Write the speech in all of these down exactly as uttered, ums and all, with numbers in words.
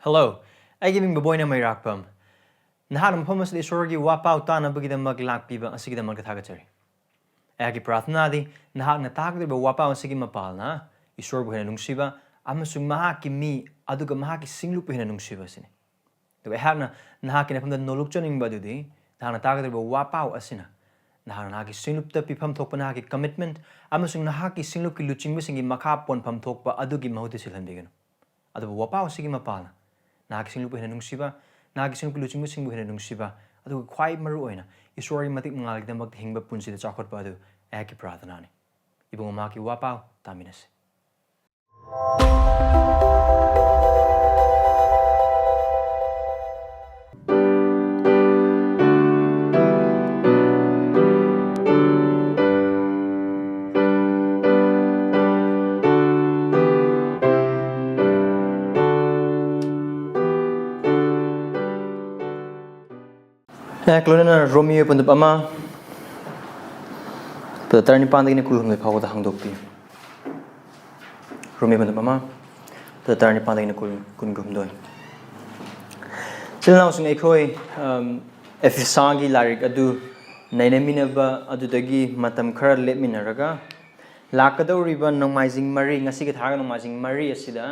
Hello, ꯑꯩꯒꯤ ꯃꯤꯡ ꯕꯣꯕꯣꯏꯅ ꯃꯩꯔꯥꯛꯄꯝ꯫ ꯅꯍꯥꯛꯅ ꯃꯐꯝ ꯑꯁꯤꯗ ꯏꯁꯣꯔꯒꯤ ꯋꯥꯄꯥꯎ ꯇꯥꯅꯕꯒꯤꯗꯃꯛ ꯂꯥꯛꯄꯤꯕ ꯑꯁꯤꯒꯤꯗꯃꯛꯇ ꯊꯥꯒꯠꯆꯔꯤ꯫ ꯑꯩꯍꯥꯛꯀꯤ ꯄ꯭ꯔꯥꯔꯊꯅꯥꯗꯤ ꯅꯍꯥꯛꯅ ꯇꯥꯒꯗꯧꯔꯤꯕ ꯋꯥꯄꯥꯎ ꯑꯁꯤꯒꯤ ꯃꯄꯥꯜꯅ ꯏꯁꯣꯔꯕꯨ ꯍꯦꯟꯅ ꯅꯨꯡꯁꯤꯕ ꯑꯃꯁꯨꯡ ꯃꯍꯥꯛꯀꯤ ꯃꯤ ꯑꯗꯨꯒ ꯃꯍꯥꯛꯀꯤ ꯁꯤꯡꯂꯨꯞꯄꯨ ꯍꯦꯟꯅ ꯅꯨꯡꯁꯤꯕ ꯑꯁꯤꯅꯤ꯫ ꯑꯗꯨꯒ ꯑꯩꯍꯥꯛꯅ ꯅꯍꯥꯛꯀꯤ ꯅꯐꯝꯗ ꯅꯣꯂꯨꯛꯆꯅꯤꯡꯕ ꯑꯗꯨꯗꯤ ꯅꯍꯥꯛꯅ ꯇꯥꯒꯗꯧꯔꯤꯕ ꯋꯥꯄꯥꯎ ꯑꯁꯤꯅ ꯅꯍꯥꯛꯅ ꯅꯍꯥꯛꯀꯤ ꯁꯤꯡꯂꯨꯞꯇ ꯄꯤꯐꯝ ꯊꯣꯛꯄ ꯅꯍꯥꯛꯀꯤ commitment ꯑꯃꯁꯨꯡ ꯅꯍꯥꯛꯀꯤ ꯁꯤꯡꯂꯨꯞꯀꯤ ꯂꯨꯆꯤꯡꯕꯁꯤꯡꯒꯤ ꯃꯈꯥ ꯄꯣꯟꯐꯝ ꯊꯣꯛꯄ ꯑꯗꯨꯒꯤ ꯃꯍꯨꯠꯇ ꯁꯤꯜꯍꯟꯕꯤꯒꯅꯨ꯫ ꯑꯗꯨꯕꯨ ꯋꯥꯄꯥꯎ ꯑꯁꯤꯒꯤ ꯃꯄꯥꯜꯅ ꯅꯍꯥꯛꯀꯤ ꯁꯤꯡꯂꯨꯞꯄꯨ ꯍꯦꯟꯅ ꯅꯨꯡꯁꯤꯕ, ꯅꯍꯥꯛꯀꯤ ꯁꯤꯡꯂꯨꯞꯀꯤ ꯂꯨꯆꯤꯡꯕꯁꯤꯡꯕꯨ ꯍꯦꯟꯅ ꯅꯨꯡꯁꯤꯕ, ꯑꯗꯨꯒ ꯈ꯭ꯋꯥꯏ ꯃꯔꯨ ꯑꯣꯏꯅ ꯏꯁꯣꯔꯒꯤ ꯃꯇꯤꯛ ꯃꯉꯥꯜꯒꯤꯗꯃꯛꯇ ꯍꯤꯡꯕ ꯄꯨꯟꯁꯤꯗ ꯆꯥꯎꯈꯠꯄ ꯑꯗꯨ ꯑꯩꯍꯥꯛꯀꯤ ꯄ꯭ꯔꯥꯔꯊꯅꯥꯅꯤ꯫ ꯏꯕꯨꯡꯉꯣ, ꯃꯍꯥꯛꯀꯤ ꯋꯥꯄꯥꯎ ꯇꯥꯃꯤꯟꯅꯁꯤ꯫ ꯑꯦ, ꯂꯣꯏꯅꯅ ꯔꯣꯃꯤꯌꯣ ꯄꯟꯗꯨꯞ ꯑꯃ, ꯄꯗ ꯇꯔꯥꯅꯤꯄꯥꯟꯗꯒꯤꯅ ꯀꯨꯟꯍꯨꯝꯗꯣꯏ ꯐꯥꯎꯕꯗ ꯍꯥꯡꯗꯣꯛꯄꯤꯌꯨ꯫ ꯔꯣꯃꯤꯌꯣ ꯄꯟꯗꯨꯞ ꯑꯃ, ꯄꯗ ꯇꯔꯥꯅꯤꯄꯥꯟꯗꯒꯤꯅ ꯀꯨꯟ, ꯀꯨꯟꯍꯨꯝꯗꯣꯏ꯫ ꯏꯆꯤꯜ ꯏꯅꯥꯎꯁꯤꯡ, ꯑꯩꯈꯣꯏ, ꯑꯝ, ꯑꯦꯐꯤꯁꯥꯒꯤ ꯂꯥꯏꯔꯤꯛ ꯑꯗꯨ ꯅꯩꯅꯃꯤꯟꯅꯕ ꯑꯗꯨꯗꯒꯤ ꯃꯇꯝ ꯈꯔ ꯂꯦꯞꯃꯤꯟꯅꯔꯒ, ꯂꯥꯛꯀꯗꯧꯔꯤꯕ ꯅꯣꯡꯃꯥꯏꯖꯤꯡ ꯃꯔꯤ, ꯉꯁꯤꯒꯤ ꯊꯥꯒ ꯅꯣꯡꯃꯥꯏꯖꯤꯡ ꯃꯔꯤ ꯑꯁꯤꯗ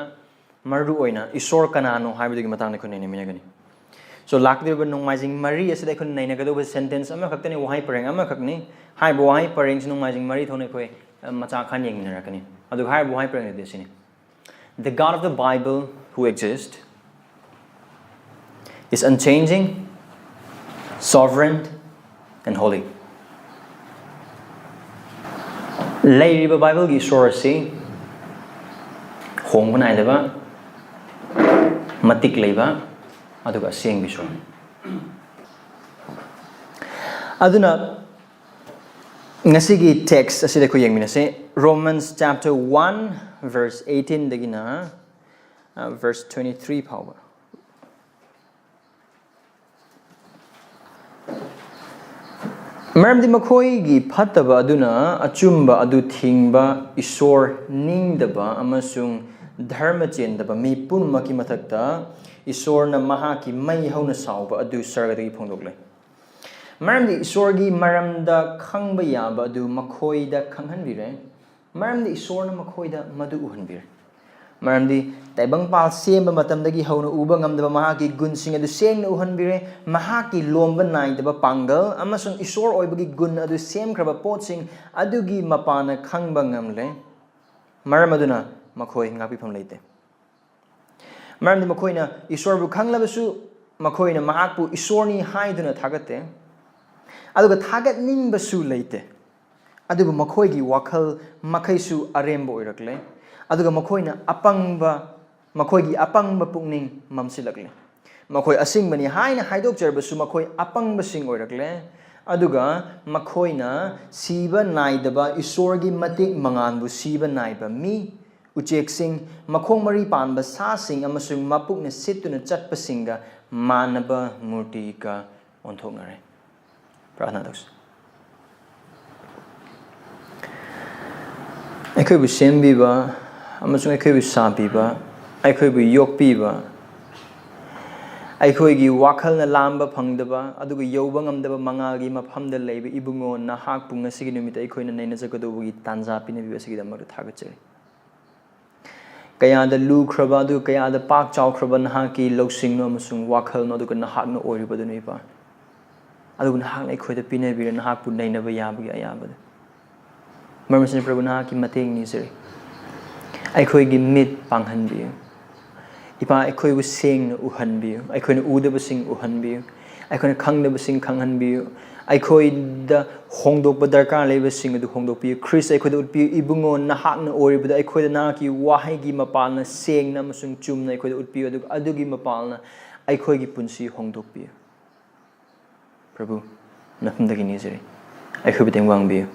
ꯃꯔꯨ ꯑꯣꯏꯅ ꯏꯁꯣꯔ ꯀꯅꯥꯅꯣ ꯍꯥꯏꯕꯗꯨꯒꯤ ꯃꯇꯥꯡꯗ ꯑꯩꯈꯣꯏ ꯅꯩꯅꯃꯤꯟꯅꯒꯅꯤ꯫ So, ꯂꯥꯛꯀꯗꯧꯔꯤꯕ ꯅꯣꯡꯃꯥꯏꯖꯤꯡ ꯃꯔꯤ ꯑꯁꯤꯗ ꯑꯩꯈꯣꯏꯅ ꯅꯩꯅꯒꯗꯧꯕ sentence ꯑꯃꯈꯛꯇꯅꯤ, ꯋꯥꯍꯩ ꯄꯔꯦꯡ ꯑꯃꯈꯛꯅꯤ꯫ ꯍꯥꯏꯔꯤꯕ ꯋꯥꯍꯩ ꯄꯔꯦꯡꯁꯤ ꯅꯣꯡꯃꯥꯏꯖꯤꯡ ꯃꯔꯤ ꯊꯣꯛꯅ ꯑꯩꯈꯣꯏ, ꯑ, ꯃꯆꯥ ꯈꯟ ꯌꯦꯡꯃꯤꯟꯅꯔꯛꯀꯅꯤ꯫ ꯑꯗꯨꯒ ꯍꯥꯏꯔꯤꯕ ꯋꯥꯍꯩ ꯄꯔꯦꯡ ꯑꯗꯨꯗꯤ ꯑꯁꯤꯅꯤ: "The God of the Bible, who exists, is unchanging, sovereign, and holy." ꯂꯩꯔꯤꯕ ꯕꯥꯏꯕꯜꯒꯤ ꯏꯁꯣꯔ ꯑꯁꯤ ꯍꯣꯡꯕ ꯅꯥꯏꯗꯕ, ꯃꯇꯤꯛ ꯂꯩꯕ, ꯑꯗꯨꯒ ꯑꯁꯦꯡꯕ ꯏꯁꯣꯔꯅꯤ꯫ ꯑꯗꯨꯅ ꯉꯁꯤꯒꯤ text ꯑꯁꯤꯗ ꯑꯩꯈꯣꯏ ꯌꯦꯡꯃꯤꯟꯅꯁꯦ, Romans chapter one, verse eighteen ꯗꯒꯤꯅ, ꯑ, verse twenty-three ꯐꯥꯎꯕ꯫ "ꯃꯔꯝꯗꯤ ꯃꯈꯣꯏꯒꯤ ꯐꯠꯇꯕ ꯑꯗꯨꯅ ꯑꯆꯨꯝꯕ ꯑꯗꯨ ꯊꯤꯡꯕ, ꯏꯁꯣꯔ ꯅꯤꯡꯗꯕ ꯑꯃꯁꯨꯡ ꯙꯔꯃ ꯆꯦꯟꯗꯕ ꯃꯤ ꯄꯨꯝꯅꯃꯛꯀꯤ ꯃꯊꯛꯇ ꯏꯁꯣꯔꯅ ꯃꯍꯥꯛꯀꯤ ꯃꯩ ꯍꯧꯅ ꯁꯥꯎꯕ ꯑꯗꯨ ꯁꯔꯒꯗꯒꯤ ꯐꯣꯡꯗꯣꯛꯂꯦ꯫ ꯃꯔꯝꯗꯤ ꯏꯁꯣꯔꯒꯤ ꯃꯔꯝꯗ ꯈꯪꯕ ꯌꯥꯕ ꯑꯗꯨ ꯃꯈꯣꯏꯗ ꯈꯪꯍꯟꯕꯤꯔꯦ, ꯃꯔꯝꯗꯤ ꯏꯁꯣꯔꯅ ꯃꯈꯣꯏꯗ ꯃꯗꯨ ꯎꯍꯟꯕꯤꯔꯦ꯫ ꯃꯔꯝꯗꯤ ꯇꯥꯏꯕꯪꯄꯥꯜ ꯁꯦꯝꯕ ꯃꯇꯝꯗꯒꯤ ꯍꯧꯅ ꯎꯕ ꯉꯝꯗꯕ ꯃꯍꯥꯛꯀꯤ ꯒꯨꯟꯁꯤꯡ ꯑꯗꯨ ꯁꯦꯡꯅ ꯎꯍꯟꯕꯤꯔꯦ꯫ ꯃꯍꯥꯛꯀꯤ ꯂꯣꯝꯕ ꯅꯥꯏꯗꯕ ꯄꯥꯡꯒꯜ ꯑꯃꯁꯨꯡ ꯏꯁꯣꯔ ꯑꯣꯏꯕꯒꯤ ꯒꯨꯟ ꯑꯗꯨ ꯁꯦꯝꯈ꯭ꯔꯕ ꯄꯣꯠꯁꯤꯡ ꯑꯗꯨꯒꯤ ꯃꯄꯥꯟꯅ ꯈꯪꯕ ꯉꯝꯂꯦ꯫ ꯃꯔꯝ ꯑꯗꯨꯅ ꯃꯈꯣꯏ ꯉꯥꯛꯄꯤꯐꯝ ꯂꯩꯇꯦ꯫ ꯃꯔꯝꯗꯤ ꯃꯈꯣꯏꯅ ꯏꯁꯣꯔꯕꯨ ꯈꯪꯂꯕꯁꯨ, ꯃꯈꯣꯏꯅ ꯃꯍꯥꯛꯄꯨ ꯏꯁꯣꯔꯅꯤ ꯍꯥꯏꯗꯨꯅ ꯊꯥꯒꯠꯇꯦ, ꯑꯗꯨꯒ ꯊꯥꯒꯠꯅꯤꯡꯕꯁꯨ ꯂꯩꯇꯦ꯫ ꯑꯗꯨꯕꯨ ꯃꯈꯣꯏꯒꯤ ꯋꯥꯈꯜ ꯃꯈꯩꯁꯨ ꯑꯔꯦꯝꯕ ꯑꯣꯏꯔꯛꯂꯦ, ꯑꯗꯨꯒ ꯃꯈꯣꯏꯅ ꯑꯄꯪꯕ, ꯃꯈꯣꯏꯒꯤ ꯑꯄꯪꯕ ꯄꯨꯛꯅꯤꯡ ꯃꯝꯁꯤꯜꯂꯛꯂꯦ꯫ ꯃꯈꯣꯏ ꯑꯁꯤꯡꯕꯅꯤ ꯍꯥꯏꯅ ꯍꯥꯏꯗꯣꯛꯆꯔꯕꯁꯨ ꯃꯈꯣꯏ ꯑꯄꯪꯕꯁꯤꯡ ꯑꯣꯏꯔꯛꯂꯦ, ꯑꯗꯨꯒ ꯃꯈꯣꯏꯅ ꯁꯤꯕ ꯅꯥꯏꯗꯕ ꯏꯁꯣꯔꯒꯤ ꯃꯇꯤꯛ ꯃꯉꯥꯜꯕꯨ ꯁꯤꯕ ꯅꯥꯏꯕ ꯃꯤ, ꯎꯆꯦꯛꯁꯤꯡ, ꯃꯈꯣꯡ ꯃꯔꯤ ꯄꯥꯟꯕ ꯁꯥꯁꯤꯡ ꯑꯃꯁꯨꯡ ꯃꯄꯨꯛꯅ ꯁꯤꯠꯇꯨꯅ ꯆꯠꯄꯁꯤꯡꯒ ꯃꯥꯟꯅꯕ ꯃꯨꯔꯇꯤꯒ ꯑꯣꯟꯊꯣꯛꯅꯔꯦ꯫ ꯄ꯭ꯔꯥꯔꯊꯅꯥ ꯇꯧꯁꯤ꯫ ꯑꯩꯈꯣꯏꯕꯨ ꯁꯦꯝꯕꯤꯕ ꯑꯃꯁꯨꯡ ꯑꯩꯈꯣꯏꯕꯨ ꯁꯥꯕꯤꯕ, ꯑꯩꯈꯣꯏꯕꯨ ꯌꯣꯛꯄꯤꯕ, ꯑꯩꯈꯣꯏꯒꯤ ꯋꯥꯈꯜꯅ ꯂꯥꯝꯕ ꯐꯪꯗꯕ ꯑꯗꯨꯒ ꯌꯧꯕ ꯉꯝꯗꯕ ꯃꯉꯥꯜꯒꯤ ꯃꯐꯝꯗ ꯂꯩꯕ ꯏꯕꯨꯡꯉꯣ, ꯅꯍꯥꯛꯄꯨ ꯉꯁꯤꯒꯤ ꯅꯨꯃꯤꯠꯇ ꯑꯩꯈꯣꯏꯅ ꯅꯩꯅꯖꯒꯗꯧꯕꯒꯤ ꯇꯥꯟꯖꯥ ꯄꯤꯅꯕꯤꯕ ꯑꯁꯤꯒꯤꯗꯃꯛꯇ ꯊꯥꯒꯠꯆꯔꯤ꯫ ꯀꯌꯥꯗ ꯂꯨꯈ꯭ꯔꯕ ꯑꯗꯨꯒ ꯀꯌꯥꯗ ꯄꯥꯛ ꯆꯥꯎꯈ꯭ꯔꯕ ꯅꯍꯥꯛꯀꯤ ꯂꯧꯁꯤꯡꯅꯣ ꯑꯃꯁꯨꯡ ꯋꯥꯈꯜꯅꯣ, ꯑꯗꯨꯒ ꯅꯍꯥꯛꯅ ꯑꯣꯏꯔꯤꯕꯗꯨꯅ, ꯏꯄꯥ꯫ ꯑꯗꯨꯕꯨ ꯅꯍꯥꯛꯅ ꯑꯩꯈꯣꯏꯗ ꯄꯤꯅꯕꯤꯔꯦ ꯅꯍꯥꯛꯄꯨ ꯅꯩꯅꯕ ꯌꯥꯕꯒꯤ ꯑꯌꯥꯕꯗꯨ꯫ ꯃꯔꯝ ꯑꯁꯤꯅ, ꯄ꯭ꯔꯚꯨ, ꯅꯍꯥꯛꯀꯤ ꯃꯇꯦꯡ ꯅꯤꯖꯔꯤ꯫ ꯑꯩꯈꯣꯏꯒꯤ ꯃꯤꯠ ꯄꯥꯡꯍꯟꯕꯤꯌꯨ꯫ ꯏꯄꯥ, ꯑꯩꯈꯣꯏꯕꯨ ꯁꯦꯡꯅ ꯎꯍꯟꯕꯤꯌꯨ, ꯑꯩꯈꯣꯏꯅ ꯎꯗꯕꯁꯤꯡ ꯎꯍꯟꯕꯤꯌꯨ, ꯑꯩꯈꯣꯏꯅ ꯈꯪꯗꯕꯁꯤꯡ ꯈꯪꯍꯟꯕꯤꯌꯨ, ꯑꯩꯈꯣꯏꯗ ꯍꯣꯡꯗꯣꯛꯄ ꯗꯔꯀꯥꯔ ꯂꯩꯕꯁꯤꯡ ꯑꯗꯨ ꯍꯣꯡꯗꯣꯛꯄꯤꯌꯨ꯫ ꯈ꯭ꯔꯤꯁ, ꯑꯩꯈꯣꯏꯗ ꯎꯠꯄꯤꯌꯨ꯫ ꯏꯕꯨꯡꯉꯣ, ꯅꯍꯥꯛꯅ ꯑꯣꯏꯔꯤꯕꯗ ꯑꯩꯈꯣꯏꯗ ꯅꯍꯥꯛꯀꯤ ꯋꯥꯍꯩꯒꯤ ꯃꯄꯥꯜꯅ ꯁꯦꯡꯅ ꯑꯃꯁꯨꯡ ꯆꯨꯝꯅ ꯑꯩꯈꯣꯏꯗ ꯎꯠꯄꯤꯌꯨ, ꯑꯗꯨꯒ ꯑꯗꯨꯒꯤ ꯃꯄꯥꯜꯅ ꯑꯩꯈꯣꯏꯒꯤ ꯄꯨꯟꯁꯤ ꯍꯣꯡꯗꯣꯛꯄꯤꯌꯨ꯫ ꯄ꯭ꯔꯚꯨ, ꯅꯐꯝꯗꯒꯤ ꯅꯤꯖꯔꯤ, ꯑꯩꯈꯣꯏꯕꯨ ꯇꯦꯡꯕꯥꯡꯕꯤꯌꯨ,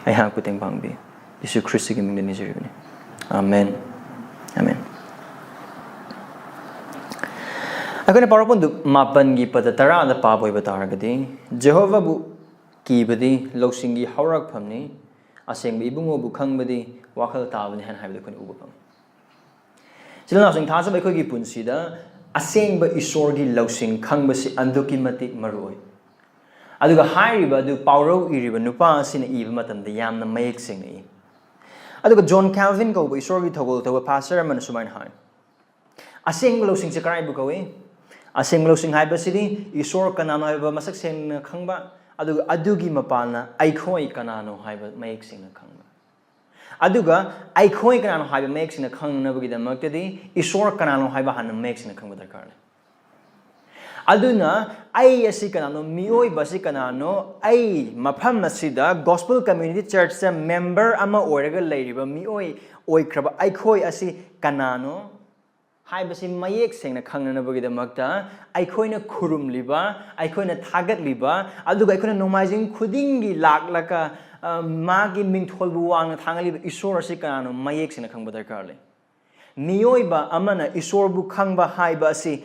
ꯑꯩꯍꯥꯛꯄꯨ ꯇꯦꯡꯕꯥꯡꯕꯤꯌꯨ꯫ ꯌꯤꯁꯨ ꯈ꯭ꯔꯤꯁꯇꯒꯤ ꯃꯤꯡꯗ ꯅꯤꯖꯔꯤꯕꯅꯤ꯫ ꯑꯥꯃꯦꯟ꯫ ꯑꯥꯃꯦꯟ꯫ ꯑꯩꯈꯣꯏꯅ ꯄꯥꯎꯔꯧ ꯄꯣꯟꯗꯨ ꯃꯥꯄꯟꯒꯤ ꯄꯗ ꯇꯔꯥꯗ ꯄꯥꯕ ꯑꯣꯏꯕ ꯇꯥꯔꯒꯗꯤ, "ꯖꯦꯍꯣꯚꯥꯕꯨ ꯀꯤꯕꯗꯤ ꯂꯧꯁꯤꯡꯒꯤ ꯍꯧꯔꯛꯐꯝꯅꯤ, ꯑꯁꯦꯡꯕ ꯏꯕꯨꯡꯉꯣꯕꯨ ꯈꯪꯕꯗꯤ ꯋꯥꯈꯜ ꯇꯥꯕꯅꯤ" ꯍꯥꯏꯅ ꯍꯥꯏꯕꯗꯨ ꯑꯩꯈꯣꯏꯅ ꯎꯕ ꯐꯪꯏ꯫ ꯏꯆꯤꯜ ꯏꯅꯥꯎꯁꯤꯡ, ꯊꯥꯖꯕ ꯑꯩꯈꯣꯏꯒꯤ ꯄꯨꯟꯁꯤꯗ ꯑꯁꯦꯡꯕ ꯏꯁꯣꯔꯒꯤ ꯂꯧꯁꯤꯡ ꯈꯪꯕꯁꯤ ꯑꯗꯨꯛꯀꯤ ꯃꯇꯤꯛ ꯃꯔꯨ ꯑꯣꯏ꯫ ꯑꯗꯨꯒ ꯍꯥꯏꯔꯤꯕ ꯑꯗꯨ ꯄꯥꯎꯔꯧ ꯏꯔꯤꯕ ꯅꯨꯄꯥ ꯑꯁꯤꯅ ꯏꯕ ꯃꯇꯝꯗ ꯌꯥꯝꯅ ꯃꯌꯦꯛ ꯁꯦꯡꯅ ꯏ꯫ ꯑꯗꯨꯒ ꯖꯣꯟ ꯀꯦꯜꯚꯤꯟ ꯀꯧꯕ ꯏꯁꯣꯔꯒꯤ ꯊꯧꯒꯜ ꯇꯧꯕ ꯄꯥꯁꯇꯔ ꯑꯃꯅ ꯁꯨꯃꯥꯏꯅ ꯍꯥꯏ, "ꯑꯁꯦꯡꯕ ꯂꯧꯁꯤꯡꯁꯦ ꯀꯗꯥꯏꯕꯨ ꯀꯧꯏ? ꯑꯁꯦꯡꯕ ꯂꯧꯁꯤꯡ ꯍꯥꯏꯕꯁꯤꯗꯤ ꯏꯁꯣꯔ ꯀꯅꯥꯅꯣ ꯍꯥꯏꯕ ꯃꯁꯛ ꯁꯦꯡꯅ ꯈꯪꯕ, ꯑꯗꯨꯒ ꯑꯗꯨꯒꯤ ꯃꯄꯥꯟꯅ ꯑꯩꯈꯣꯏ ꯀꯅꯥꯅꯣ ꯍꯥꯏꯕ ꯃꯌꯦꯛ ꯁꯦꯡꯅ ꯈꯪꯕ꯫ ꯑꯗꯨꯒ ꯑꯩꯈꯣꯏ ꯀꯅꯥꯅꯣ ꯍꯥꯏꯕ ꯃꯌꯦꯛ ꯁꯦꯡꯅ ꯈꯪꯅꯅꯕꯒꯤꯗꯃꯛꯇꯗꯤ ꯏꯁꯣꯔ ꯀꯅꯥꯅꯣ ꯍꯥꯏꯕ ꯍꯥꯟꯅ ꯃꯌꯦꯛ ꯁꯦꯡꯅ ꯈꯪꯕ ꯗꯔꯀꯥꯔ ꯂꯩ꯫ ꯑꯗꯨꯅ ꯑꯩ ꯑꯁꯤ ꯀꯅꯥꯅꯣ, ꯃꯤꯑꯣꯏꯕ ꯑꯁꯤ ꯀꯅꯥꯅꯣ, ꯑꯩ ꯃꯐꯝ ꯑꯁꯤꯗ Gospel Community Churchꯇ member ꯑꯃ ꯑꯣꯏꯔꯒ ꯂꯩꯔꯤꯕ ꯃꯤꯑꯣꯏ ꯑꯣꯏꯈ꯭ꯔꯕ ꯑꯩꯈꯣꯏ ꯑꯁꯤ ꯀꯅꯥꯅꯣ ꯍꯥꯏꯕꯁꯤ ꯃꯌꯦꯛ ꯁꯦꯡꯅ ꯈꯪꯅꯅꯕꯒꯤꯗꯃꯛꯇ ꯑꯩꯈꯣꯏꯅ ꯈꯨꯔꯨꯝꯂꯤꯕ, ꯑꯩꯈꯣꯏꯅ ꯊꯥꯒꯠꯂꯤꯕ, ꯑꯗꯨꯒ ꯑꯩꯈꯣꯏꯅ ꯅꯣꯡꯃꯥꯏꯖꯤꯡ ꯈꯨꯗꯤꯡꯒꯤ ꯂꯥꯛꯂꯒ, ꯑ, ꯃꯥꯒꯤ ꯃꯤꯡꯊꯣꯜꯕꯨ ꯋꯥꯡꯅ ꯊꯥꯡꯒꯠꯂꯤꯕ ꯏꯁꯣꯔ ꯑꯁꯤ ꯀꯅꯥꯅꯣ ꯃꯌꯦꯛ ꯁꯦꯡꯅ ꯈꯪꯕ ꯗꯔꯀꯥꯔ ꯂꯩ꯫ ꯃꯤꯑꯣꯏꯕ ꯑꯃꯅ ꯏꯁꯣꯔꯕꯨ ꯈꯪꯕ ꯍꯥꯏꯕ ꯑꯁꯤ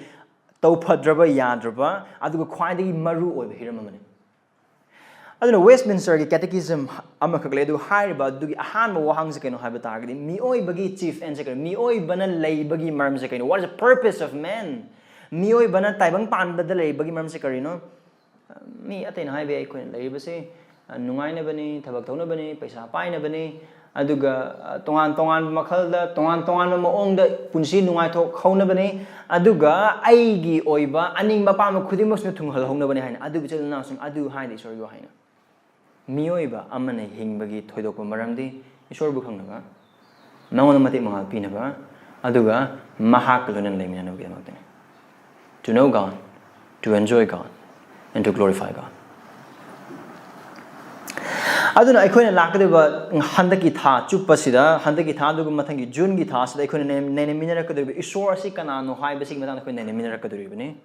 ꯇꯧꯐꯗ꯭ꯔꯕ ꯌꯥꯗ꯭ꯔꯕ ꯑꯗꯨꯒ ꯈ꯭ꯋꯥꯏꯗꯒꯤ ꯃꯔꯨ ꯑꯣꯏꯕ ꯍꯤꯔꯝ ꯑꯃꯅꯤ꯫ ꯑꯗꯨꯅ Westminsterꯒꯤ Catechism ꯑꯃꯈꯛ ꯂꯩ, ꯑꯗꯨ ꯍꯥꯏꯔꯤꯕ ꯑꯗꯨꯒꯤ ꯑꯍꯥꯟꯕ ꯋꯥꯍꯪꯁꯦ ꯀꯩꯅꯣ ꯍꯥꯏꯕ ꯇꯥꯔꯒꯗꯤ, ꯃꯤꯑꯣꯏꯕꯒꯤ chief aimꯁꯦ ꯀꯩꯅꯣ? ꯃꯤꯑꯣꯏꯕꯅ ꯂꯩꯕꯒꯤ ꯃꯔꯝꯁꯦ ꯀꯩꯅꯣ? What is the purpose of man? ꯃꯤꯑꯣꯏꯕꯅ ꯇꯥꯏꯕꯪ ꯄꯥꯟꯕꯗ ꯂꯩꯕꯒꯤ ꯃꯔꯝꯁꯦ ꯀꯔꯤꯅꯣ? ꯃꯤ ꯑꯇꯩꯅ ꯍꯥꯏꯕ ꯌꯥꯏ, ꯑꯩꯈꯣꯏꯅ ꯂꯩꯔꯤꯕꯁꯤ, ꯑ, ꯅꯨꯡꯉꯥꯏꯅꯕꯅꯤ, ꯊꯕꯛ ꯇꯧꯅꯕꯅꯤ, ꯄꯩꯁꯥ ꯄꯥꯏꯅꯕꯅꯤ, ꯑꯗꯨꯒ, ꯑ, ꯇꯣꯉꯥꯟ ꯇꯣꯉꯥꯟꯕ ꯃꯈꯜꯗ, ꯇꯣꯉꯥꯟ ꯇꯣꯉꯥꯟꯕ ꯃꯑꯣꯡꯗ ꯄꯨꯟꯁꯤ ꯅꯨꯡꯉꯥꯏꯊꯣꯛꯍꯧꯅꯕꯅꯤ, ꯑꯗꯨꯒ ꯑꯩꯒꯤ ꯑꯣꯏꯕ ꯑꯅꯤꯡꯕ ꯑꯄꯥꯝꯕ ꯈꯨꯗꯤꯡꯃꯛꯁꯤꯅ ꯊꯨꯡꯍꯜꯍꯧꯅꯕꯅꯤ ꯍꯥꯏꯅ꯫ ꯑꯗꯨꯕꯨ ꯏꯆꯤꯜ ꯏꯅꯥꯎꯁꯤꯡ, ꯑꯗꯨ ꯍꯥꯏꯗꯤ ꯏꯁꯣꯔꯒꯤ ꯋꯥꯍꯩꯅ꯫ ꯃꯤꯑꯣꯏꯕ ꯑꯃꯅ ꯍꯤꯡꯕꯒꯤ ꯊꯣꯏꯗꯣꯛꯄ ꯃꯔꯝꯗꯤ ꯏꯁꯣꯔꯕꯨ ꯈꯪꯅꯕ, ꯃꯉꯣꯟꯗ ꯃꯇꯤꯛ ꯃꯉꯥꯜ ꯄꯤꯅꯕ, ꯑꯗꯨꯒ ꯃꯍꯥꯛꯀ ꯂꯣꯏꯅꯅ ꯂꯩꯃꯤꯟꯅꯅꯕꯒꯤꯗꯃꯛꯇꯅꯤ꯫ To know God, to enjoy God, and to glorify God. ꯑꯗꯨꯅ ꯑꯩꯈꯣꯏꯅ ꯂꯥꯛꯀꯗꯧꯕ ꯍꯟꯗꯛꯀꯤ ꯊꯥ ꯆꯨꯞꯄꯁꯤꯗ, ꯍꯟꯗꯛꯀꯤ ꯊꯥ ꯑꯗꯨꯒ ꯃꯊꯪꯒꯤ ꯖꯨꯟꯒꯤ ꯊꯥꯁꯤꯗ ꯑꯩꯈꯣꯏꯅ ꯅꯩ-, ꯅꯩꯅꯃꯤꯟꯅꯔꯛꯀꯗꯧꯔꯤꯕ ꯏꯁꯣꯔ ꯑꯁꯤ ꯀꯅꯥꯅꯣ ꯍꯥꯏꯕꯁꯤꯒꯤ ꯃꯇꯥꯡꯗ ꯑꯩꯈꯣꯏ ꯅꯩꯅꯃꯤꯟꯅꯔꯛꯀꯗꯧꯔꯤꯕꯅꯤ꯫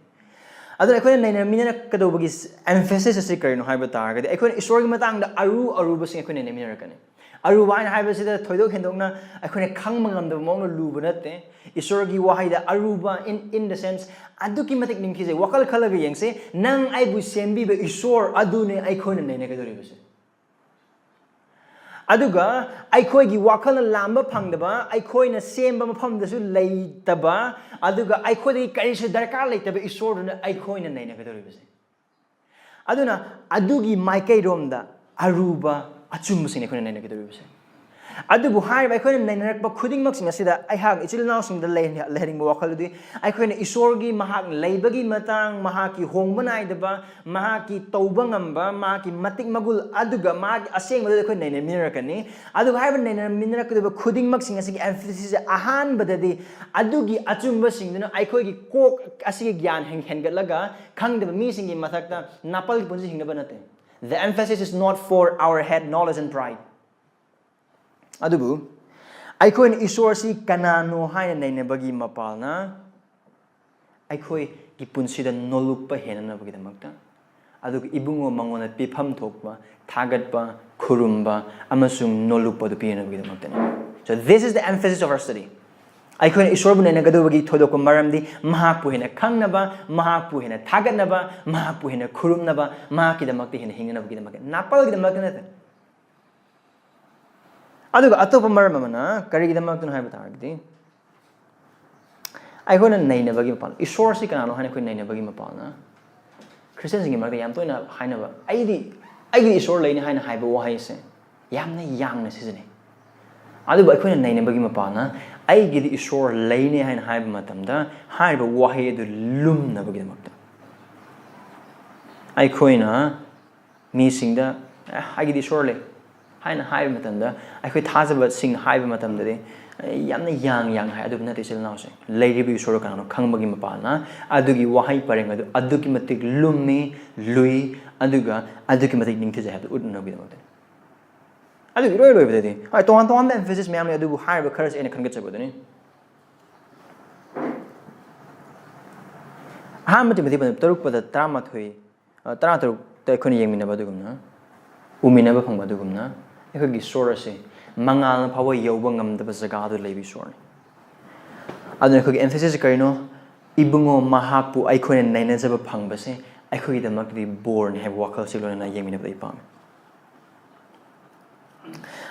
ꯑꯗꯨꯅ ꯑꯩꯈꯣꯏꯅ ꯅꯩꯅꯃꯤꯟꯅꯔꯛꯀꯗꯧꯕꯒꯤ emphasis ꯑꯁꯤ ꯀꯔꯤꯅꯣ ꯍꯥꯏꯕ ꯇꯥꯔꯒꯗꯤ, ꯑꯩꯈꯣꯏꯅ ꯏꯁꯣꯔꯒꯤ ꯃꯇꯥꯡꯗ ꯑꯔꯨ ꯑꯔꯨꯕꯁꯤꯡ ꯑꯩꯈꯣꯏ ꯅꯩꯅꯃꯤꯟꯅꯔꯛꯀꯅꯤ꯫ ꯑꯔꯨꯕ ꯍꯥꯏꯅ ꯍꯥꯏꯕꯁꯤꯗ ꯊꯣꯏꯗꯣꯛ ꯍꯦꯟꯗꯣꯛꯅ ꯑꯩꯈꯣꯏꯅ ꯈꯪꯕ ꯉꯝꯗꯕ ꯃꯑꯣꯡꯗ ꯂꯨꯕ ꯅꯠꯇꯦ꯫ ꯏꯁꯣꯔꯒꯤ ꯋꯥꯍꯩꯗ ꯑꯔꯨꯕ, in, in the sense, ꯑꯗꯨꯛꯀꯤ ꯃꯇꯤꯛ ꯅꯤꯡꯊꯤꯖꯩ꯫ ꯋꯥꯈꯜ ꯈꯜꯂꯒ ꯌꯦꯡꯁꯤ, ꯅꯪ ꯑꯩꯕꯨ ꯁꯦꯝꯕꯤꯕ ꯏꯁꯣꯔ ꯑꯗꯨꯅꯦ ꯑꯩꯈꯣꯏꯅ ꯅꯩꯅꯒꯗꯧꯔꯤꯕꯁꯦ꯫ ꯑꯗꯨꯒ ꯑꯩꯈꯣꯏꯒꯤ ꯋꯥꯈꯜꯅ ꯂꯥꯝꯕ ꯐꯪꯗꯕ, ꯑꯩꯈꯣꯏꯅ ꯁꯦꯝꯕ ꯃꯐꯝꯗꯁꯨ ꯂꯩꯇꯕ, ꯑꯗꯨꯒ ꯑꯩꯈꯣꯏꯗꯒꯤ ꯀꯔꯤꯁꯨ ꯗꯔꯀꯥꯔ ꯂꯩꯇꯕ ꯏꯁꯣꯔꯗꯨꯅ ꯑꯩꯈꯣꯏꯅ ꯅꯩꯅꯒꯗꯧꯔꯤꯕꯁꯦ꯫ ꯑꯗꯨꯅ ꯑꯗꯨꯒꯤ ꯃꯥꯏꯀꯩꯔꯣꯝꯗ ꯑꯔꯨꯕ ꯑꯆꯨꯝꯕꯁꯤꯡ ꯑꯩꯈꯣꯏꯅ ꯅꯩꯅꯒꯗꯧꯔꯤꯕꯁꯦ꯫ ꯑꯗꯨꯕꯨ ꯍꯥꯏꯔꯤꯕ ꯑꯩꯈꯣꯏꯅ ꯅꯩꯅꯔꯛꯄ ꯈꯨꯗꯤꯡꯃꯛꯁꯤꯡ ꯑꯁꯤꯗ ꯑꯩꯍꯥꯛ ꯏꯆꯤꯜ ꯏꯅꯥꯎꯁꯤꯡꯗ ꯂꯩꯍꯟꯅꯤꯡꯕ ꯋꯥꯈꯜꯗꯨꯗꯤ, ꯑꯩꯈꯣꯏꯅ ꯏꯁꯣꯔꯒꯤ ꯃꯍꯥꯛ ꯂꯩꯕꯒꯤ ꯃꯇꯥꯡ, ꯃꯍꯥꯛꯀꯤ ꯍꯣꯡꯕ ꯅꯥꯏꯗꯕ, ꯃꯍꯥꯛꯀꯤ ꯇꯧꯕ ꯉꯝꯕ, ꯃꯍꯥꯛꯀꯤ ꯃꯇꯤꯛ ꯃꯒꯨꯜ, ꯑꯗꯨꯒ ꯃꯥꯒꯤ ꯑꯁꯦꯡꯕꯗꯨꯗꯤ ꯑꯩꯈꯣꯏ ꯅꯩꯅꯃꯤꯟꯅꯔꯛꯀꯅꯤ꯫ ꯑꯗꯨꯒ ꯍꯥꯏꯔꯤꯕ ꯅꯩꯅꯃꯤꯟꯅꯔꯛꯀꯗꯕ ꯈꯨꯗꯤꯡꯃꯛꯁꯤꯡ ꯑꯁꯤꯒꯤ emphasis ꯁꯦ ꯑꯍꯥꯟꯕꯗꯗꯤ ꯑꯗꯨꯒꯤ ꯑꯆꯨꯝꯕꯁꯤꯡꯗꯨꯅ ꯑꯩꯈꯣꯏꯒꯤ ꯀꯣꯛ ꯑꯁꯤꯒꯤ ꯒ꯭ꯌꯥꯟ ꯍꯦꯟ-, ꯍꯦꯟꯒꯠꯂꯒ ꯈꯪꯗꯕ ꯃꯤꯁꯤꯡꯒꯤ ꯃꯊꯛꯇ ꯅꯥꯄꯜꯒꯤ ꯄꯨꯟꯁꯤ ꯍꯤꯡꯅꯕ ꯅꯠꯇꯦ꯫ The emphasis is not for our head knowledge and pride. ꯑꯗꯨꯕꯨ ꯑꯩꯈꯣꯏꯅ ꯏꯁꯣꯔꯁꯤ ꯀꯅꯥꯅꯣ ꯍꯥꯏꯅ ꯅꯩꯅꯕꯒꯤ ꯃꯄꯥꯜꯅ ꯑꯩꯈꯣꯏꯒꯤ ꯄꯨꯟꯁꯤꯗ ꯅꯣꯂꯨꯛꯄ ꯍꯦꯟꯅꯅꯕꯒꯤꯗꯃꯛꯇ, ꯑꯗꯨꯒ ꯏꯕꯨꯡꯉꯣ ꯃꯉꯣꯟꯗ ꯄꯤꯐꯝ ꯊꯣꯛꯄ, ꯊꯥꯒꯠꯄ, ꯈꯨꯔꯨꯝꯕ ꯑꯃꯁꯨꯡ ꯅꯣꯂꯨꯛꯄ ꯑꯗꯨ ꯄꯤꯅꯕꯒꯤꯗꯃꯛꯇꯅꯤ꯫ So this is the emphasis of our study. ꯑꯩꯈꯣꯏꯅ ꯏꯁꯣꯔꯕꯨ ꯅꯩꯅꯒꯗꯧꯕꯒꯤ ꯊꯣꯏꯗꯣꯛꯄ ꯃꯔꯝꯗꯤ ꯃꯍꯥꯛꯄꯨ ꯍꯦꯟꯅ ꯈꯪꯅꯕ, ꯃꯍꯥꯛꯄꯨ ꯍꯦꯟꯅ ꯊꯥꯒꯠꯅꯕ, ꯃꯍꯥꯛꯄꯨ ꯍꯦꯟꯅ ꯈꯨꯔꯨꯝꯅꯕ, ꯃꯍꯥꯛꯀꯤꯗꯃꯛꯇ ꯍꯦꯟꯅ ꯍꯤꯡꯅꯅꯕꯒꯤꯗꯃꯛꯇ, ꯅꯥꯄꯜꯒꯤꯗꯃꯛꯇ ꯅꯠꯇꯦ꯫ ꯑꯗꯨꯒ ꯑꯇꯣꯞꯄ ꯃꯔꯝ ꯑꯃꯅ ꯀꯔꯤꯒꯤꯗꯃꯛꯇꯅꯣ ꯍꯥꯏꯕ ꯇꯥꯔꯒꯗꯤ, ꯑꯩꯈꯣꯏꯅ ꯅꯩꯅꯕꯒꯤ ꯃꯄꯥꯟ, ꯏꯁꯣꯔꯁꯤ ꯀꯅꯥꯅꯣ ꯍꯥꯏꯅ ꯑꯩꯈꯣꯏ ꯅꯩꯅꯕꯒꯤ ꯃꯄꯥꯟꯅ, ꯈ꯭ꯔꯤꯁꯇꯤꯌꯥꯟꯁꯤꯡꯒꯤ ꯃꯔꯛꯇ ꯌꯥꯝ ꯇꯣꯏꯅ ꯍꯥꯏꯅꯕ, "ꯑꯩꯗꯤ, ꯑꯩꯒꯤ ꯏꯁꯣꯔ ꯂꯩꯅꯤ" ꯍꯥꯏꯅ ꯍꯥꯏꯕ ꯋꯥꯍꯩꯁꯦ ꯌꯥꯝꯅ ꯌꯥꯡꯅ ꯁꯤꯖꯤꯟꯅꯩ꯫ ꯑꯗꯨꯕꯨ ꯑꯩꯈꯣꯏꯅ ꯅꯩꯅꯕꯒꯤ ꯃꯄꯥꯟꯅ, "ꯑꯩꯒꯤꯗꯤ ꯏꯁꯣꯔ ꯂꯩꯅꯤ" ꯍꯥꯏꯅ ꯍꯥꯏꯕ ꯃꯇꯝꯗ, ꯍꯥꯏꯔꯤꯕ ꯋꯥꯍꯩ ꯑꯗꯨ ꯂꯨꯝꯅꯕꯒꯤꯗꯃꯛꯇ, ꯑꯩꯈꯣꯏꯅ ꯃꯤꯁꯤꯡꯗ, "ꯑꯦ, ꯑꯩꯒꯤꯗꯤ ꯏꯁꯣꯔ ꯂꯩ" ꯍꯥꯏꯅ ꯍꯥꯏꯕ ꯃꯇꯝꯗ, ꯑꯩꯈꯣꯏ ꯊꯥꯖꯕꯁꯤꯡꯅ ꯍꯥꯏꯕ ꯃꯇꯝꯗꯗꯤ, "ꯑꯦ, ꯌꯥꯝꯅ ꯌꯥꯡ ꯌꯥꯡ" ꯍꯥꯏ꯫ ꯑꯗꯨꯕꯨ ꯅꯠꯇꯦ, ꯏꯆꯤꯜ ꯏꯅꯥꯎꯁꯦ꯫ ꯂꯩꯔꯤꯕ ꯏꯁꯣꯔ ꯀꯅꯥꯅꯣ ꯈꯪꯕꯒꯤ ꯃꯄꯥꯟꯅ ꯑꯗꯨꯒꯤ ꯋꯥꯍꯩ ꯄꯔꯦꯡ ꯑꯗꯨ ꯑꯗꯨꯛꯀꯤ ꯃꯇꯤꯛ ꯂꯨꯝꯃꯤ, ꯂꯨꯏ, ꯑꯗꯨꯒ ꯑꯗꯨꯛꯀꯤ ꯃꯇꯤꯛ ꯅꯤꯡꯊꯤꯖꯩ ꯍꯥꯏꯕꯗꯨ ꯎꯠꯅꯕꯒꯤꯗꯃꯛꯇꯅꯤ꯫ ꯑꯗꯨꯒꯤ ꯏꯔꯣꯏ ꯂꯣꯏꯕꯗꯗꯤ, ꯍꯣꯏ, ꯇꯣꯉꯥꯟ ꯇꯣꯉꯥꯟꯕ emphasis ꯃꯌꯥꯝ ꯂꯩ, ꯑꯗꯨꯕꯨ ꯍꯥꯏꯔꯤꯕ ꯈꯔꯁꯦ ꯑꯩꯅ ꯈꯟꯒꯠꯆꯕꯗꯨꯅꯤ꯫ ꯑꯍꯥꯟꯕ ꯇꯤꯃꯣꯊꯤ ꯄꯟꯖ ꯇꯔꯨꯛ ꯄꯗ ꯇꯔꯥꯃꯥꯊꯣꯏ, ꯑ, ꯇꯔꯥꯇꯔꯨꯛꯇ ꯑꯩꯈꯣꯏꯅ ꯌꯦꯡꯃꯤꯟꯅꯕ ꯑꯗꯨꯒꯨꯝꯅ, ꯎꯃꯤꯟꯅꯕ ꯐꯪꯕ ꯑꯗꯨꯒꯨꯝꯅ, ꯑꯩꯈꯣꯏꯒꯤ ꯏꯁꯣꯔ ꯑꯁꯤ ꯃꯉꯥꯜꯅ ꯐꯥꯎꯕ ꯌꯧꯕ ꯉꯝꯗꯕ ꯖꯒꯥꯗꯨ ꯂꯩꯕ ꯏꯁꯣꯔꯅꯤ꯫ ꯑꯗꯨꯅ ꯑꯩꯈꯣꯏꯒꯤ emphasis ꯀꯔꯤꯅꯣ? ꯏꯕꯨꯡꯉꯣ ꯃꯍꯥꯛꯄꯨ ꯑꯩꯈꯣꯏꯅ ꯅꯩꯅꯖꯕ ꯐꯪꯕꯁꯦ ꯑꯩꯈꯣꯏꯒꯤꯗꯃꯛꯇꯗꯤ ꯕꯣꯔꯅꯤ ꯍꯥꯏꯕ ꯋꯥꯈꯜꯁꯤ ꯂꯣꯏꯅꯅ ꯌꯦꯡꯃꯤꯟꯅꯕꯗ ꯑꯩ ꯄꯥꯝꯃꯤ꯫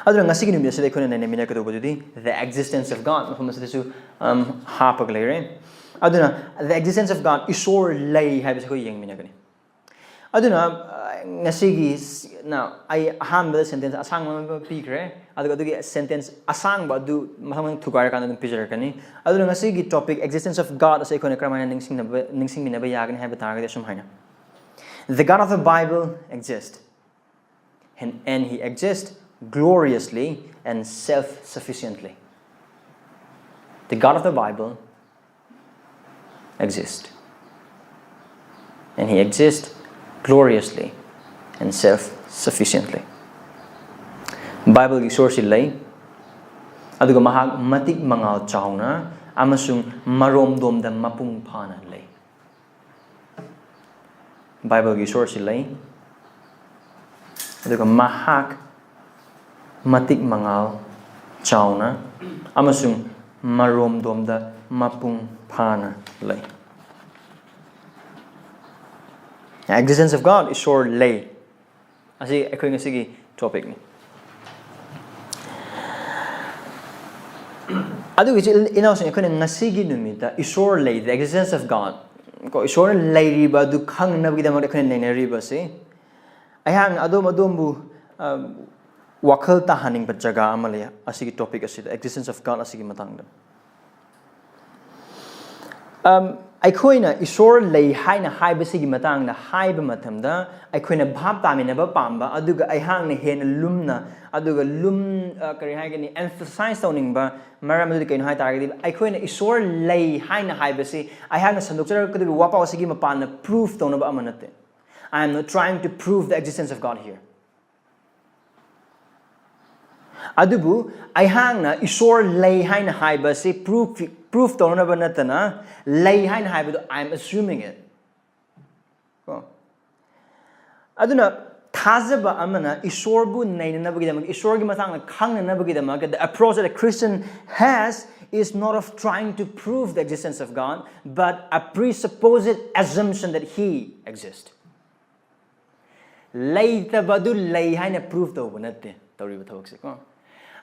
ꯑꯗꯨꯅ ꯉꯁꯤꯒꯤ ꯅꯨꯃꯤꯠ ꯑꯁꯤꯗ ꯑꯩꯈꯣꯏꯅ ꯅꯩꯅꯃꯤꯟꯅꯒꯗꯧꯕꯗꯨꯗꯤ the existence of God, ꯃꯐꯝ ꯑꯁꯤꯗꯁꯨ ꯍꯥꯞꯄꯒ ꯂꯩꯔꯦ꯫ ꯑꯗꯨꯅ the existence of God, ꯏꯁꯣꯔ ꯂꯩ ꯍꯥꯏꯕꯁꯤ ꯑꯩꯈꯣꯏ ꯌꯦꯡꯃꯤꯟꯅꯒꯅꯤ꯫ ꯑꯗꯨꯅ ꯉꯁꯤꯒꯤ ꯑꯩ ꯑꯍꯥꯟꯕꯗ ꯁꯦꯟꯇꯦꯟꯁ ꯑꯁꯥꯡꯕ ꯑꯃ ꯄꯤꯈ꯭ꯔꯦ꯫ ꯑꯗꯨꯒ ꯑꯗꯨꯒꯤ ꯁꯦꯟꯇꯦꯟꯁ ꯑꯁꯥꯡꯕ ꯑꯗꯨ ꯃꯊꯪ ꯃꯊꯪ ꯊꯨꯒꯥꯏꯔꯀꯥꯟꯗ ꯑꯗꯨꯝ ꯄꯤꯖꯔꯛꯀꯅꯤ꯫ ꯑꯗꯨꯅ ꯉꯁꯤꯒꯤ ꯇꯣꯄꯤꯛ existence of God ꯑꯁꯤ ꯑꯩꯈꯣꯏꯅ ꯀꯔꯝꯍꯥꯏꯅ ꯅꯤꯡꯁꯤꯡꯅꯕ ꯅꯤꯡꯁꯤꯡꯃꯤꯟꯅꯕ ꯌꯥꯒꯅꯤ ꯍꯥꯏꯕ ꯇꯥꯔꯒꯗꯤ ꯑꯁꯨꯝ ꯍꯥꯏꯅ, the God of the Bible exists, and, and he exists gloriously and self-sufficiently. The God of the Bible exists, and he exists gloriously and self-sufficiently. ꯕꯥꯏꯕꯜꯒꯤ ꯏꯁꯣꯔꯁꯤ ꯂꯩ, ꯑꯗꯨꯒ ꯃꯍꯥꯛ ꯃꯇꯤꯛ ꯃꯉꯥꯜ ꯆꯥꯎꯅ ꯑꯃꯁꯨꯡ ꯃꯔꯣꯝꯗꯣꯝꯗ ꯃꯄꯨꯡ ꯐꯥꯅ ꯂꯩ꯫ ꯕꯥꯏꯕꯜꯒꯤ ꯏꯁꯣꯔꯁꯤ ꯂꯩ, ꯑꯗꯨꯒ ꯃꯍꯥꯛ ꯃꯇꯤꯛ ꯃꯉꯥꯜ ꯆꯥꯎꯅ ꯑꯃꯁꯨꯡ ꯃꯔꯣꯝꯗꯣꯝꯗ ꯃꯄꯨꯡ ꯐꯥꯅ ꯂꯩ꯫ Existence of God, ꯏꯁꯣꯔ ꯂꯩ꯫ ꯑꯁꯤ ꯑꯩꯈꯣꯏ ꯉꯁꯤꯒꯤ ꯇꯣꯄꯤꯛꯅꯤ꯫ ꯑꯗꯨꯒꯤ ꯏꯆꯤꯜ ꯏꯅꯥꯎꯁꯤꯡ, ꯑꯩꯈꯣꯏꯅ ꯉꯁꯤꯒꯤ ꯅꯨꯃꯤꯠꯇ ꯏꯁꯣꯔ ꯂꯩ, the existence of God, ꯀꯣ, ꯏꯁꯣꯔꯅ ꯂꯩꯔꯤꯕ ꯑꯗꯨ ꯈꯪꯅꯕꯒꯤꯗꯃꯛꯇ ꯑꯩꯈꯣꯏꯅ ꯅꯩꯅꯔꯤꯕꯁꯤ, ꯑꯩꯍꯥꯛꯅ ꯑꯗꯣꯝ ꯑꯗꯣꯝꯕꯨ, ꯑ, ꯋꯥꯈꯜ ꯇꯥꯍꯟꯅꯤꯡꯕ ꯖꯒꯥ ꯑꯃ ꯂꯩ ꯑꯁꯤꯒꯤ ꯇꯣꯄꯤꯛ ꯑꯁꯤꯗ, existence of God ꯑꯁꯤꯒꯤ ꯃꯇꯥꯡꯗ꯫ ꯑꯝ, ꯑꯩꯈꯣꯏꯅ ꯏꯁꯣꯔ ꯂꯩ ꯍꯥꯏꯅ ꯍꯥꯏꯕꯁꯤꯒꯤ ꯃꯇꯥꯡꯗ ꯍꯥꯏꯕ ꯃꯇꯝꯗ, ꯑꯩꯈꯣꯏꯅ ꯚꯥꯞ ꯇꯥꯃꯤꯟꯅꯕ ꯄꯥꯝꯕ, ꯑꯗꯨꯒ ꯑꯩꯍꯥꯛꯅ ꯍꯦꯟꯅ ꯂꯨꯝꯅ, ꯑꯗꯨꯒ ꯂꯨꯝ-, ꯑ, ꯀꯔꯤ ꯍꯥꯏꯒꯅꯤ, emphasize ꯇꯧꯅꯤꯡꯕ ꯃꯔꯝ ꯑꯗꯨꯗꯤ ꯀꯩꯅꯣ ꯍꯥꯏ ꯇꯥꯔꯒꯗꯤ, ꯑꯩꯈꯣꯏꯅ ꯏꯁꯣꯔ ꯂꯩ ꯍꯥꯏꯅ ꯍꯥꯏꯕꯁꯤ ꯑꯩꯍꯥꯛꯅ ꯁꯟꯗꯣꯛꯆꯔꯛꯀꯗꯧꯔꯤꯕ ꯋꯥꯄꯥꯎ ꯑꯁꯤꯒꯤ ꯃꯄꯥꯟꯗ prove ꯇꯧꯅꯕ ꯑꯃ ꯅꯠꯇꯦ꯫ I am not trying to prove the existence of God here. ꯑꯗꯨꯕꯨ ꯑꯩꯍꯥꯛꯅ ꯏꯁꯣꯔ ꯂꯩ ꯍꯥꯏꯅ ꯍꯥꯏꯕꯁꯤ proof, proof ꯇꯧꯅꯕ ꯅꯠꯇꯅ, ꯂꯩ ꯍꯥꯏꯅ ꯍꯥꯏꯕꯗꯨ, I am assuming it. ꯀꯣ? ꯑꯗꯨꯅ ꯊꯥꯖꯕ ꯑꯃꯅ ꯏꯁꯣꯔꯕꯨ ꯅꯩꯅꯅꯕꯒꯤꯗꯃꯛ, ꯏꯁꯣꯔꯒꯤ ꯃꯇꯥꯡꯗ ꯈꯪꯅꯅꯕꯒꯤꯗꯃꯛ, the approach that a Christian has is not of trying to prove the existence of God, but a presupposed assumption that he exists. ꯂꯩꯇꯕ ꯑꯗꯨ ꯂꯩ ꯍꯥꯏꯅ prove ꯇꯧꯕ ꯅꯠꯇꯦ꯫ ꯇꯧꯔꯤꯕ ꯊꯕꯛꯁꯦ ꯀꯣ꯫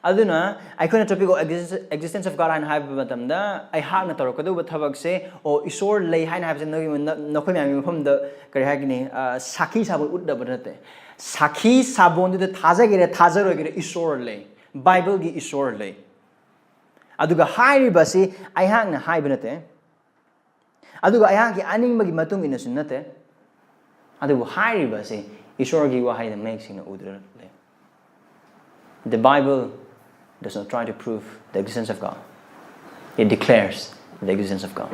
ꯑꯗꯨꯅ ꯑꯩꯈꯣꯏꯅ topic of exist- existence of God ꯍꯥꯏꯅ ꯍꯥꯏꯕ ꯃꯇꯝꯗ, ꯑꯩꯍꯥꯛꯅ ꯇꯧꯔꯛꯀꯗꯧꯕ ꯊꯕꯛꯁꯦ, ꯑꯣ, ꯏꯁꯣꯔ ꯂꯩ ꯍꯥꯏꯅ ꯍꯥꯏꯕꯁꯦ ꯅꯣꯏꯒꯤ ꯅ- ꯅꯈꯣꯏ ꯃꯌꯥꯝꯒꯤ ꯃꯐꯝꯗ, ꯀꯔꯤ ꯍꯥꯏꯒꯅꯤ, ꯑ, ꯁꯥꯈꯤ ꯁꯥꯕꯣꯟ ꯎꯠꯅꯕ ꯅꯠꯇꯦ꯫ ꯁꯥꯈꯤ ꯁꯥꯕꯣꯟꯗꯨꯗ ꯊꯥꯖꯒꯦꯔꯥ ꯊꯥꯖꯔꯣꯏꯒꯦꯔꯥ, ꯏꯁꯣꯔ ꯂꯩ, ꯕꯥꯏꯕꯜꯒꯤ ꯏꯁꯣꯔ ꯂꯩ꯫ ꯑꯗꯨꯒ ꯍꯥꯏꯔꯤꯕ ꯑꯁꯤ ꯑꯩꯍꯥꯛꯅ ꯍꯥꯏꯕ ꯅꯠꯇꯦ, ꯑꯗꯨꯒ ꯑꯩꯍꯥꯛꯀꯤ ꯑꯅꯤꯡꯕꯒꯤ ꯃꯇꯨꯡ ꯏꯟꯅꯁꯨ ꯅꯠꯇꯦ꯫ ꯑꯗꯨꯕꯨ ꯍꯥꯏꯔꯤꯕ ꯑꯁꯤ ꯏꯁꯣꯔꯒꯤ ꯋꯥꯍꯩꯗ ꯃꯌꯦꯛ ꯁꯦꯡꯅ ꯎꯗꯨꯅ ꯂꯩ꯫ The Bible does not try to prove the existence of God. It declares the existence of God.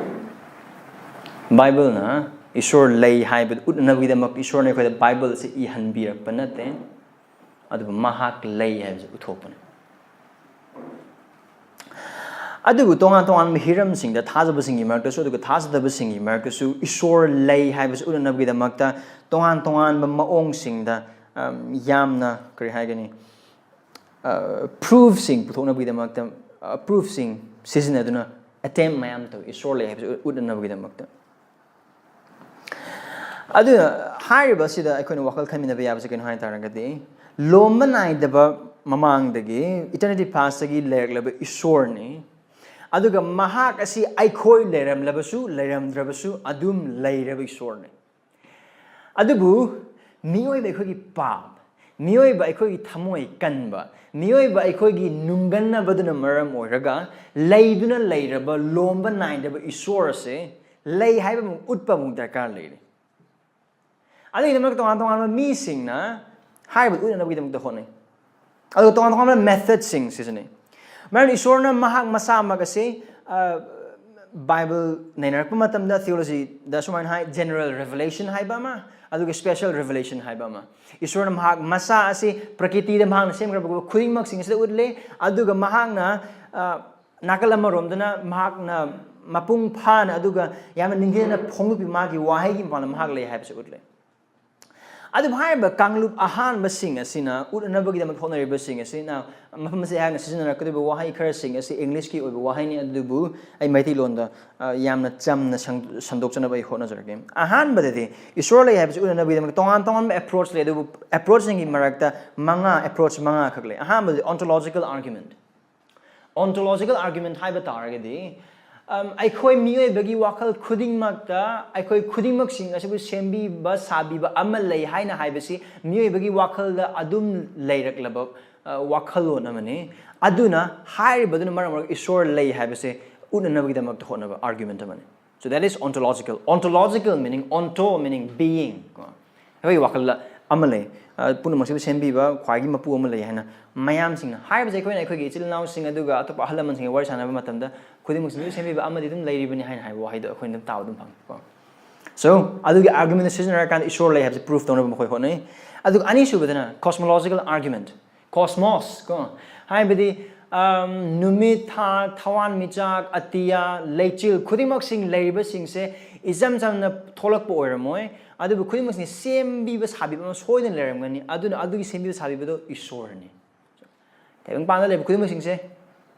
ꯕꯥꯏꯕꯜꯅ ꯏꯁꯣꯔ ꯂꯩ ꯍꯥꯏꯕꯗꯨ ꯎꯠꯅꯕꯒꯤꯗꯃꯛ ꯏꯁꯣꯔꯅ ꯑꯩꯈꯣꯏꯗ ꯕꯥꯏꯕꯜ ꯑꯁꯤ ꯏꯍꯟꯕꯤꯔꯛꯄ ꯅꯠꯇꯦ, ꯑꯗꯨꯕꯨ ꯃꯍꯥꯛ ꯂꯩ ꯍꯥꯏꯕꯁꯤ ꯎꯠꯊꯣꯛꯄꯅꯤ꯫ ꯑꯗꯨꯕꯨ ꯇꯣꯉꯥꯟ ꯇꯣꯉꯥꯟꯕ ꯍꯤꯔꯝꯁꯤꯡꯗ ꯊꯥꯖꯕꯁꯤꯡꯒꯤ ꯃꯔꯛꯇꯁꯨ ꯑꯗꯨꯒ ꯊꯥꯖꯗꯕꯁꯤꯡꯒꯤ ꯃꯔꯛꯇꯁꯨ ꯏꯁꯣꯔ ꯂꯩ ꯍꯥꯏꯕꯁꯤ ꯎꯠꯅꯅꯕꯒꯤꯗꯃꯛꯇ ꯇꯣꯉꯥꯟ ꯇꯣꯉꯥꯟꯕ ꯃꯑꯣꯡꯁꯤꯡꯗ, ꯑꯝ, ꯌꯥꯝꯅ, ꯀꯔꯤ ꯍꯥꯏꯒꯅꯤ, ꯑ, ꯄ꯭ꯔꯨꯐꯁꯤꯡ ꯄꯨꯊꯣꯛꯅꯕꯒꯤꯗꯃꯛꯇ, ꯑ, ꯄ꯭ꯔꯨꯐꯁꯤꯡ ꯁꯤꯖꯤꯟꯅꯗꯨꯅ ꯑꯦꯇꯦꯝ ꯃꯌꯥꯝ ꯇꯧꯏ, ꯏꯁꯣꯔ ꯂꯩ ꯍꯥꯏꯕꯁꯤ ꯎꯠꯅꯅꯕꯒꯤꯗꯃꯛꯇ꯫ ꯑꯗꯨꯅ ꯍꯥꯏꯔꯤꯕ ꯑꯁꯤꯗ ꯑꯩꯈꯣꯏꯅ ꯋꯥꯈꯜ ꯈꯟꯃꯤꯟꯅꯕ ꯌꯥꯕꯁꯦ ꯀꯩꯅꯣ ꯍꯥꯏ ꯇꯥꯔꯒꯗꯤ, ꯂꯣꯝꯕ ꯅꯥꯏꯗꯕ ꯃꯃꯥꯡꯗꯒꯤ, eternity past ꯇꯒꯤ ꯂꯩꯔꯛꯂꯕ ꯏꯁꯣꯔꯅꯤ꯫ ꯑꯗꯨꯒ ꯃꯍꯥꯛ ꯑꯁꯤ ꯑꯩꯈꯣꯏ ꯂꯩꯔꯝꯂꯕꯁꯨ ꯂꯩꯔꯝꯗ꯭ꯔꯕꯁꯨ ꯑꯗꯨꯝ ꯂꯩꯔꯕ ꯏꯁꯣꯔꯅꯤ꯫ ꯑꯗꯨꯕꯨ ꯃꯤꯑꯣꯏꯕ ꯑꯩꯈꯣꯏꯒꯤ ꯄꯥꯞ, ꯃꯤꯑꯣꯏꯕ ꯑꯩꯈꯣꯏꯒꯤ ꯊꯃꯣꯏ ꯀꯟꯕ, ꯃꯤꯑꯣꯏꯕ ꯑꯩꯈꯣꯏꯒꯤ ꯅꯨꯡꯒꯟꯅꯕꯗꯨꯅ ꯃꯔꯝ ꯑꯣꯏꯔꯒ ꯂꯩꯗꯨꯅ ꯂꯩꯔꯕ ꯂꯣꯝꯕ ꯅꯥꯏꯗꯕ ꯏꯁꯣꯔ ꯑꯁꯦ ꯂꯩ ꯍꯥꯏꯕ ꯑꯃ ꯎꯠꯄ ꯑꯃꯨꯛ ꯗꯔꯀꯥꯔ ꯂꯩꯔꯤ꯫ ꯑꯗꯨꯒꯤꯗꯃꯛꯇ ꯇꯣꯉꯥꯟ ꯇꯣꯉꯥꯟꯕ ꯃꯤꯁꯤꯡꯅ ꯍꯥꯏꯔꯤꯕ ꯎꯠꯅꯅꯕꯒꯤꯗꯃꯛꯇ ꯍꯣꯠꯅꯩ꯫ ꯑꯗꯨꯒ ꯇꯣꯉꯥꯟ ꯇꯣꯉꯥꯟꯕ ꯃꯦꯊꯗꯁꯤꯡ ꯁꯤꯖꯤꯟꯅꯩ꯫ ꯃꯔꯝꯗꯤ ꯏꯁꯣꯔꯅ ꯃꯍꯥꯛ ꯃꯁꯥꯃꯛ ꯑꯁꯤ, ꯑ, ꯕꯥꯏꯕꯜ ꯅꯩꯅꯔꯛꯄ ꯃꯇꯝꯗ ꯊꯤꯑꯣꯂꯣꯖꯤꯗ ꯁꯨꯃꯥꯏꯅ ꯍꯥꯏ, ꯖꯦꯅꯔꯦꯜ ꯔꯦꯚꯦꯂꯦꯁꯟ ꯍꯥꯏꯕ ꯑꯃ, ꯑꯗꯨꯒ ꯁ꯭ꯄꯦꯁꯦꯜ ꯔꯦꯚꯦꯂꯦꯁꯟ ꯍꯥꯏꯕ ꯑꯃ꯫ ꯏꯁꯣꯔꯅ ꯃꯍꯥꯛ ꯃꯁꯥ ꯑꯁꯤ ꯄ꯭ꯔꯀꯤꯇꯤꯗ ꯃꯍꯥꯛꯅ ꯁꯦꯝꯈ꯭ꯔꯕ ꯈꯨꯗꯤꯡꯃꯛꯁꯤꯡ ꯑꯁꯤꯗ ꯎꯠꯂꯤ, ꯑꯗꯨꯒ ꯃꯍꯥꯛꯅ, ꯑ, ꯅꯥꯀꯜ ꯑꯃꯔꯣꯝꯗꯅ ꯃꯍꯥꯛꯅ ꯃꯄꯨꯡ ꯐꯥꯅ ꯑꯗꯨꯒ ꯌꯥꯝꯅ ꯅꯤꯡꯊꯤꯖꯅ ꯐꯣꯡꯗꯣꯛꯄꯤ ꯃꯥꯒꯤ ꯋꯥꯍꯩꯒꯤ ꯃꯄꯥꯟꯗ ꯃꯍꯥꯛ ꯂꯩ ꯍꯥꯏꯕꯁꯤ ꯎꯠꯂꯦ꯫ ꯑꯗꯨꯕꯨ ꯍꯥꯏꯔꯤꯕ ꯀꯥꯡꯂꯨꯞ ꯑꯍꯥꯟꯕꯁꯤꯡ ꯑꯁꯤꯅ ꯎꯠꯅꯅꯕꯒꯤꯗꯃꯛ ꯍꯣꯠꯅꯔꯤꯕꯁꯤꯡ ꯑꯁꯤꯅ ꯃꯐꯝ ꯑꯁꯤꯗ ꯑꯩꯍꯥꯛꯅ ꯁꯤꯖꯤꯟꯅꯔꯛꯀꯗꯧꯔꯤꯕ ꯋꯥꯍꯩ ꯈꯔꯁꯤꯡ ꯑꯁꯤ English ꯀꯤ ꯑꯣꯏꯕ ꯋꯥꯍꯩꯅꯤ, ꯑꯗꯨꯕꯨ ꯑꯩ ꯃꯩꯇꯩꯂꯣꯟꯗ ꯑ, ꯌꯥꯝꯅ ꯆꯝꯅ ꯁꯪ- ꯁꯟꯗꯣꯛꯆꯅꯕ ꯑꯩ ꯍꯣꯠꯅꯖꯔꯛꯀꯦ꯫ ꯑꯍꯥꯟꯕꯗꯗꯤ ꯏꯁꯣꯔ ꯂꯩ ꯍꯥꯏꯕꯁꯤ ꯎꯠꯅꯅꯕꯒꯤꯗꯃꯛꯇ ꯇꯣꯉꯥꯟ ꯇꯣꯉꯥꯟꯕ approach ꯂꯩ, ꯑꯗꯨꯕꯨ approach ꯁꯤꯡꯒꯤ ꯃꯔꯛꯇ ꯃꯉꯥ, approach ꯃꯉꯥ ꯈꯛ ꯂꯩ꯫ ꯑꯍꯥꯟꯕꯗꯤ ontological argument꯫ Ontological argument ꯍꯥꯏꯕ ꯇꯥꯔꯒꯗꯤ, ꯑꯝ, ꯑꯩꯈꯣꯏ ꯃꯤꯑꯣꯏꯕꯒꯤ ꯋꯥꯈꯜ ꯈꯨꯗꯤꯡꯃꯛꯇ ꯑꯩꯈꯣꯏ ꯈꯨꯗꯤꯡꯃꯛꯁꯤꯡ ꯑꯁꯤꯕꯨ ꯁꯦꯝꯕꯤꯕ ꯁꯥꯕꯤꯕ ꯑꯃ ꯂꯩ ꯍꯥꯏꯅ ꯍꯥꯏꯕꯁꯤ ꯃꯤꯑꯣꯏꯕꯒꯤ ꯋꯥꯈꯜꯗ ꯑꯗꯨꯝ ꯂꯩꯔꯛꯂꯕ, ꯑ, ꯋꯥꯈꯜꯂꯣꯟ ꯑꯃꯅꯤ꯫ ꯑꯗꯨꯅ ꯍꯥꯏꯔꯤꯕꯗꯨꯅ ꯃꯔꯝ ꯑꯣꯏꯔꯒ ꯏꯁꯣꯔ ꯂꯩ ꯍꯥꯏꯕꯁꯦ ꯎꯠꯅꯅꯕꯒꯤꯗꯃꯛꯇ ꯍꯣꯠꯅꯕ argument ꯑꯃꯅꯤ꯫ So that is ontological. Ontological meaning, onto meaning being ꯀꯣ꯫ ꯑꯩꯈꯣꯏꯒꯤ ꯋꯥꯈꯜꯗ ꯑꯃ ꯂꯩ, ꯑ, ꯄꯨꯝꯅꯃꯛꯁꯤꯕꯨ ꯁꯦꯝꯕꯤꯕ ꯈ꯭ꯋꯥꯏꯒꯤ ꯃꯄꯨ ꯑꯃ ꯂꯩ ꯍꯥꯏꯅ ꯃꯌꯥꯝꯁꯤꯡꯅ ꯍꯥꯏꯔꯤꯕꯁꯦ꯫ ꯑꯩꯈꯣꯏꯅ ꯑꯩꯈꯣꯏꯒꯤ ꯏꯆꯤꯜ ꯏꯅꯥꯎꯁꯤꯡ ꯑꯗꯨꯒ ꯑꯇꯣꯞꯄ ꯑꯍꯜ ꯂꯃꯟꯁꯤꯡꯒ ꯋꯥꯔꯤ ꯁꯥꯟꯅꯕ ꯃꯇꯝꯗ ꯈꯨꯗꯤꯡꯃꯛꯁꯤꯅ ꯁꯦꯝꯕꯤꯕ ꯑꯃꯗꯤ ꯑꯗꯨꯝ ꯂꯩꯔꯤꯕꯅꯤ ꯍꯥꯏꯅ ꯍꯥꯏꯕ ꯋꯥꯍꯩꯗꯣ ꯑꯩꯈꯣꯏꯅ ꯑꯗꯨꯝ ꯇꯥꯕ ꯑꯗꯨꯝ ꯐꯪꯉꯤ ꯀꯣ꯫ So ꯑꯗꯨꯒꯤ argument ꯁꯤꯖꯤꯟꯅꯔꯀꯥꯟꯗ ꯏꯁꯣꯔ ꯂꯩ ꯍꯥꯏꯕꯁꯦ proof ꯇꯧꯅꯕ ꯃꯈꯣꯏ ꯍꯣꯠꯅꯩ꯫ ꯑꯗꯨꯒ ꯑꯅꯤꯁꯨꯕꯗꯅ cosmological argument꯫ Cosmos ꯀꯣ, ꯍꯥꯏꯕꯗꯤ, ꯑꯝ, ꯅꯨꯃꯤꯠ, ꯊꯥ, ꯊꯋꯥꯟꯃꯤꯆꯥꯛ, ꯑꯇꯤꯌꯥ, ꯂꯩꯆꯤꯜ ꯈꯨꯗꯤꯡꯃꯛꯁꯤꯡ ꯂꯩꯔꯤꯕꯁꯤꯡꯁꯦ ꯏꯆꯝ ꯆꯝꯅ ꯊꯣꯛꯂꯛꯄ ꯑꯣꯏꯔꯝꯃꯣꯏ, ꯑꯗꯨꯕꯨ ꯈꯨꯗꯤꯡꯃꯛꯁꯤꯡ ꯁꯦꯝꯕꯤꯕ ꯁꯥꯕꯤꯕ ꯑꯃ ꯁꯣꯏꯗꯅ ꯂꯩꯔꯝꯒꯅꯤ꯫ ꯑꯗꯨꯅ ꯑꯗꯨꯒꯤ ꯁꯦꯝꯕꯤꯕ ꯁꯥꯕꯤꯕꯗꯣ ꯏꯁꯣꯔꯅꯤ꯫ ꯇꯥꯏꯕꯪꯄꯥꯟꯗ ꯂꯩꯕ ꯈꯨꯗꯤꯡꯃꯛꯁꯤꯡꯁꯦ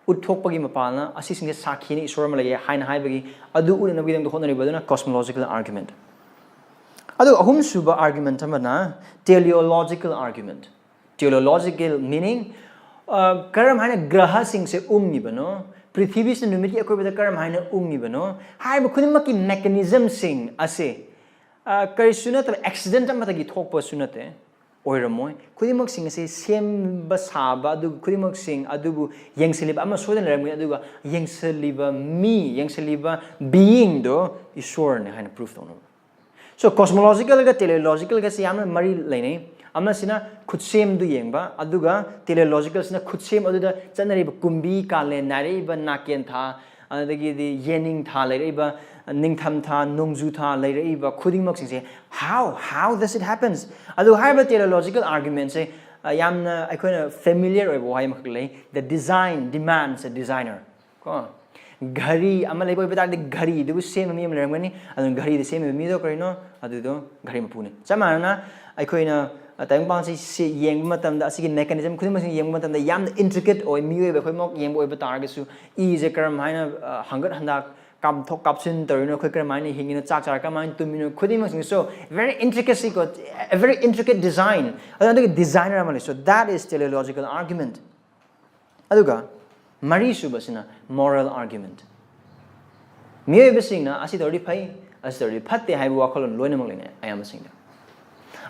ꯎꯠꯊꯣꯛꯄꯒꯤ ꯃꯄꯥꯟꯅ ꯑꯁꯤꯁꯤꯡꯁꯦ ꯁꯥꯈꯤꯅꯤ, ꯏꯁꯣꯔ ꯑꯃ ꯂꯩꯌꯦ ꯍꯥꯏꯅ ꯍꯥꯏꯕꯒꯤ ꯑꯗꯨ ꯎꯠꯅꯅꯕꯒꯤꯗꯃꯛꯇ ꯍꯣꯠꯅꯔꯤꯕ ꯑꯗꯨꯅ cosmological argument꯫ ꯑꯗꯨꯒ ꯑꯍꯨꯝꯁꯨꯕ argument ꯑꯃꯅ teleological argument꯫ Teleological meaning, ꯑ, ꯀꯔꯝ ꯍꯥꯏꯅ ꯒ꯭ꯔꯍꯁꯤꯡꯁꯦ ꯎꯪꯉꯤꯕꯅꯣ, ꯄ꯭ꯔꯤꯊꯤꯕꯤꯁꯤꯅ ꯅꯨꯃꯤꯠꯀꯤ ꯑꯀꯣꯏꯕꯗ ꯀꯔꯝ ꯍꯥꯏꯅ ꯎꯪꯉꯤꯕꯅꯣ ꯍꯥꯏꯕ ꯈꯨꯗꯤꯡꯃꯛꯀꯤ mechanism ꯁꯤꯡ ꯑꯁꯦ, ꯑ, ꯀꯔꯤꯁꯨ ꯅꯠꯇꯕ accident ꯑꯃꯗꯒꯤ ꯊꯣꯛꯄꯁꯨ ꯅꯠꯇꯦ, ꯑꯣꯏꯔꯝꯃꯣꯏ꯫ ꯈꯨꯗꯤꯡꯃꯛꯁꯤꯡ ꯑꯁꯤ ꯁꯦꯝꯕ ꯁꯥꯕ, ꯑꯗꯨꯒ ꯈꯨꯗꯤꯡꯃꯛꯁꯤꯡ ꯑꯗꯨꯕꯨ ꯌꯦꯡꯁꯤꯜꯂꯤꯕ ꯑꯃ ꯁꯣꯏꯗꯅ ꯂꯩꯔꯝꯒꯅꯤ, ꯑꯗꯨꯒ ꯌꯦꯡꯁꯤꯜꯂꯤꯕ ꯃꯤ, ꯌꯦꯡꯁꯤꯜꯂꯤꯕ being ꯗꯣ ꯏꯁꯣꯔꯅꯤ ꯍꯥꯏꯅ proof ꯇꯧꯅꯕ꯫ So cosmological ꯒ teleological ꯒꯁꯤ ꯌꯥꯝꯅ ꯃꯔꯤ ꯂꯩꯅꯩ꯫ ꯑꯃꯁꯤꯅ ꯈꯨꯠꯁꯦꯝꯗꯨ ꯌꯦꯡꯕ, ꯑꯗꯨꯒ teleological ꯁꯤꯅ ꯈꯨꯠꯁꯦꯝ ꯑꯗꯨꯗ ꯆꯠꯅꯔꯤꯕ ꯀꯨꯝꯕꯤ, ꯀꯥꯂꯦꯟ, ꯅꯥꯏꯔꯛꯏꯕ ꯅꯥꯀꯦꯟ ꯊꯥ, ꯑꯗꯒꯤꯗꯤ ꯌꯦꯅꯤꯡ ꯊꯥ ꯂꯩꯔꯛꯏꯕ, ꯅꯤꯡꯊꯝ ꯊꯥ, ꯅꯣꯡꯖꯨ ꯊꯥ ꯂꯩꯔꯛꯏꯕ ꯈꯨꯗꯤꯡꯃꯛꯁꯤꯡꯁꯦ, how, how does it happens? ꯑꯗꯨ ꯍꯥꯏꯔꯤꯕ teleological argument ꯁꯦ, ꯑ, ꯌꯥꯝꯅ ꯑꯩꯈꯣꯏꯅ familiar ꯑꯣꯏꯕ ꯋꯥꯍꯩ ꯑꯃꯈꯛ ꯂꯩ, the design demands a designer ꯀꯣ꯫ ꯘꯔꯤ ꯑꯃ ꯂꯩꯕ ꯑꯣꯏꯕ ꯇꯥꯔꯗꯤ, ꯘꯔꯤꯗꯨꯕꯨ ꯁꯦꯝꯕ ꯃꯤ ꯑꯃ ꯂꯩꯔꯝꯒꯅꯤ꯫ ꯑꯗꯨꯅ ꯘꯔꯤꯗ ꯁꯦꯝꯃꯤꯕ ꯃꯤꯗꯣ ꯀꯔꯤꯅꯣ? ꯑꯗꯨꯗꯣ ꯘꯔꯤ ꯃꯄꯨꯅꯤ꯫ ꯆꯞ ꯃꯥꯟꯅꯅ ꯑꯩꯈꯣꯏꯅ, ꯑ, ꯇꯥꯏꯕꯪꯄꯥꯟꯁꯤ ꯁꯤ ꯌꯦꯡꯕ ꯃꯇꯝꯗ, ꯑꯁꯤꯒꯤ mechanism ꯈꯨꯗꯤꯡꯃꯛꯁꯤ ꯌꯦꯡꯕ ꯃꯇꯝꯗ ꯌꯥꯝꯅ intricate ꯑꯣꯏ꯫ ꯃꯤꯑꯣꯏꯕ ꯑꯩꯈꯣꯏꯃꯛ ꯌꯦꯡꯕ ꯑꯣꯏꯕ ꯇꯥꯔꯒꯁꯨ, ꯏꯁꯦ ꯀꯔꯝ ꯍꯥꯏꯅ, ꯑ, ꯍꯪꯒꯠ ꯍꯟꯗ ꯀꯥꯞꯊꯣꯛ ꯀꯥꯞꯁꯤꯟ ꯇꯧꯔꯤꯅꯣ, ꯑꯩꯈꯣꯏ ꯀꯔꯝꯍꯥꯏꯅ ꯍꯤꯡꯉꯤꯅꯣ, ꯆꯥꯛ ꯆꯥꯔ ꯀꯔꯝꯍꯥꯏꯅ ꯇꯨꯝꯃꯤꯅꯣ, ꯈꯨꯗꯤꯡꯃꯛꯁꯤꯡꯁꯨ very intricacy ꯀꯣ, a very intricate design꯫ ꯑꯗꯨꯅ ꯑꯗꯨꯒꯤ designer ꯑꯃ ꯂꯩ꯫ So that is teleological argument꯫ ꯑꯗꯨꯒ ꯃꯔꯤꯁꯨꯕꯁꯤꯅ moral argument꯫ ꯃꯤꯑꯣꯏꯕꯁꯤꯡꯅ ꯑꯁꯤ ꯇꯧꯔꯗꯤ ꯐꯩ, ꯑꯁꯤ ꯇꯧꯔꯗꯤ ꯐꯠꯇꯦ ꯍꯥꯏꯕ ꯋꯥꯈꯜꯂꯣꯟ ꯂꯣꯏꯅꯃꯛ ꯂꯩꯅꯩ ꯑꯌꯥꯝꯕꯁꯤꯡꯗ꯫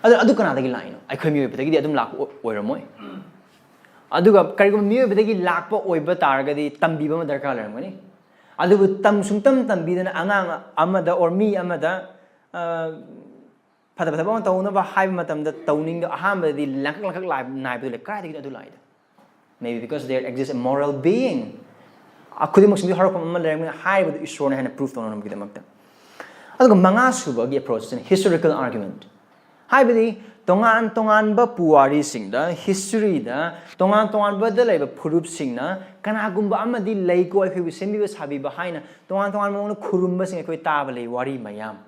ꯑꯗꯨ, ꯑꯗꯨ ꯀꯅꯥꯗꯒꯤ ꯂꯥꯛꯏꯅꯣ? ꯑꯩꯈꯣꯏ ꯃꯤꯑꯣꯏꯕꯗꯒꯤꯗꯤ ꯑꯗꯨꯝ ꯂꯥꯛꯄ ꯑꯣꯏ-, ꯑꯣꯏꯔꯝꯃꯣꯏ꯫ ꯑꯗꯨꯒ ꯀꯔꯤꯒꯨꯝꯕ ꯃꯤꯑꯣꯏꯕꯗꯒꯤ ꯂꯥꯛꯄ ꯑꯣꯏꯕ ꯇꯥꯔꯒꯗꯤ ꯇꯝꯕꯤꯕ ꯑꯃ ꯗꯔꯀꯥꯔ ꯂꯩꯔꯝꯒꯅꯤ꯫ ꯑꯗꯨꯕꯨ ꯇꯝ-, ꯁꯨꯡꯇꯝ ꯇꯝꯕꯤꯗꯅ ꯑꯉꯥꯡ ꯑꯃꯗ or ꯃꯤ ꯑꯃꯗ, ꯑ, ꯐꯠꯇꯕ ꯊꯕꯛ ꯑꯃ ꯇꯧꯅꯕ ꯍꯥꯏꯕ ꯃꯇꯝꯗ ꯇꯧꯅꯤꯡꯗ-, ꯑꯍꯥꯟꯕꯗꯗꯤ ꯂꯪꯀꯛ ꯂꯪꯀꯛ ꯂꯥꯏ-, ꯅꯥꯏꯕꯗꯨ ꯂꯩ꯫ ꯀꯗꯥꯏꯗꯒꯤꯅꯣ ꯑꯗꯨ ꯂꯥꯛꯏꯗꯣ? Maybe because there exists a moral being. ꯑ, ꯈꯨꯗꯤꯡꯃꯛꯁꯤꯡꯗꯨ ꯍꯧꯔꯛꯐꯝ ꯑꯃ ꯂꯩꯔꯝꯒꯅꯤ ꯍꯥꯏꯕꯗꯨ ꯏꯁꯣꯔꯅ ꯍꯦꯟꯅ proof ꯇꯧꯅꯅꯕꯒꯤꯗꯃꯛꯇ꯫ ꯑꯗꯨꯒ ꯃꯉꯥꯁꯨꯕꯒꯤ approach ꯁꯤꯅ historical argument꯫ ꯍꯥꯏꯕꯗꯤ ꯇꯣꯉꯥꯟ ꯇꯣꯉꯥꯟꯕ ꯄꯨꯋꯥꯔꯤꯁꯤꯡꯗ, history ꯗ, ꯇꯣꯉꯥꯟ ꯇꯣꯉꯥꯟꯕꯗ ꯂꯩꯕ ꯐꯨꯔꯨꯞꯁꯤꯡꯅ ꯀꯅꯥꯒꯨꯝꯕ ꯑꯃꯗꯤ ꯂꯩꯀꯣ ꯑꯩꯈꯣꯏꯕꯨ ꯁꯦꯝꯕꯤꯕ ꯁꯥꯕꯤꯕ ꯍꯥꯏꯅ ꯇꯣꯉꯥꯟ ꯇꯣꯉꯥꯟꯕ ꯃꯑꯣꯡꯗ ꯈꯨꯔꯨꯝꯕꯁꯤꯡ ꯑꯩꯈꯣꯏ ꯇꯥꯕ ꯂꯩ, ꯋꯥꯔꯤ ꯃꯌꯥꯝ꯫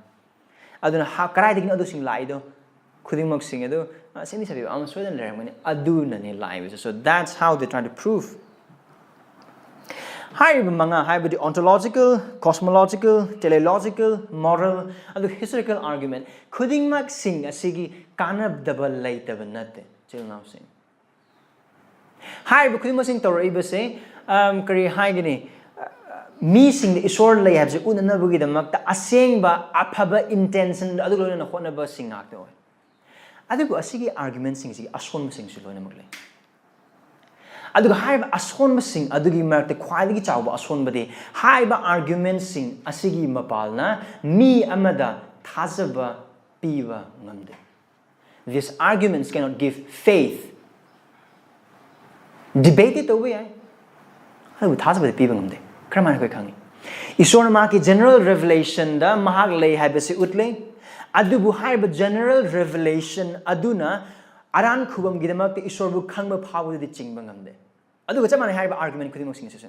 ꯑꯗꯨꯅ ꯍꯥ-, ꯀꯗꯥꯏꯗꯒꯤꯅꯣ ꯑꯗꯨꯁꯤꯡ ꯂꯥꯛꯏꯗꯣ? ꯈꯨꯗꯤꯡꯃꯛꯁꯤꯡ ꯑꯗꯨ, ꯑ, ꯁꯦꯝꯕꯤ ꯁꯥꯕꯤꯕ ꯑꯃ ꯁꯣꯏꯗꯅ ꯂꯩꯔꯝꯒꯅꯤ꯫ ꯑꯗꯨꯅꯅꯦ ꯂꯥꯛꯏꯕꯁꯦ꯫ So that's how they try to prove. ꯍꯥꯏꯔꯤꯕ ꯃꯉꯥ ꯍꯥꯏꯕꯗꯤ ontological, cosmological, teleological, moral, ꯑꯗꯨ historical argument ꯈꯨꯗꯤꯡꯃꯛꯁꯤꯡ ꯑꯁꯤꯒꯤ ꯀꯥꯟꯅꯗꯕ ꯂꯩꯇꯕ ꯅꯠꯇꯦ, ꯏꯆꯤꯜ ꯏꯅꯥꯎꯁꯤꯡ꯫ ꯍꯥꯏꯔꯤꯕ ꯈꯨꯗꯤꯡꯃꯛꯁꯤꯡ ꯇꯧꯔꯛꯏꯕꯁꯦ, ꯑꯝ, ꯀꯔꯤ ꯍꯥꯏꯒꯅꯤ? ꯃꯤꯁꯤꯡꯗ ꯏꯁꯣꯔ ꯂꯩ ꯍꯥꯏꯕꯁꯦ ꯎꯠꯅꯅꯕꯒꯤꯗꯃꯛꯇ ꯑꯁꯦꯡꯕ ꯑꯐꯕ intention ꯑꯗꯨ ꯂꯣꯏꯅꯅ ꯍꯣꯠꯅꯕꯁꯤꯡ ꯉꯥꯛꯇ ꯑꯣꯏ꯫ ꯑꯗꯨꯕꯨ ꯑꯁꯤꯒꯤ argument ꯁꯤꯡꯁꯤ ꯑꯁꯣꯟꯕꯁꯤꯡꯁꯨ ꯂꯣꯏꯅꯃꯛ ꯂꯩ꯫ ꯑꯗꯨꯒ ꯍꯥꯏꯔꯤꯕ ꯑꯁꯣꯟꯕꯁꯤꯡ ꯑꯗꯨꯒꯤ ꯃꯔꯛꯇ ꯈ꯭ꯋꯥꯏꯗꯒꯤ ꯆꯥꯎꯕ ꯑꯁꯣꯟꯕꯗꯤ ꯍꯥꯏꯔꯤꯕ argument ꯁꯤꯡ ꯑꯁꯤꯒꯤ ꯃꯄꯥꯜꯅ ꯃꯤ ꯑꯃꯗ ꯊꯥꯖꯕ ꯄꯤꯕ ꯉꯝꯗꯦ꯫ These arguments cannot give faith. Debate ꯇꯧꯕ ꯌꯥꯏ, ꯑꯗꯨꯕꯨ ꯊꯥꯖꯕꯗꯤ ꯄꯤꯕ ꯉꯝꯗꯦ꯫ ꯀꯔꯝꯍꯥꯏꯅ ꯑꯩꯈꯣꯏ ꯈꯪꯉꯤ? ꯏꯁꯣꯔꯅ ꯃꯍꯥꯛꯀꯤ general revelation ꯗ ꯃꯍꯥꯛ ꯂꯩ ꯍꯥꯏꯕꯁꯤ ꯎꯠꯂꯦ, ꯑꯗꯨꯕꯨ ꯍꯥꯏꯔꯤꯕ general revelation ꯑꯗꯨꯅ ꯑꯔꯥꯟ ꯈꯨꯕꯝꯒꯤꯗꯃꯛꯇ ꯏꯁꯣꯔꯕꯨ ꯈꯪꯕ ꯐꯥꯎꯕꯗꯨꯗꯤ ꯆꯤꯡꯕ ꯉꯝꯗꯦ꯫ ꯑꯗꯨꯒ ꯆꯞ ꯃꯥꯟꯅꯩ ꯍꯥꯏꯔꯤꯕ argument ꯈꯨꯗꯤꯡꯃꯛꯁꯤꯡ ꯑꯁꯤꯁꯨ꯫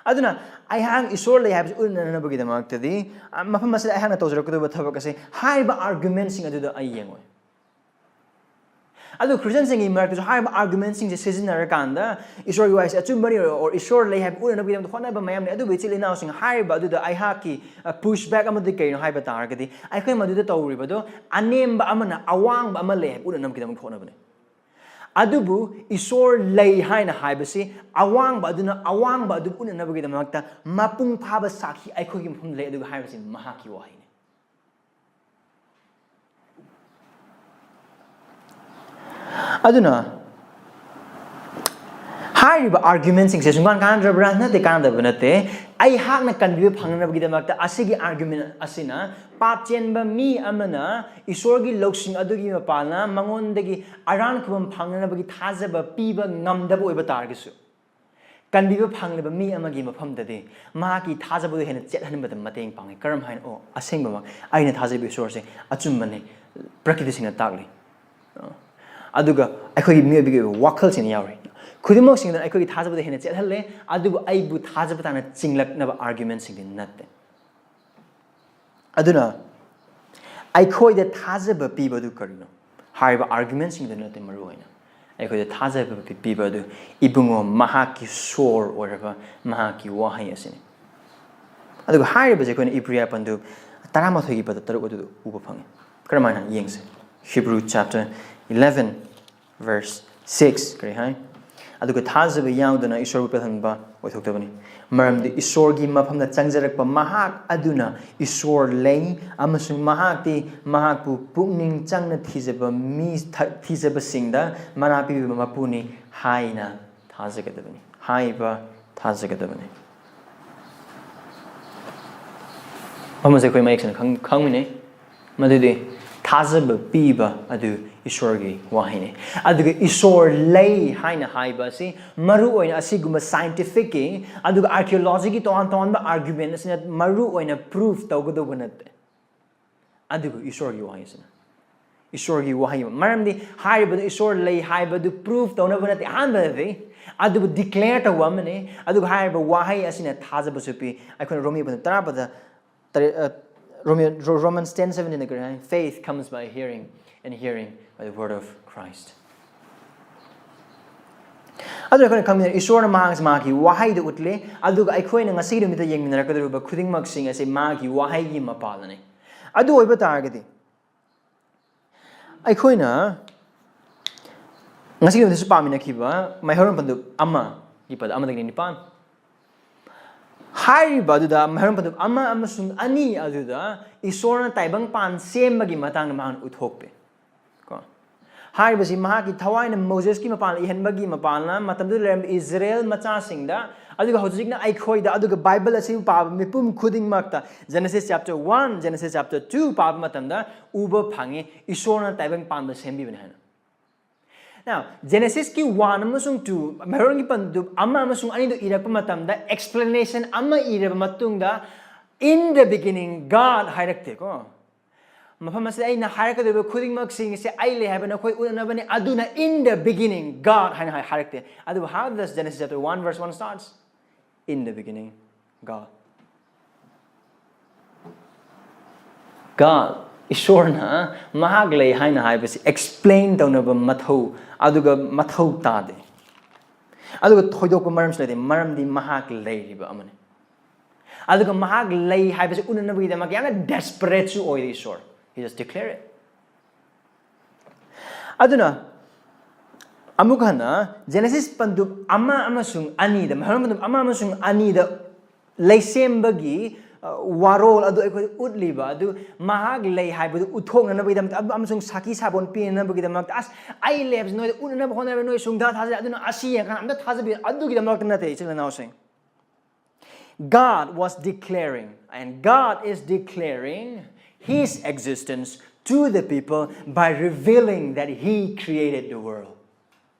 ꯑꯗꯨꯅ ꯑꯩꯍꯥꯛ ꯏꯁꯣꯔ ꯂꯩ ꯍꯥꯏꯕꯁꯤ ꯎꯠꯅꯅꯕꯒꯤꯗꯃꯛꯇꯗꯤ, ꯑ, ꯃꯐꯝ ꯑꯁꯤꯗ ꯑꯩꯍꯥꯛꯅ ꯇꯧꯖꯔꯛꯀꯗꯧꯕ ꯊꯕꯛ ꯑꯁꯤ ꯍꯥꯏꯔꯤꯕ ꯑꯥꯔꯒꯨꯃꯦꯟꯁꯤꯡ ꯑꯗꯨꯗ ꯑꯩ ꯌꯦꯡꯉꯣꯏ꯫ ꯑꯗꯨ ꯈ꯭ꯔꯤꯁꯇꯤꯌꯟꯁꯤꯡꯒꯤ ꯃꯔꯛꯇꯁꯨ ꯍꯥꯏꯔꯤꯕ ꯑꯥꯔꯒꯨꯃꯦꯟꯁꯤꯡꯁꯦ ꯁꯤꯖꯤꯟꯅꯔꯀꯥꯟꯗ ꯏꯁꯣꯔꯒꯤ ꯋꯥꯍꯩꯁꯦ ꯑꯆꯨꯝꯕꯅꯤ, or ꯏꯁꯣꯔ ꯂꯩ ꯍꯥꯏꯕ ꯎꯠꯅꯅꯕꯒꯤꯗꯃꯛꯇ ꯍꯣꯠꯅꯕ ꯃꯌꯥꯝ ꯂꯩ꯫ ꯑꯗꯨꯕꯨ ꯏꯆꯤꯜ ꯏꯅꯥꯎꯁꯤꯡ, ꯍꯥꯏꯔꯤꯕ ꯑꯗꯨꯗ ꯑꯩꯍꯥꯛꯀꯤ, ꯑ, push back ꯑꯃꯗꯤ ꯀꯔꯤꯅꯣ ꯍꯥꯏꯕ ꯇꯥꯔꯒꯗꯤ, ꯑꯩꯈꯣꯏ ꯃꯗꯨꯗ ꯇꯧꯔꯤꯕꯗꯣ ꯑꯅꯦꯝꯕ ꯑꯃꯅ ꯑꯋꯥꯡꯕ ꯑꯃ ꯂꯩ ꯍꯥꯏꯕ ꯎꯠꯅꯅꯕꯒꯤꯗꯃꯛ ꯍꯣꯠꯅꯕꯅꯤ꯫ ꯑꯗꯨꯕꯨ ꯏꯁꯣꯔ ꯂꯩ ꯍꯥꯏꯅ ꯍꯥꯏꯕꯁꯤ ꯑꯋꯥꯡꯕ ꯑꯗꯨꯅ ꯑꯋꯥꯡꯕ ꯑꯗꯨ ꯎꯠꯅꯅꯕꯒꯤꯗꯃꯛꯇ ꯃꯄꯨꯡ ꯐꯥꯕ ꯁꯥꯈꯤ ꯑꯩꯈꯣꯏꯒꯤ ꯃꯐꯝꯗ ꯂꯩ, ꯑꯗꯨꯒ ꯍꯥꯏꯕꯁꯤ ꯃꯍꯥꯛꯀꯤ ꯋꯥꯍꯩꯅꯤ꯫ ꯑꯗꯨꯅ ꯍꯥꯏꯔꯤꯕ ꯑꯥꯔꯒꯨꯃꯦꯟꯁꯤꯡꯁꯦ ꯁꯨꯡꯀꯥꯟ ꯀꯥꯟꯅꯗ꯭ꯔꯕ꯭ꯔꯥ? ꯅꯠꯇꯦ, ꯀꯥꯟꯅꯗꯕ ꯅꯠꯇꯦ꯫ ꯑꯩꯍꯥꯛꯅ ꯀꯟꯕꯤꯕ ꯐꯪꯅꯅꯕꯒꯤꯗꯃꯛꯇ ꯑꯁꯤꯒꯤ ꯑꯥꯔꯒꯨꯃꯦꯟ ꯑꯁꯤꯅ ꯄꯥꯞ ꯆꯦꯟꯕ ꯃꯤ ꯑꯃꯅ ꯏꯁꯣꯔꯒꯤ ꯂꯧꯁꯤꯡ ꯑꯗꯨꯒꯤ ꯃꯄꯥꯟꯅ ꯃꯉꯣꯟꯗꯒꯤ ꯑꯔꯥꯟ ꯈꯨꯕꯝ ꯐꯪꯅꯅꯕꯒꯤ ꯊꯥꯖꯕ ꯄꯤꯕ ꯉꯝꯗꯕ ꯑꯣꯏꯕ ꯇꯥꯔꯒꯁꯨ, ꯀꯟꯕꯤꯕ ꯐꯪꯂꯤꯕ ꯃꯤ ꯑꯃꯒꯤ ꯃꯐꯝꯗꯗꯤ ꯃꯍꯥꯛꯀꯤ ꯊꯥꯖꯕꯗꯨ ꯍꯦꯟꯅ ꯆꯦꯠꯍꯟꯕꯗ ꯃꯇꯦꯡ ꯄꯥꯡꯉꯤ꯫ ꯀꯔꯝ ꯍꯥꯏꯅ? ꯑꯣ, ꯑꯁꯦꯡꯕꯃꯛ ꯑꯩꯅ ꯊꯥꯖꯔꯤꯕ ꯏꯁꯣꯔꯁꯦ ꯑꯆꯨꯝꯕꯅꯤ, ꯄ꯭ꯔꯀꯤꯇꯤꯁꯤꯡꯅ ꯇꯥꯛꯂꯤ꯫ ꯑꯗꯨꯒ ꯑꯩꯈꯣꯏꯒꯤ ꯃꯤꯑꯣꯏꯕꯒꯤ ꯑꯣꯏꯕ ꯋꯥꯈꯜꯁꯤꯡ ꯌꯥꯎꯔꯤ꯫ ꯈꯨꯗꯤꯡꯃꯛꯁꯤꯡꯗꯨꯅ ꯑꯩꯈꯣꯏꯒꯤ ꯊꯥꯖꯕꯗ ꯍꯦꯟꯅ ꯆꯦꯠꯍꯜꯂꯦ, ꯑꯗꯨꯕꯨ ꯑꯩꯕꯨ ꯊꯥꯖꯕ ꯇꯥꯅ ꯆꯤꯡꯂꯛꯅꯕ ꯑꯥꯔꯒꯨꯃꯦꯟꯁꯤꯡꯗꯤ ꯅꯠꯇꯦ꯫ ꯑꯗꯨꯅ ꯑꯩꯈꯣꯏꯗ ꯊꯥꯖꯕ ꯄꯤꯕꯗꯨ ꯀꯔꯤꯅꯣ? ꯍꯥꯏꯔꯤꯕ ꯑꯥꯔꯒꯨꯃꯦꯟꯁꯤꯡꯗꯨ ꯅꯠꯇꯦ ꯃꯔꯨ ꯑꯣꯏꯅ꯫ ꯑꯩꯈꯣꯏꯗ ꯊꯥꯖꯕ ꯄꯤ-, ꯄꯤꯕ ꯑꯗꯨ ꯏꯕꯨꯡꯉꯣ ꯃꯍꯥꯛꯀꯤ ꯁꯣꯔ ꯑꯣꯏꯔꯕ ꯃꯍꯥꯛꯀꯤ ꯋꯥꯍꯩ ꯑꯁꯤꯅꯤ꯫ ꯑꯗꯨꯒ ꯍꯥꯏꯔꯤꯕꯁꯦ ꯑꯩꯈꯣꯏꯅ ꯏꯕ꯭ꯔꯤꯌꯥ ꯄꯟꯗꯨ ꯇꯔꯥꯃꯥꯊꯣꯏꯒꯤ ꯄꯗ ꯇꯔꯨꯛ ꯑꯗꯨꯗ ꯎꯕ ꯐꯪꯉꯤ꯫ ꯀꯔꯝꯍꯥꯏꯅ? ꯌꯦꯡꯁꯦ꯫ Hebrew chapter eleven, verse six, ꯀꯔꯤ ꯍꯥꯏ? "ꯑꯗꯨꯒ ꯊꯥꯖꯕ ꯌꯥꯎꯗꯅ ꯏꯁꯣꯔꯕꯨ ꯄꯦꯜꯍꯟꯕ ꯑꯣꯏꯊꯣꯛꯇꯕꯅꯤ꯫ ꯃꯔꯝꯗꯤ ꯏꯁꯣꯔꯒꯤ ꯃꯐꯝꯗ ꯆꯪꯖꯔꯛꯄ ꯃꯍꯥꯛ ꯑꯗꯨꯅ ꯏꯁꯣꯔ ꯂꯩ, ꯑꯃꯁꯨꯡ ꯃꯍꯥꯛꯇꯤ ꯃꯍꯥꯛꯄꯨ ꯄꯨꯛꯅꯤꯡ ꯆꯪꯅ ꯊꯤꯖꯕ ꯃꯤ, ꯊ-, ꯊꯤꯖꯕꯁꯤꯡꯗ ꯃꯅꯥ ꯄꯤꯕꯤꯕ ꯃꯄꯨꯅꯤ ꯍꯥꯏꯅ ꯊꯥꯖꯒꯗꯕꯅꯤ", ꯍꯥꯏꯕ ꯊꯥꯖꯒꯗꯕꯅꯤ꯫ ꯃꯐꯝ ꯑꯁꯤ ꯑꯩꯈꯣꯏ ꯃꯌꯦꯛ ꯁꯦꯡꯅ ꯈꯪ-, ꯈꯪꯃꯤꯟꯅꯩ꯫ ꯃꯗꯨꯗꯤ ꯊꯥꯖꯕ ꯄꯤꯕ ꯑꯗꯨ ꯏꯁꯣꯔꯒꯤ ꯋꯥꯍꯩꯅꯤ꯫ ꯑꯗꯨꯒ ꯏꯁꯣꯔ ꯂꯩ ꯍꯥꯏꯅ ꯍꯥꯏꯕ ꯑꯁꯤ ꯃꯔꯨ ꯑꯣꯏꯅ ꯑꯁꯤꯒꯨꯝꯕ ꯁꯥꯏꯟꯇꯤꯐꯤꯛꯀꯤ ꯑꯗꯨꯒ ꯑꯥꯔꯀꯤꯑꯣꯂꯣꯖꯤꯒꯤ ꯇꯣꯉꯥꯟ ꯇꯣꯉꯥꯟꯕ ꯑꯥꯔꯒꯨꯃꯦꯟ ꯑꯁꯤꯅ ꯃꯔꯨ ꯑꯣꯏꯅ ꯄ꯭ꯔꯨꯐ ꯇꯧꯒꯗꯧꯕ ꯅꯠꯇꯦ꯫ ꯑꯗꯨꯕꯨ ꯏꯁꯣꯔꯒꯤ ꯋꯥꯍꯩꯁꯤꯅ ꯏꯁꯣꯔꯒꯤ ꯋꯥꯍꯩ ꯑꯃ꯫ ꯃꯔꯝꯗꯤ ꯍꯥꯏꯔꯤꯕꯗꯨ ꯏꯁꯣꯔ ꯂꯩ ꯍꯥꯏꯕꯗꯨ prove ꯇꯧꯅꯕ ꯅꯠꯇꯦ, ꯑꯍꯥꯟꯕꯗꯗꯤ, ꯑꯗꯨꯕꯨ declare ꯇꯧꯕ ꯑꯃꯅꯤ꯫ ꯑꯗꯨꯒ ꯍꯥꯏꯔꯤꯕ ꯋꯥꯍꯩ ꯑꯁꯤꯅ ꯊꯥꯖꯕꯁꯨ ꯄꯤ꯫ ꯑꯩꯈꯣꯏꯅ ꯔꯣꯃꯤꯌꯣ ꯄꯟꯗꯨꯞ ꯇꯔꯥ ꯄꯗ ꯇꯔꯦꯠ, ꯑ, ꯔꯣꯃꯤꯌꯣ, ꯔꯣ-, Romans ten seventeen ꯗ ꯀꯔꯤ ꯍꯥꯏ? "Faith comes by hearing, and hearing by the word of Christ." ꯑꯗꯨ ꯑꯩꯈꯣꯏꯅ ꯈꯪꯃꯤꯟꯅ, ꯏꯁꯣꯔꯅ ꯃꯍꯥꯛ, ꯃꯍꯥꯛꯀꯤ ꯋꯥꯍꯩꯗꯨ ꯎꯠꯂꯦ, ꯑꯗꯨꯒ ꯑꯩꯈꯣꯏꯅ ꯉꯁꯤ ꯅꯨꯃꯤꯠꯇ ꯌꯦꯡꯃꯤꯟꯅꯔꯛꯀꯗꯧꯔꯤꯕ ꯈꯨꯗꯤꯡꯃꯛꯁꯤꯡ ꯑꯁꯤ ꯃꯥꯒꯤ ꯋꯥꯍꯩꯒꯤ ꯃꯄꯥꯜꯗꯅꯤ꯫ ꯑꯗꯨ ꯑꯣꯏꯕ ꯇꯥꯔꯒꯗꯤ, ꯑꯩꯈꯣꯏꯅ ꯉꯁꯤꯒꯤ ꯅꯨꯃꯤꯠꯇꯁꯨ ꯄꯥꯃꯤꯟꯅꯈꯤꯕ ꯃꯩꯍꯧꯔꯣꯟ ꯄꯟꯗꯨꯞ ꯑꯃꯒꯤ ꯄꯗ ꯑꯃꯗꯒꯤ ꯅꯤꯄꯥꯟ꯫ ꯍꯥꯏꯔꯤꯕ ꯑꯗꯨꯗ ꯃꯩꯍꯧꯔꯣꯟ ꯄꯟꯗꯨꯞ ꯑꯃ ꯑꯃꯁꯨꯡ ꯑꯅꯤ ꯑꯗꯨꯗ ꯏꯁꯣꯔꯅ ꯇꯥꯏꯕꯪꯄꯥꯟ ꯁꯦꯝꯕꯒꯤ ꯃꯇꯥꯡꯗ ꯃꯍꯥꯛꯅ ꯎꯠꯊꯣꯛꯄꯤ꯫ ꯀꯣ? ꯍꯥꯏꯔꯤꯕꯁꯤ ꯃꯍꯥꯛꯀꯤ ꯊꯋꯥꯏꯅ ꯃꯣꯖꯦꯁꯀꯤ ꯃꯄꯥꯟ ꯏꯍꯟꯕꯒꯤ ꯃꯄꯥꯟꯅ ꯃꯇꯝꯗꯨꯗ ꯂꯩꯔꯝꯕ ꯏꯖꯔꯦꯜ ꯃꯆꯥꯁꯤꯡꯗ, ꯑꯗꯨꯒ ꯍꯧꯖꯤꯛꯅ ꯑꯩꯈꯣꯏꯗ, ꯑꯗꯨꯒ ꯕꯥꯏꯕꯜ ꯑꯁꯤꯕꯨ ꯄꯥꯕ ꯃꯤꯄꯨꯝ ꯈꯨꯗꯤꯡꯃꯛꯇ, Genesis chapter one, Genesis chapter two ꯄꯥꯕ ꯃꯇꯝꯗ ꯎꯕ ꯐꯪꯉꯤ, ꯏꯁꯣꯔꯅ ꯇꯥꯏꯕꯪ ꯄꯥꯟꯕ ꯁꯦꯝꯕꯤꯕꯅꯤ ꯍꯥꯏꯅ꯫ Now, Genesis ꯀꯤ one ꯑꯃꯁꯨꯡ two, ꯃꯩꯍꯧꯔꯣꯟꯒꯤ ꯄꯟꯗꯨꯞ ꯑꯃ ꯑꯃꯁꯨꯡ ꯑꯅꯤꯗꯨ ꯏꯔꯛꯄ ꯃꯇꯝꯗ explanation ꯑꯃ ꯏꯔꯕ ꯃꯇꯨꯡꯗ, "In the beginning God" ꯍꯥꯏꯔꯛꯇꯦꯀꯣ꯫ ꯃꯐꯝ ꯑꯁꯤꯗ ꯑꯩꯅ ꯍꯥꯏꯔꯛꯀꯗꯧꯔꯤꯕ ꯈꯨꯗꯤꯡꯃꯛꯁꯤꯡ ꯑꯁꯦ "ꯑꯩ ꯂꯩ" ꯍꯥꯏꯕ ꯅꯈꯣꯏ ꯎꯠꯅꯅꯕꯅꯤ, ꯑꯗꯨꯅ "In the beginning God" ꯍꯥꯏꯅ ꯍꯥꯏ-, ꯍꯥꯏꯔꯛꯇꯦ꯫ ꯑꯗꯨꯕꯨ how does Genesis chapter one verse one starts? "In the beginning God." God, ꯏꯁꯣꯔꯅ ꯃꯍꯥꯛ ꯂꯩ ꯍꯥꯏꯅ ꯍꯥꯏꯕꯁꯤ explain ꯇꯧꯅꯕ ꯃꯊꯧ, ꯑꯗꯨꯒ ꯃꯊꯧ ꯇꯥꯗꯦ꯫ ꯑꯗꯨꯒ ꯊꯣꯏꯗꯣꯛꯄ ꯃꯔꯝꯁꯨ ꯂꯩꯇꯦ, ꯃꯔꯝꯗꯤ ꯃꯍꯥꯛ ꯂꯩꯔꯤꯕ ꯑꯃꯅꯤ꯫ ꯑꯗꯨꯒ ꯃꯍꯥꯛ ꯂꯩ ꯍꯥꯏꯕꯁꯤ ꯎꯠꯅꯅꯕꯒꯤꯗꯃꯛ ꯌꯥꯝꯅ desperateꯁꯨ ꯑꯣꯏꯔꯤ ꯏꯁꯣꯔ꯫ He just declare it. ꯑꯗꯨꯅ ꯑꯃꯨꯛ ꯍꯟꯅ Genesis ꯄꯟꯗꯨꯞ ꯑꯃ ꯑꯃꯁꯨꯡ ꯑꯅꯤꯗ, ꯃꯩꯍꯧꯔꯣꯟ ꯄꯟꯗꯨꯞ ꯑꯃ ꯑꯃꯁꯨꯡ ꯑꯅꯤꯗ ꯂꯩꯁꯦꯝꯕꯒꯤ, ꯑ, ꯋꯥꯔꯣꯜ ꯑꯗꯨ ꯑꯩꯈꯣꯏꯗ ꯎꯠꯂꯤꯕ ꯑꯗꯨ ꯃꯍꯥꯛ ꯂꯩ ꯍꯥꯏꯕꯗꯨ ꯎꯠꯊꯣꯛꯅꯅꯕꯒꯤꯗꯃꯛꯇ, ꯑꯗꯨ ꯑꯃꯁꯨꯡ ꯁꯥꯈꯤ ꯁꯥꯕꯣꯟ ꯄꯤꯅꯅꯕꯒꯤꯗꯃꯛꯇ, "ꯑꯁ, ꯑꯩ ꯂꯩ ꯍꯥꯏꯕꯁꯤ ꯅꯣꯏꯗ ꯎꯠꯅꯅꯕ ꯍꯣꯠꯅꯔꯦ, ꯅꯣꯏ ꯁꯨꯡꯊꯥ ꯊꯥꯖꯗꯦ, ꯑꯗꯨꯅ ꯑꯁꯤ ꯌꯦꯡꯉꯀꯥꯟꯗ ꯑꯝꯇ ꯊꯥꯖꯕꯤꯌꯨ", ꯑꯗꯨꯒꯤꯗꯃꯛꯇ ꯅꯠꯇꯦ, ꯏꯆꯤꯜ ꯏꯅꯥꯎꯁꯤꯡ꯫ God was declaring, and God is declaring His existence to the people by revealing that He created the world.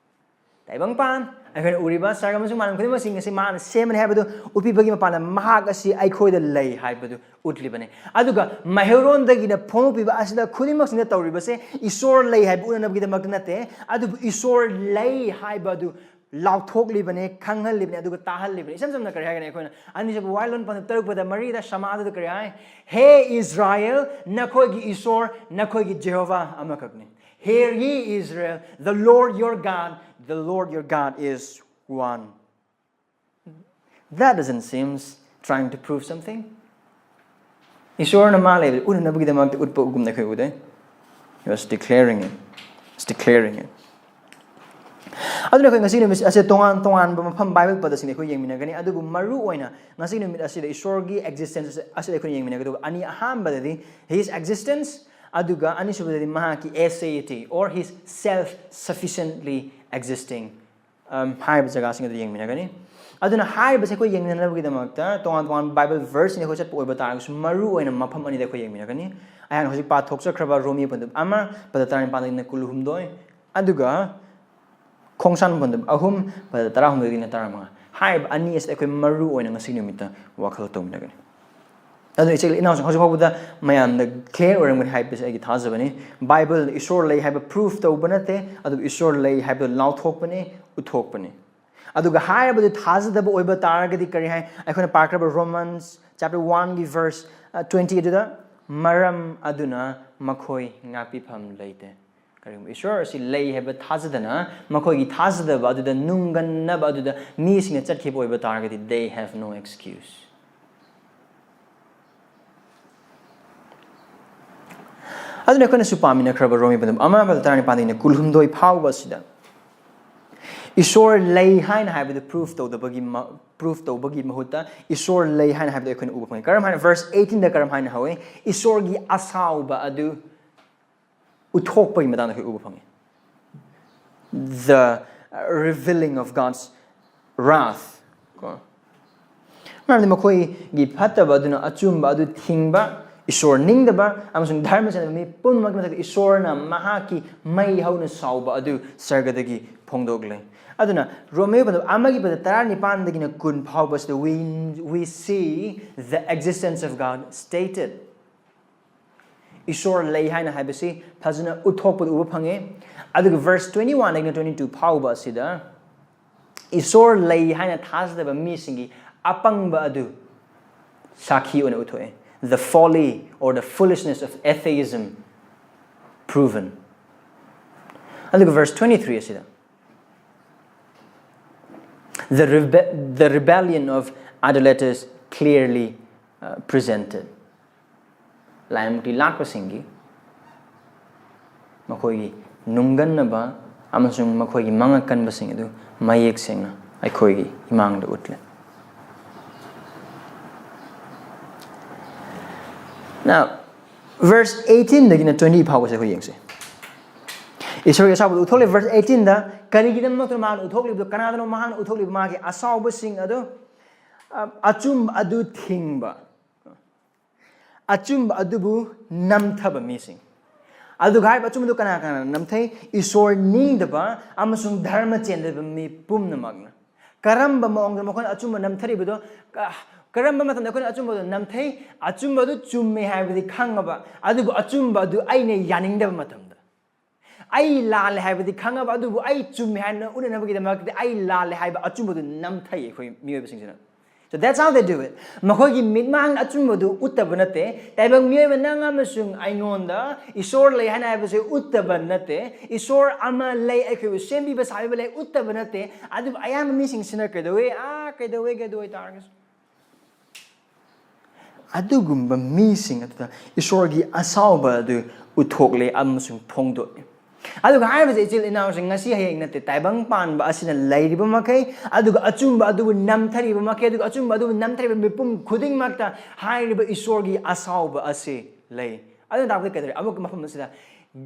ꯇꯥꯏꯕꯪꯄꯥꯟ ꯑꯩꯈꯣꯏꯅ ꯎꯔꯤꯕ ꯁꯔꯒ ꯑꯃꯁꯨꯡ ꯃꯥꯂꯦꯝ ꯈꯨꯗꯤꯡꯃꯛꯁꯤꯡ ꯑꯁꯤ ꯃꯍꯥꯛꯅ ꯁꯦꯝꯕꯅꯤ ꯍꯥꯏꯕꯗꯨ ꯎꯠꯄꯤꯕꯒꯤ ꯃꯄꯥꯟꯗ, ꯃꯍꯥꯛ ꯑꯁꯤ ꯑꯩꯈꯣꯏꯗ ꯂꯩ ꯍꯥꯏꯕꯗꯨ ꯎꯠꯂꯤꯕꯅꯤ꯫ ꯑꯗꯨꯒ ꯃꯩꯍꯧꯔꯣꯟꯗꯒꯤꯅ ꯐꯣꯡꯗꯣꯛꯄꯤꯕ ꯑꯁꯤꯗ ꯈꯨꯗꯤꯡꯃꯛꯁꯤꯡꯗ ꯇꯧꯔꯤꯕꯁꯦ ꯏꯁꯣꯔ ꯂꯩ ꯍꯥꯏꯕ ꯎꯠꯅꯅꯕꯒꯤꯗꯃꯛꯇ ꯅꯠꯇꯦ, ꯑꯗꯨꯕꯨ ꯏꯁꯣꯔ ꯂꯩ ꯍꯥꯏꯕ ꯑꯗꯨ ꯂꯥꯎꯊꯣꯛꯂꯤꯕꯅꯤ, ꯈꯪꯍꯜꯂꯤꯕꯅꯤ, ꯑꯗꯨꯒ ꯇꯥꯍꯜꯂꯤꯕꯅꯤ꯫ ꯏꯁꯝ ꯁꯝꯅ ꯀꯔꯤ ꯍꯥꯏꯒꯅꯤ? ꯑꯩꯈꯣꯏꯅ ꯑꯅꯤꯁꯨꯕ ꯋꯥꯌꯦꯜꯂꯣꯟ ꯄꯟꯗꯨꯞ ꯇꯔꯨꯛ ꯄꯗ ꯃꯔꯤꯗ ꯁꯃꯥꯗꯨꯗ ꯀꯔꯤ ꯍꯥꯏ? "ꯍꯦ ꯏꯁꯔꯥꯌꯦꯜ, ꯅꯈꯣꯏꯒꯤ ꯏꯁꯣꯔ, ꯅꯈꯣꯏꯒꯤ ꯖꯦꯍꯣꯚꯥ ꯑꯃꯈꯛꯅꯤ꯫ Hear ye Israel, the Lord your God, the Lord your God is one." That doesn't seems trying to prove something. ꯏꯁꯣꯔꯅ ꯃꯥ ꯂꯩꯕꯗ ꯎꯠꯅꯅꯕꯒꯤꯗꯃꯛꯇ ꯎꯠꯄꯒꯨꯝꯅ ꯑꯩꯈꯣꯏ ꯎꯗꯦ? He was declaring it. He's declaring it. ꯑꯗꯨꯅ ꯑꯩꯈꯣꯏ ꯉꯁꯤ ꯅꯨꯃꯤꯠ ꯑꯁꯤꯗ ꯇꯣꯉꯥꯟ ꯇꯣꯉꯥꯟꯕ ꯃꯐꯝ ꯕꯥꯏꯕꯜ ꯄꯗꯁꯤꯡꯗ ꯑꯩꯈꯣꯏ ꯌꯦꯡꯃꯤꯟꯅꯒꯅꯤ, ꯑꯗꯨꯕꯨ ꯃꯔꯨ ꯑꯣꯏꯅ ꯉꯁꯤ ꯅꯨꯃꯤꯠ ꯑꯁꯤꯗ ꯏꯁꯣꯔꯒꯤ ꯑꯦꯛꯖꯤꯁꯇꯦꯟꯁ ꯑꯁꯤꯗ ꯑꯩꯈꯣꯏꯅ ꯌꯦꯡꯃꯤꯟꯅꯒꯗꯧꯕ ꯑꯅꯤ, ꯑꯍꯥꯟꯕꯗꯗꯤ his existence, ꯑꯗꯨꯒ ꯑꯅꯤꯁꯨꯕꯗꯗꯤ ꯃꯍꯥꯛꯀꯤ aseity, or his self sufficiently existing, ꯍꯥꯏꯔꯤꯕ ꯖꯒꯥꯁꯤꯡ ꯑꯗꯨ ꯌꯦꯡꯃꯤꯟꯅꯒꯅꯤ꯫ ꯑꯗꯨꯅ ꯍꯥꯏꯔꯤꯕꯁꯦ ꯑꯩꯈꯣꯏ ꯌꯦꯡꯃꯤꯟꯅꯅꯕꯒꯤꯗꯃꯛꯇ ꯇꯣꯉꯥꯟ ꯇꯣꯉꯥꯟꯕ ꯕꯥꯏꯕꯜ ꯚꯔꯁꯁꯤꯡꯗ ꯑꯩꯈꯣꯏ ꯆꯠꯄ ꯑꯣꯏꯕ ꯇꯥꯔꯒꯁꯨ, ꯃꯔꯨ ꯑꯣꯏꯅ ꯃꯐꯝ ꯑꯅꯤꯗ ꯑꯩꯈꯣꯏ ꯌꯦꯡꯃꯤꯟꯅꯒꯅꯤ꯫ ꯑꯩꯍꯥꯛꯅ ꯍꯧꯖꯤꯛ ꯄꯥꯊꯣꯛꯆꯈ꯭ꯔꯕ ꯔꯣꯃꯤꯌꯣ ꯄꯟꯗꯨꯞ ꯑꯃ, ꯄꯗ ꯇꯔꯥꯅꯤꯄꯥꯟꯗꯒꯤꯅ ꯀꯨꯟꯍꯨꯝꯗꯣꯏ, ꯑꯗꯨꯒ ꯈꯣꯡꯁꯥꯟ ꯄꯟꯗꯨꯞ ꯑꯍꯨꯝ, ꯄꯗ ꯇꯔꯥꯍꯨꯝꯗꯣꯏꯗꯒꯤꯅ ꯇꯔꯥꯃꯉꯥ꯫ ꯍꯥꯏꯔꯤꯕ ꯑꯅꯤ ꯑꯁꯤꯗ ꯑꯩꯈꯣꯏ ꯃꯔꯨ ꯑꯣꯏꯅ ꯉꯁꯤ ꯅꯨꯃꯤꯠꯇ ꯋꯥꯈꯜ ꯇꯧꯃꯤꯟꯅꯒꯅꯤ꯫ ꯑꯗꯨꯅ ꯏꯆꯦ ꯏꯅꯥꯎꯁꯤꯡ, ꯍꯧꯖꯤꯛ ꯐꯥꯎꯕꯗ ꯃꯌꯥꯝꯗ ꯀ꯭ꯂꯤꯌꯥꯔ ꯑꯣꯏꯔꯝꯒꯅꯤ ꯍꯥꯏꯕꯁꯦ ꯑꯩꯒꯤ ꯊꯥꯖꯕꯅꯤ꯫ ꯕꯥꯏꯕꯜꯅ ꯏꯁꯣꯔ ꯂꯩ ꯍꯥꯏꯕ ꯄ꯭ꯔꯨꯐ ꯇꯧꯕ ꯅꯠꯇꯦ, ꯑꯗꯨꯕꯨ ꯏꯁꯣꯔ ꯂꯩ ꯍꯥꯏꯕꯗꯨ ꯂꯥꯎꯊꯣꯛꯄꯅꯤ, ꯎꯠꯊꯣꯛꯄꯅꯤ꯫ ꯑꯗꯨꯒ ꯍꯥꯏꯔꯕꯗꯨ ꯊꯥꯖꯗꯕ ꯑꯣꯏꯕ ꯇꯥꯔꯒꯗꯤ ꯀꯔꯤ ꯍꯥꯏ? ꯑꯩꯈꯣꯏꯅ ꯄꯥꯈ꯭ꯔꯕ Romans chapter one ꯒꯤ verse twenty ꯑꯗꯨꯗ, "ꯃꯔꯝ ꯑꯗꯨꯅ ꯃꯈꯣꯏ ꯉꯥꯛꯄꯤꯐꯝ ꯂꯩꯇꯦ"꯫ ꯀꯔꯤꯒꯨꯝꯕ ꯏꯁꯣꯔ ꯑꯁꯤ ꯂꯩ ꯍꯥꯏꯕ ꯊꯥꯖꯗꯅ ꯃꯈꯣꯏꯒꯤ ꯊꯥꯖꯗꯕ ꯑꯗꯨꯗ ꯅꯨꯡꯒꯟꯅꯕ ꯑꯗꯨꯗ ꯃꯤꯁꯤꯡꯅ ꯆꯠꯈꯤꯕ ꯑꯣꯏꯕ ꯇꯥꯔꯒꯗꯤ, they have no excuse꯫ ꯑꯗꯨꯅ ꯑꯩꯈꯣꯏꯅꯁꯨ ꯄꯥꯃꯤꯟꯅꯈ꯭ꯔꯕ ꯔꯣꯃꯤ ꯄꯟꯗꯨꯞ ꯑꯃ, ꯄꯗ ꯇꯔꯥꯅꯤꯄꯥꯟꯗꯒꯤꯅ ꯀꯨꯟꯍꯨꯝꯗꯣꯏ ꯐꯥꯎꯕ ꯑꯁꯤꯗ ꯏꯁꯣꯔ ꯂꯩ ꯍꯥꯏꯅ ꯍꯥꯏꯕꯗꯨ ꯄ꯭ꯔꯨꯐ ꯇꯧꯗꯕꯒꯤ ꯃ-, ꯄ꯭ꯔꯨꯐ ꯇꯧꯕꯒꯤ ꯃꯍꯨꯠꯇ ꯏꯁꯣꯔ ꯂꯩ ꯍꯥꯏꯅ ꯍꯥꯏꯕꯗꯨ ꯑꯩꯈꯣꯏꯅ ꯎꯕ ꯐꯪꯉꯤ꯫ ꯀꯔꯝ ꯍꯥꯏꯅ? Verse eighteenꯗ ꯀꯔꯝ ꯍꯥꯏꯅ ꯍꯧꯏ? ꯏꯁꯣꯔꯒꯤ ꯑꯁꯥꯎꯕ ꯑꯗꯨ ꯎꯠꯊꯣꯛꯄꯒꯤ ꯃꯇꯥꯡꯗ ꯑꯩꯈꯣꯏ ꯎꯕ ꯐꯪꯉꯤ꯫ The revealing of God's wrath ꯀꯣ꯫ ꯃꯔꯝꯗꯤ ꯃꯈꯣꯏꯒꯤ ꯐꯠꯇꯕ ꯑꯗꯨꯅ ꯑꯆꯨꯝꯕ ꯑꯗꯨ ꯊꯤꯡꯕ, ꯏꯁꯣꯔ ꯅꯤꯡꯗꯕ ꯑꯃꯁꯨꯡ ꯙꯔꯃ ꯆꯦꯟꯗꯕ ꯃꯤ ꯄꯨꯝꯅꯃꯛꯀꯤ ꯃꯊꯛꯇ ꯏꯁꯣꯔꯅ ꯃꯍꯥꯛꯀꯤ ꯃꯩ ꯍꯧꯅ ꯁꯥꯎꯕ ꯑꯗꯨ ꯁꯔꯒꯗꯒꯤ ꯐꯣꯡꯗꯣꯛꯂꯦ꯫ ꯑꯗꯨꯅ ꯔꯣꯃꯦ ꯄꯗ ꯑꯃꯒꯤ ꯄꯗ ꯇꯔꯥꯅꯤꯄꯥꯟꯗꯒꯤꯅ ꯀꯨꯟ ꯐꯥꯎꯕꯁꯤꯗ we, we see the existence of God stated. ꯏꯁꯣꯔ ꯂꯩ ꯍꯥꯏꯅ ꯍꯥꯏꯕꯁꯤ ꯐꯖꯅ ꯎꯠꯊꯣꯛꯄꯗ ꯎꯕ ꯐꯪꯉꯦ꯫ ꯑꯗꯨꯒ verse twenty one ꯗꯒꯤꯅ twenty two ꯐꯥꯎꯕ ꯑꯁꯤꯗ ꯏꯁꯣꯔ ꯂꯩ ꯍꯥꯏꯅ ꯊꯥꯖꯗꯕ ꯃꯤꯁꯤꯡꯒꯤ ꯑꯄꯪꯕ ꯑꯗꯨ ꯁꯥꯈꯤ ꯑꯣꯏꯅ ꯎꯠꯊꯣꯛꯑꯦ꯫ The folly or the foolishness of atheism proven. ꯑꯗꯨꯒ verse twenty three ꯑꯁꯤꯗ the, rebe- the rebellion of idolaters clearly uh, presented. ꯂꯥꯏꯃꯨꯛꯇꯤ ꯂꯥꯛꯄꯁꯤꯡꯒꯤ ꯃꯈꯣꯏꯒꯤ ꯅꯨꯡꯒꯟꯅꯕ ꯑꯃꯁꯨꯡ ꯃꯈꯣꯏꯒꯤ ꯃꯉꯛ ꯀꯟꯕꯁꯤꯡ ꯑꯗꯨ ꯃꯌꯦꯛ ꯁꯦꯡꯅ ꯑꯩꯈꯣꯏꯒꯤ ꯏꯃꯥꯡꯗ ꯎꯠꯂꯦ꯫ Now, verse eighteen ꯗꯒꯤꯅ twenty ꯐꯥꯎꯕꯁꯦ ꯑꯩꯈꯣꯏ ꯌꯦꯡꯁꯦ꯫ ꯏꯁꯣꯔꯒꯤ ꯑꯁꯥꯎꯕꯗꯨ ꯎꯠꯊꯣꯛꯂꯦ꯫ Verse eighteen ꯗ ꯀꯔꯤꯒꯤꯗꯃꯛꯇꯅꯣ ꯃꯍꯥꯛꯅ ꯎꯠꯊꯣꯛꯂꯤꯕꯗꯣ? ꯀꯅꯥꯗꯅꯣ ꯃꯍꯥꯛꯅ ꯎꯠꯊꯣꯛꯂꯤꯕ? ꯃꯥꯒꯤ ꯑꯁꯥꯎꯕꯁꯤꯡ ꯑꯗꯨ, ꯑ, ꯑꯆꯨꯝꯕ ꯑꯗꯨ ꯊꯤꯡꯕ, ꯑꯆꯨꯝꯕ ꯑꯗꯨꯕꯨ ꯅꯝꯊꯕ ꯃꯤꯁꯤꯡ꯫ ꯑꯗꯨꯒ ꯍꯥꯏꯔꯤꯕ ꯑꯆꯨꯝꯕꯗꯨ ꯀꯅꯥ ꯀꯅꯥꯅ ꯅꯝꯊꯩ? ꯏꯁꯣꯔ ꯅꯤꯡꯗꯕ ꯑꯃꯁꯨꯡ ꯙꯔꯃ ꯆꯦꯟꯗꯕ ꯃꯤ ꯄꯨꯝꯅꯃꯛꯅ꯫ ꯀꯔꯝꯕ ꯃꯑꯣꯡꯗ ꯃꯈꯣꯏꯅ ꯑꯆꯨꯝꯕ ꯅꯝꯊꯔꯤꯕꯗꯣ? ꯀ- ꯀꯔꯝꯕ ꯃꯇꯝꯗ ꯑꯩꯈꯣꯏꯅ ꯑꯆꯨꯝꯕꯗꯣ ꯅꯝꯊꯩ? ꯑꯆꯨꯝꯕꯗꯨ ꯆꯨꯝꯃꯦ ꯍꯥꯏꯕꯗꯤ ꯈꯪꯉꯕ, ꯑꯗꯨꯕꯨ ꯑꯆꯨꯝꯕ ꯑꯗꯨ ꯑꯩꯅ ꯌꯥꯅꯤꯡꯗꯕ ꯃꯇꯝꯗ꯫ ꯑꯩ ꯂꯥꯜꯂꯦ ꯍꯥꯏꯕꯗꯤ ꯈꯪꯉꯕ, ꯑꯗꯨꯕꯨ ꯑꯩ ꯆꯨꯝꯃꯦ ꯍꯥꯏꯅ ꯎꯠꯅꯅꯕꯒꯤꯗꯃꯛꯇ ꯑꯩ ꯂꯥꯜꯂꯦ ꯍꯥꯏꯕ ꯑꯆꯨꯝꯕꯗꯨ ꯅꯝꯊꯩ ꯑꯩꯈꯣꯏ ꯃꯤꯑꯣꯏꯕꯁꯤꯡꯁꯤꯅ꯫ So that's how they do it. ꯃꯈꯣꯏꯒꯤ ꯃꯤꯠꯃꯥꯡꯗ ꯑꯆꯨꯝꯕꯗꯨ ꯎꯠꯇꯕ ꯅꯠꯇꯦ꯫ ꯇꯥꯏꯕꯪ ꯃꯤꯑꯣꯏꯕ ꯅꯪ ꯑꯃꯁꯨꯡ ꯑꯩꯉꯣꯟꯗ ꯏꯁꯣꯔ ꯂꯩ ꯍꯥꯏꯅ ꯍꯥꯏꯕꯁꯦ ꯎꯠꯇꯕ ꯅꯠꯇꯦ꯫ ꯏꯁꯣꯔ ꯑꯃ ꯂꯩ, ꯑꯩꯈꯣꯏꯕꯨ ꯁꯦꯝꯕꯤꯕ ꯁꯥꯕꯤꯕ ꯂꯩ ꯎꯠꯇꯕ ꯅꯠꯇꯦ꯫ ꯑꯗꯨꯕꯨ ꯑꯌꯥꯝꯕ ꯃꯤꯁꯤꯡꯁꯤꯅ ꯀꯩꯗꯧꯋꯦ? ꯑꯥ, ꯀꯩꯗꯧꯋꯦ, ꯀꯩꯗꯧꯋꯦ ꯇꯥꯔꯒꯁꯨ꯫ ꯑꯗꯨꯒꯨꯝꯕ ꯃꯤꯁꯤꯡ ꯑꯗꯨꯗ ꯏꯁꯣꯔꯒꯤ ꯑꯁꯥꯎꯕ ꯑꯗꯨ ꯎꯠꯊꯣꯛꯂꯦ ꯑꯃꯁꯨꯡ ꯐꯣꯡꯗꯣꯛꯑꯦ꯫ ꯑꯗꯨꯒ ꯍꯥꯏꯔꯤꯕꯁꯦ ꯏꯆꯤꯜ ꯏꯅꯥꯎꯁꯤꯡ, ꯉꯁꯤ ꯍꯌꯦꯡ ꯅꯠꯇꯦ, ꯇꯥꯏꯕꯪ ꯄꯥꯟꯕ ꯑꯁꯤꯅ ꯂꯩꯔꯤꯕ ꯃꯈꯩ, ꯑꯗꯨꯒ ꯑꯆꯨꯝꯕ ꯑꯗꯨꯕꯨ ꯅꯝꯊꯔꯤꯕ ꯃꯈꯩ, ꯑꯗꯨꯒ ꯑꯆꯨꯝꯕ ꯑꯗꯨꯕꯨ ꯅꯝꯊꯔꯤꯕ ꯃꯤꯄꯨꯝ ꯈꯨꯗꯤꯡꯃꯛꯇ ꯍꯥꯏꯔꯤꯕ ꯏꯁꯣꯔꯒꯤ ꯑꯁꯥꯎꯕ ꯑꯁꯤ ꯂꯩ꯫ ꯑꯗꯨꯅ ꯇꯥꯛꯄꯗꯤ ꯀꯩꯗꯧꯔꯦ? ꯑꯃꯨꯛ ꯃꯐꯝ ꯑꯁꯤꯗ,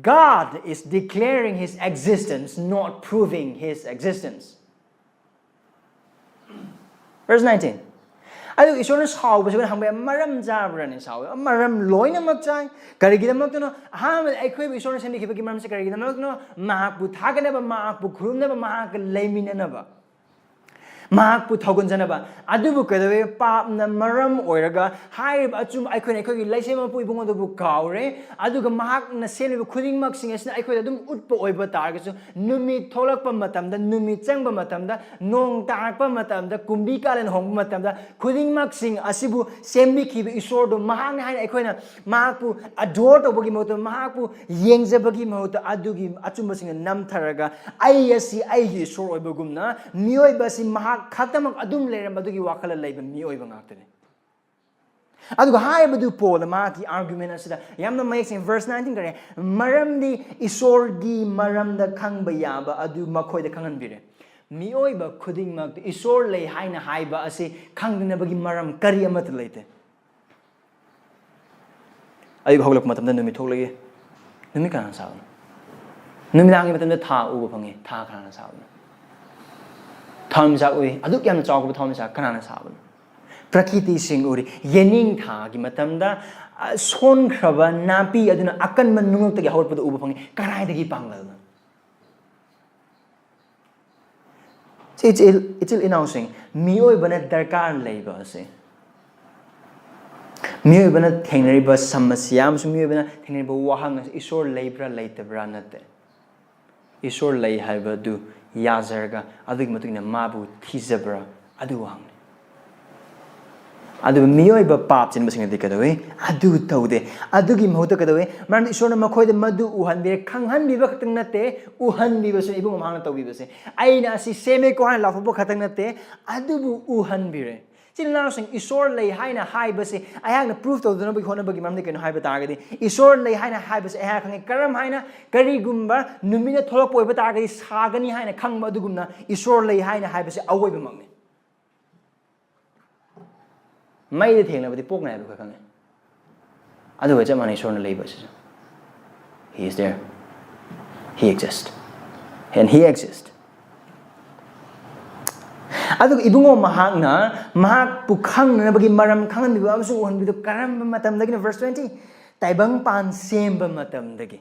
God is declaring his existence, not proving his existence. Verse nineteen. ꯑꯗꯨ ꯏꯁꯣꯔꯅ ꯁꯥꯎꯕꯁꯤ ꯑꯩꯈꯣꯏꯅ ꯍꯪꯕ ꯌꯥꯏ, ꯃꯔꯝ ꯆꯥꯕ꯭ꯔꯅꯦ ꯁꯥꯎꯕ? ꯃꯔꯝ ꯂꯣꯏꯅꯃꯛ ꯆꯥꯏ꯫ ꯀꯔꯤꯒꯤꯗꯃꯛꯇꯅꯣ? ꯑꯍꯥꯟꯕꯗ ꯑꯩꯈꯣꯏꯕꯨ ꯏꯁꯣꯔꯅ ꯁꯦꯝꯕꯤꯈꯤꯕꯒꯤ ꯃꯔꯝꯁꯤ ꯀꯔꯤꯒꯤꯗꯃꯛꯇꯅꯣ? ꯃꯍꯥꯛꯄꯨ ꯊꯥꯒꯠꯅꯕ, ꯃꯍꯥꯛꯄꯨ ꯈꯨꯔꯨꯝꯅꯕ, ꯃꯍꯥꯛꯀ ꯂꯩꯃꯤꯟꯅꯅꯕ, ꯃꯍꯥꯛꯄꯨ ꯊꯧꯒꯟꯖꯅꯕ꯫ ꯑꯗꯨꯕꯨ ꯀꯩꯗꯧꯋꯦ? ꯄꯥꯞꯅ ꯃꯔꯝ ꯑꯣꯏꯔꯒ ꯍꯥꯏꯔꯤꯕ ꯑꯆꯨꯝꯕ, ꯑꯩꯈꯣꯏꯅ ꯑꯩꯈꯣꯏꯒꯤ ꯂꯩꯁꯦꯝꯕ ꯃꯄꯨ ꯏꯕꯨꯡ ꯑꯗꯨꯕꯨ ꯀꯥꯎꯔꯦ꯫ ꯑꯗꯨꯒ ꯃꯍꯥꯛꯅ ꯁꯦꯝꯂꯤꯕ ꯈꯨꯗꯤꯡꯃꯛꯁꯤꯡ ꯑꯁꯤꯅ ꯑꯩꯈꯣꯏꯗ ꯑꯗꯨꯝ ꯎꯠꯄ ꯑꯣꯏꯕ ꯇꯥꯔꯒꯁꯨ, ꯅꯨꯃꯤꯠ ꯊꯣꯛꯂꯛꯄ ꯃꯇꯝꯗ, ꯅꯨꯃꯤꯠ ꯆꯪꯕ ꯃꯇꯝꯗ, ꯅꯣꯡ ꯇꯥꯔꯛꯄ ꯃꯇꯝꯗ, ꯀꯨꯝꯕꯤ ꯀꯥꯂꯦꯟ ꯍꯣꯡꯕ ꯃꯇꯝꯗ, ꯈꯨꯗꯤꯡꯃꯛꯁꯤꯡ ꯑꯁꯤꯕꯨ ꯁꯦꯝꯕꯤꯈꯤꯕ ꯏꯁꯣꯔꯗꯨ ꯃꯍꯥꯛꯅꯤ ꯍꯥꯏꯅ ꯑꯩꯈꯣꯏꯅ ꯃꯍꯥꯛꯄꯨ adore ꯇꯧꯕꯒꯤ ꯃꯍꯨꯠꯇ, ꯃꯍꯥꯛꯄꯨ ꯌꯦꯡꯖꯕꯒꯤ ꯃꯍꯨꯠꯇ, ꯑꯗꯨꯒꯤ ꯑꯆꯨꯝꯕꯁꯤꯡꯅ ꯅꯝꯊꯔꯒ, "ꯑꯩ ꯑꯁꯤ ꯑꯩꯒꯤ ꯏꯁꯣꯔ ꯑꯣꯏꯕꯒꯨꯝꯅ", ꯃꯤꯑꯣꯏꯕ ꯑꯁꯤ ꯃꯍꯥꯛ ꯈꯛꯇꯃꯛ ꯑꯗꯨꯝ ꯂꯩꯔꯝꯕ ꯑꯗꯨꯒꯤ ꯋꯥꯈꯜꯗ ꯂꯩꯕ ꯃꯤꯑꯣꯏꯕ ꯉꯥꯛꯇꯅꯤ꯫ ꯑꯗꯨꯒ ꯍꯥꯏꯔꯤꯕꯗꯨ ꯄꯣꯜꯅ ꯃꯍꯥꯛꯀꯤ argument ꯑꯁꯤꯗ ꯌꯥꯝꯅ ꯃꯌꯦꯛ ꯁꯦꯡꯉꯤ꯫ Verse nineteen ꯀꯔꯤ? "ꯃꯔꯝꯗꯤ ꯏꯁꯣꯔꯒꯤ ꯃꯔꯝꯗ ꯈꯪꯕ ꯌꯥꯕ ꯑꯗꯨ ꯃꯈꯣꯏꯗ ꯈꯪꯍꯟꯕꯤꯔꯦ꯫" ꯃꯤꯑꯣꯏꯕ ꯈꯨꯗꯤꯡꯃꯛꯇ ꯏꯁꯣꯔ ꯂꯩ ꯍꯥꯏꯅ ꯍꯥꯏꯕ ꯑꯁꯤ ꯈꯪꯗꯅꯕꯒꯤ ꯃꯔꯝ ꯀꯔꯤ ꯑꯃꯠꯇ ꯂꯩꯇꯦ꯫ ꯑꯌꯨꯛ ꯍꯧꯒꯠꯂꯛꯄ ꯃꯇꯝꯗ ꯅꯨꯃꯤꯠ ꯊꯣꯛꯂꯛꯏ꯫ ꯅꯨꯃꯤꯠ ꯀꯅꯥꯅ ꯁꯥꯕꯅꯣ? ꯅꯨꯃꯤꯗꯥꯡꯒꯤ ꯃꯇꯝꯗ ꯊꯥ ꯎꯕ ꯐꯪꯉꯤ꯫ ꯊꯥ ꯀꯅꯥꯅ ꯁꯥꯕꯅꯣ? ꯊꯋꯥꯟꯃꯤꯆꯥꯛ ꯎꯏ꯫ ꯑꯗꯨꯛ ꯌꯥꯝꯅ ꯆꯥꯎꯈ꯭ꯔꯕ ꯊꯋꯥꯟꯃꯤꯆꯥꯛ ꯀꯅꯥꯅ ꯁꯥꯕꯅꯣ? ꯄ꯭ꯔꯀꯤꯇꯤꯁꯤꯡ ꯎꯔꯤ꯫ ꯌꯦꯅꯤꯡꯊꯥꯒꯤ ꯃꯇꯝꯗ, ꯑ, ꯁꯣꯟꯈ꯭ꯔꯕ ꯅꯥꯄꯤ ꯑꯗꯨꯅ ꯑꯀꯟꯕ ꯅꯨꯡꯂꯛꯇꯒꯤ ꯍꯧꯔꯛꯄꯗ ꯎꯕ ꯐꯪꯉꯤ꯫ ꯀꯗꯥꯏꯗꯒꯤ ꯄꯥꯡꯒꯜꯅꯣ? ꯏꯆꯤꯜ, ꯏꯆꯤꯜ ꯏꯅꯥꯎꯁꯤꯡ, ꯃꯤꯑꯣꯏꯕꯅ ꯗꯔꯀꯥꯔ ꯂꯩꯕ ꯑꯁꯤ, ꯃꯤꯑꯣꯏꯕꯅ ꯊꯦꯡꯅꯔꯤꯕ ꯁꯃꯁ꯭ꯌꯥ ꯑꯃꯁꯨꯡ ꯃꯤꯑꯣꯏꯕꯅ ꯊꯦꯡꯅꯔꯤꯕ ꯋꯥꯍꯪ ꯑꯁꯤ ꯏꯁꯣꯔ ꯂꯩꯕ꯭ꯔꯥ ꯂꯩꯇꯕ꯭ꯔꯥ ꯅꯠꯇꯦ꯫ ꯏꯁꯣꯔ ꯂꯩ ꯍꯥꯏꯕꯗꯨ ꯌꯥꯖꯔꯒ ꯑꯗꯨꯒꯤ ꯃꯇꯨꯡ ꯏꯟꯅ ꯃꯥꯕꯨ ꯊꯤꯖꯕ꯭ꯔꯥ? ꯑꯗꯨ ꯋꯥꯍꯪꯅꯤ꯫ ꯑꯗꯨꯕꯨ ꯃꯤꯑꯣꯏꯕ ꯄꯥꯞ ꯆꯦꯟꯕꯁꯤꯡꯅꯗꯤ ꯀꯩꯗꯧꯏ? ꯑꯗꯨ ꯇꯧꯗꯦ꯫ ꯑꯗꯨꯒꯤ ꯃꯍꯨꯠꯇ ꯀꯩꯗꯧꯏ? ꯃꯔꯝꯗꯤ ꯏꯁꯣꯔꯅ ꯃꯈꯣꯏꯗ ꯃꯗꯨ ꯎꯍꯟꯕꯤꯔꯦ꯫ ꯈꯪꯍꯟꯕꯤꯕ ꯈꯛꯇꯪ ꯅꯠꯇꯦ, ꯎꯍꯟꯕꯤꯕꯁꯨ ꯏꯕꯨꯡ ꯃꯍꯥꯛꯅ ꯇꯧꯕꯤꯕꯁꯦ꯫ "ꯑꯩꯅ ꯑꯁꯤ ꯁꯦꯝꯃꯦꯀꯣ" ꯍꯥꯏꯅ ꯂꯥꯎꯊꯣꯛꯄ ꯈꯛꯇꯪ ꯅꯠꯇꯦ, ꯑꯗꯨꯕꯨ ꯎꯍꯟꯕꯤꯔꯦ꯫ ꯏꯆꯤꯜ ꯏꯅꯥꯎꯁꯤꯡ, ꯏꯁꯣꯔ ꯂꯩ ꯍꯥꯏꯅ ꯍꯥꯏꯕꯁꯤ ꯑꯩꯍꯥꯛꯅ proof ꯇꯧꯗꯅꯕꯒꯤ ꯍꯣꯠꯅꯕꯒꯤ ꯃꯔꯝꯗꯤ ꯀꯩꯅꯣ ꯍꯥꯏꯕ ꯇꯥꯔꯒꯗꯤ, ꯏꯁꯣꯔ ꯂꯩ ꯍꯥꯏꯅ ꯍꯥꯏꯕꯁꯤ ꯑꯩꯍꯥꯛ ꯈꯪꯉꯤ꯫ ꯀꯔꯝ ꯍꯥꯏꯅ? ꯀꯔꯤꯒꯨꯝꯕ ꯅꯨꯃꯤꯠꯅ ꯊꯣꯛꯂꯛꯄ ꯑꯣꯏꯕ ꯇꯥꯔꯒꯗꯤ ꯁꯥꯒꯅꯤ ꯍꯥꯏꯅ ꯈꯪꯕ ꯑꯗꯨꯒꯨꯝꯅ, ꯏꯁꯣꯔ ꯂꯩ ꯍꯥꯏꯅ ꯍꯥꯏꯕꯁꯤ ꯑꯋꯣꯏꯕꯃꯛꯅꯤ꯫ ꯃꯩꯗ ꯊꯦꯡꯅꯕꯗꯤ ꯄꯣꯛꯅꯤ ꯍꯥꯏꯕ ꯑꯩꯈꯣꯏ ꯈꯪꯉꯤ꯫ ꯑꯗꯨꯒ ꯆꯞ ꯃꯥꯟꯅꯩ ꯏꯁꯣꯔꯅ ꯂꯩꯕ ꯑꯁꯤꯁꯨ꯫ He is there. He exists. And he exists. ꯑꯗꯨꯒ ꯏꯕꯨꯡꯉꯣ ꯃꯍꯥꯛꯅ ꯃꯍꯥꯛꯄꯨ ꯈꯪꯅꯅꯕꯒꯤ ꯃꯔꯝ ꯈꯪꯍꯟꯕꯤꯕ ꯑꯃꯁꯨꯡ ꯎꯍꯟꯕꯤꯕꯗꯨ ꯀꯔꯝꯕ ꯃꯇꯝꯗꯒꯤꯅꯣ? Verse twenty, ꯇꯥꯏꯕꯪꯄꯥꯟ ꯁꯦꯝꯕ ꯃꯇꯝꯗꯒꯤ꯫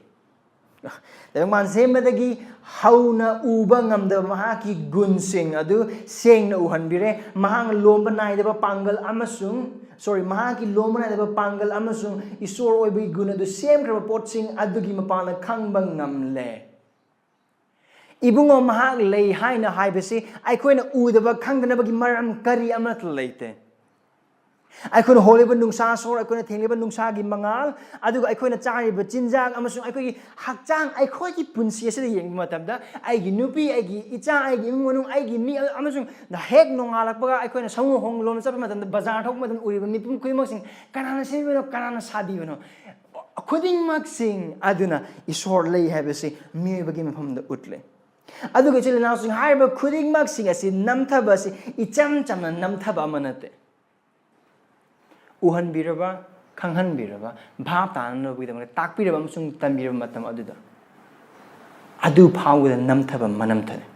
ꯇꯥꯏꯕꯪꯄꯥꯟ ꯁꯦꯝꯕꯗꯒꯤ ꯍꯧꯅ ꯎꯕ ꯉꯝꯗꯕ ꯃꯍꯥꯛꯀꯤ ꯒꯨꯟꯁꯤꯡ ꯑꯗꯨ ꯁꯦꯡꯅ ꯎꯍꯟꯕꯤꯔꯦ꯫ ꯃꯍꯥꯛꯅ ꯂꯣꯝꯕ ꯅꯥꯏꯗꯕ ꯄꯥꯡꯒꯜ ꯑꯃꯁꯨꯡ, sorry, ꯃꯍꯥꯛꯀꯤ ꯂꯣꯝꯕ ꯅꯥꯏꯗꯕ ꯄꯥꯡꯒꯜ ꯑꯃꯁꯨꯡ ꯏꯁꯣꯔ ꯑꯣꯏꯕꯒꯤ ꯒꯨꯟ ꯑꯗꯨ ꯁꯦꯝꯈ꯭ꯔꯕ ꯄꯣꯠꯁꯤꯡ ꯑꯗꯨꯒꯤ ꯃꯄꯥꯟꯗ ꯈꯪꯕ ꯉꯝꯂꯦ꯫ ꯏꯕꯨꯡꯉꯣ ꯃꯍꯥꯛ ꯂꯩ ꯍꯥꯏꯅ ꯍꯥꯏꯕꯁꯤ ꯑꯩꯈꯣꯏꯅ ꯎꯗꯕ ꯈꯪꯗꯅꯕꯒꯤ ꯃꯔꯝ ꯀꯔꯤ ꯑꯃꯠꯇ ꯂꯩꯇꯦ꯫ ꯑꯩꯈꯣꯏꯅ ꯍꯣꯜꯂꯤꯕ ꯅꯨꯡꯁꯥ ꯁꯣꯔ, ꯑꯩꯈꯣꯏꯅ ꯊꯦꯡꯂꯤꯕ ꯅꯨꯡꯁꯥꯒꯤ ꯃꯉꯥꯜ, ꯑꯗꯨꯒ ꯑꯩꯈꯣꯏꯅ ꯆꯥꯔꯤꯕ ꯆꯤꯟꯖꯥꯛ ꯑꯃꯁꯨꯡ ꯑꯩꯈꯣꯏꯒꯤ ꯍꯛꯆꯥꯡ, ꯑꯩꯈꯣꯏꯒꯤ ꯄꯨꯟꯁꯤ ꯑꯁꯤꯗ ꯌꯦꯡꯕ ꯃꯇꯝꯗ, ꯑꯩꯒꯤ ꯅꯨꯄꯤ, ꯑꯩꯒꯤ ꯏꯆꯥ, ꯑꯩꯒꯤ ꯏꯃꯨꯡ ꯃꯅꯨꯡ, ꯑꯩꯒꯤ ꯃꯤ, ꯑꯃꯁꯨꯡ ꯍꯦꯛ ꯅꯣꯡꯉꯥꯜꯂꯛꯄꯒ ꯑꯩꯈꯣꯏꯅ ꯁꯃꯨ ꯈꯣꯡꯂꯣꯝꯗ ꯆꯠꯄ ꯃꯇꯝꯗ, ꯕꯖꯥꯔ ꯊꯣꯛꯄ ꯃꯇꯝꯗ ꯎꯔꯤꯕ ꯃꯤꯄꯨꯝ ꯈꯨꯗꯤꯡꯃꯛꯁꯤꯡ ꯀꯅꯥꯅ ꯁꯦꯝꯕꯤꯕꯅꯣ, ꯀꯅꯥꯅ ꯁꯥꯕꯤꯕꯅꯣ? ꯈꯨꯗꯤꯡꯃꯛꯁꯤꯡ ꯑꯗꯨꯅ ꯏꯁꯣꯔ ꯂꯩ ꯍꯥꯏꯕꯁꯤ ꯃꯤꯑꯣꯏꯕꯒꯤ ꯃꯐꯝꯗ ꯎꯠꯂꯦ꯫ ꯑꯗꯨꯒ ꯏꯆꯤꯜ ꯏꯅꯥꯎꯁꯤꯡ, ꯍꯥꯏꯔꯤꯕ ꯈꯨꯗꯤꯡꯃꯛꯁꯤꯡ ꯑꯁꯤ ꯅꯝꯊꯕ ꯑꯁꯤ ꯏꯆꯝ ꯆꯝꯅ ꯅꯝꯊꯕ ꯑꯃ ꯅꯠꯇꯦ꯫ ꯎꯍꯟꯕꯤꯔꯕ, ꯈꯪꯍꯟꯕꯤꯔꯕ, ꯚꯥꯞ ꯇꯥꯅꯅꯕꯒꯤꯗꯃꯛꯇ ꯇꯥꯛꯄꯤꯔꯕ ꯑꯃꯁꯨꯡ ꯇꯝꯕꯤꯔꯕ ꯃꯇꯝ ꯑꯗꯨꯗ, ꯑꯗꯨ ꯐꯥꯎꯕꯗ ꯅꯝꯊꯕ ꯃꯅꯝꯊꯅꯤ꯫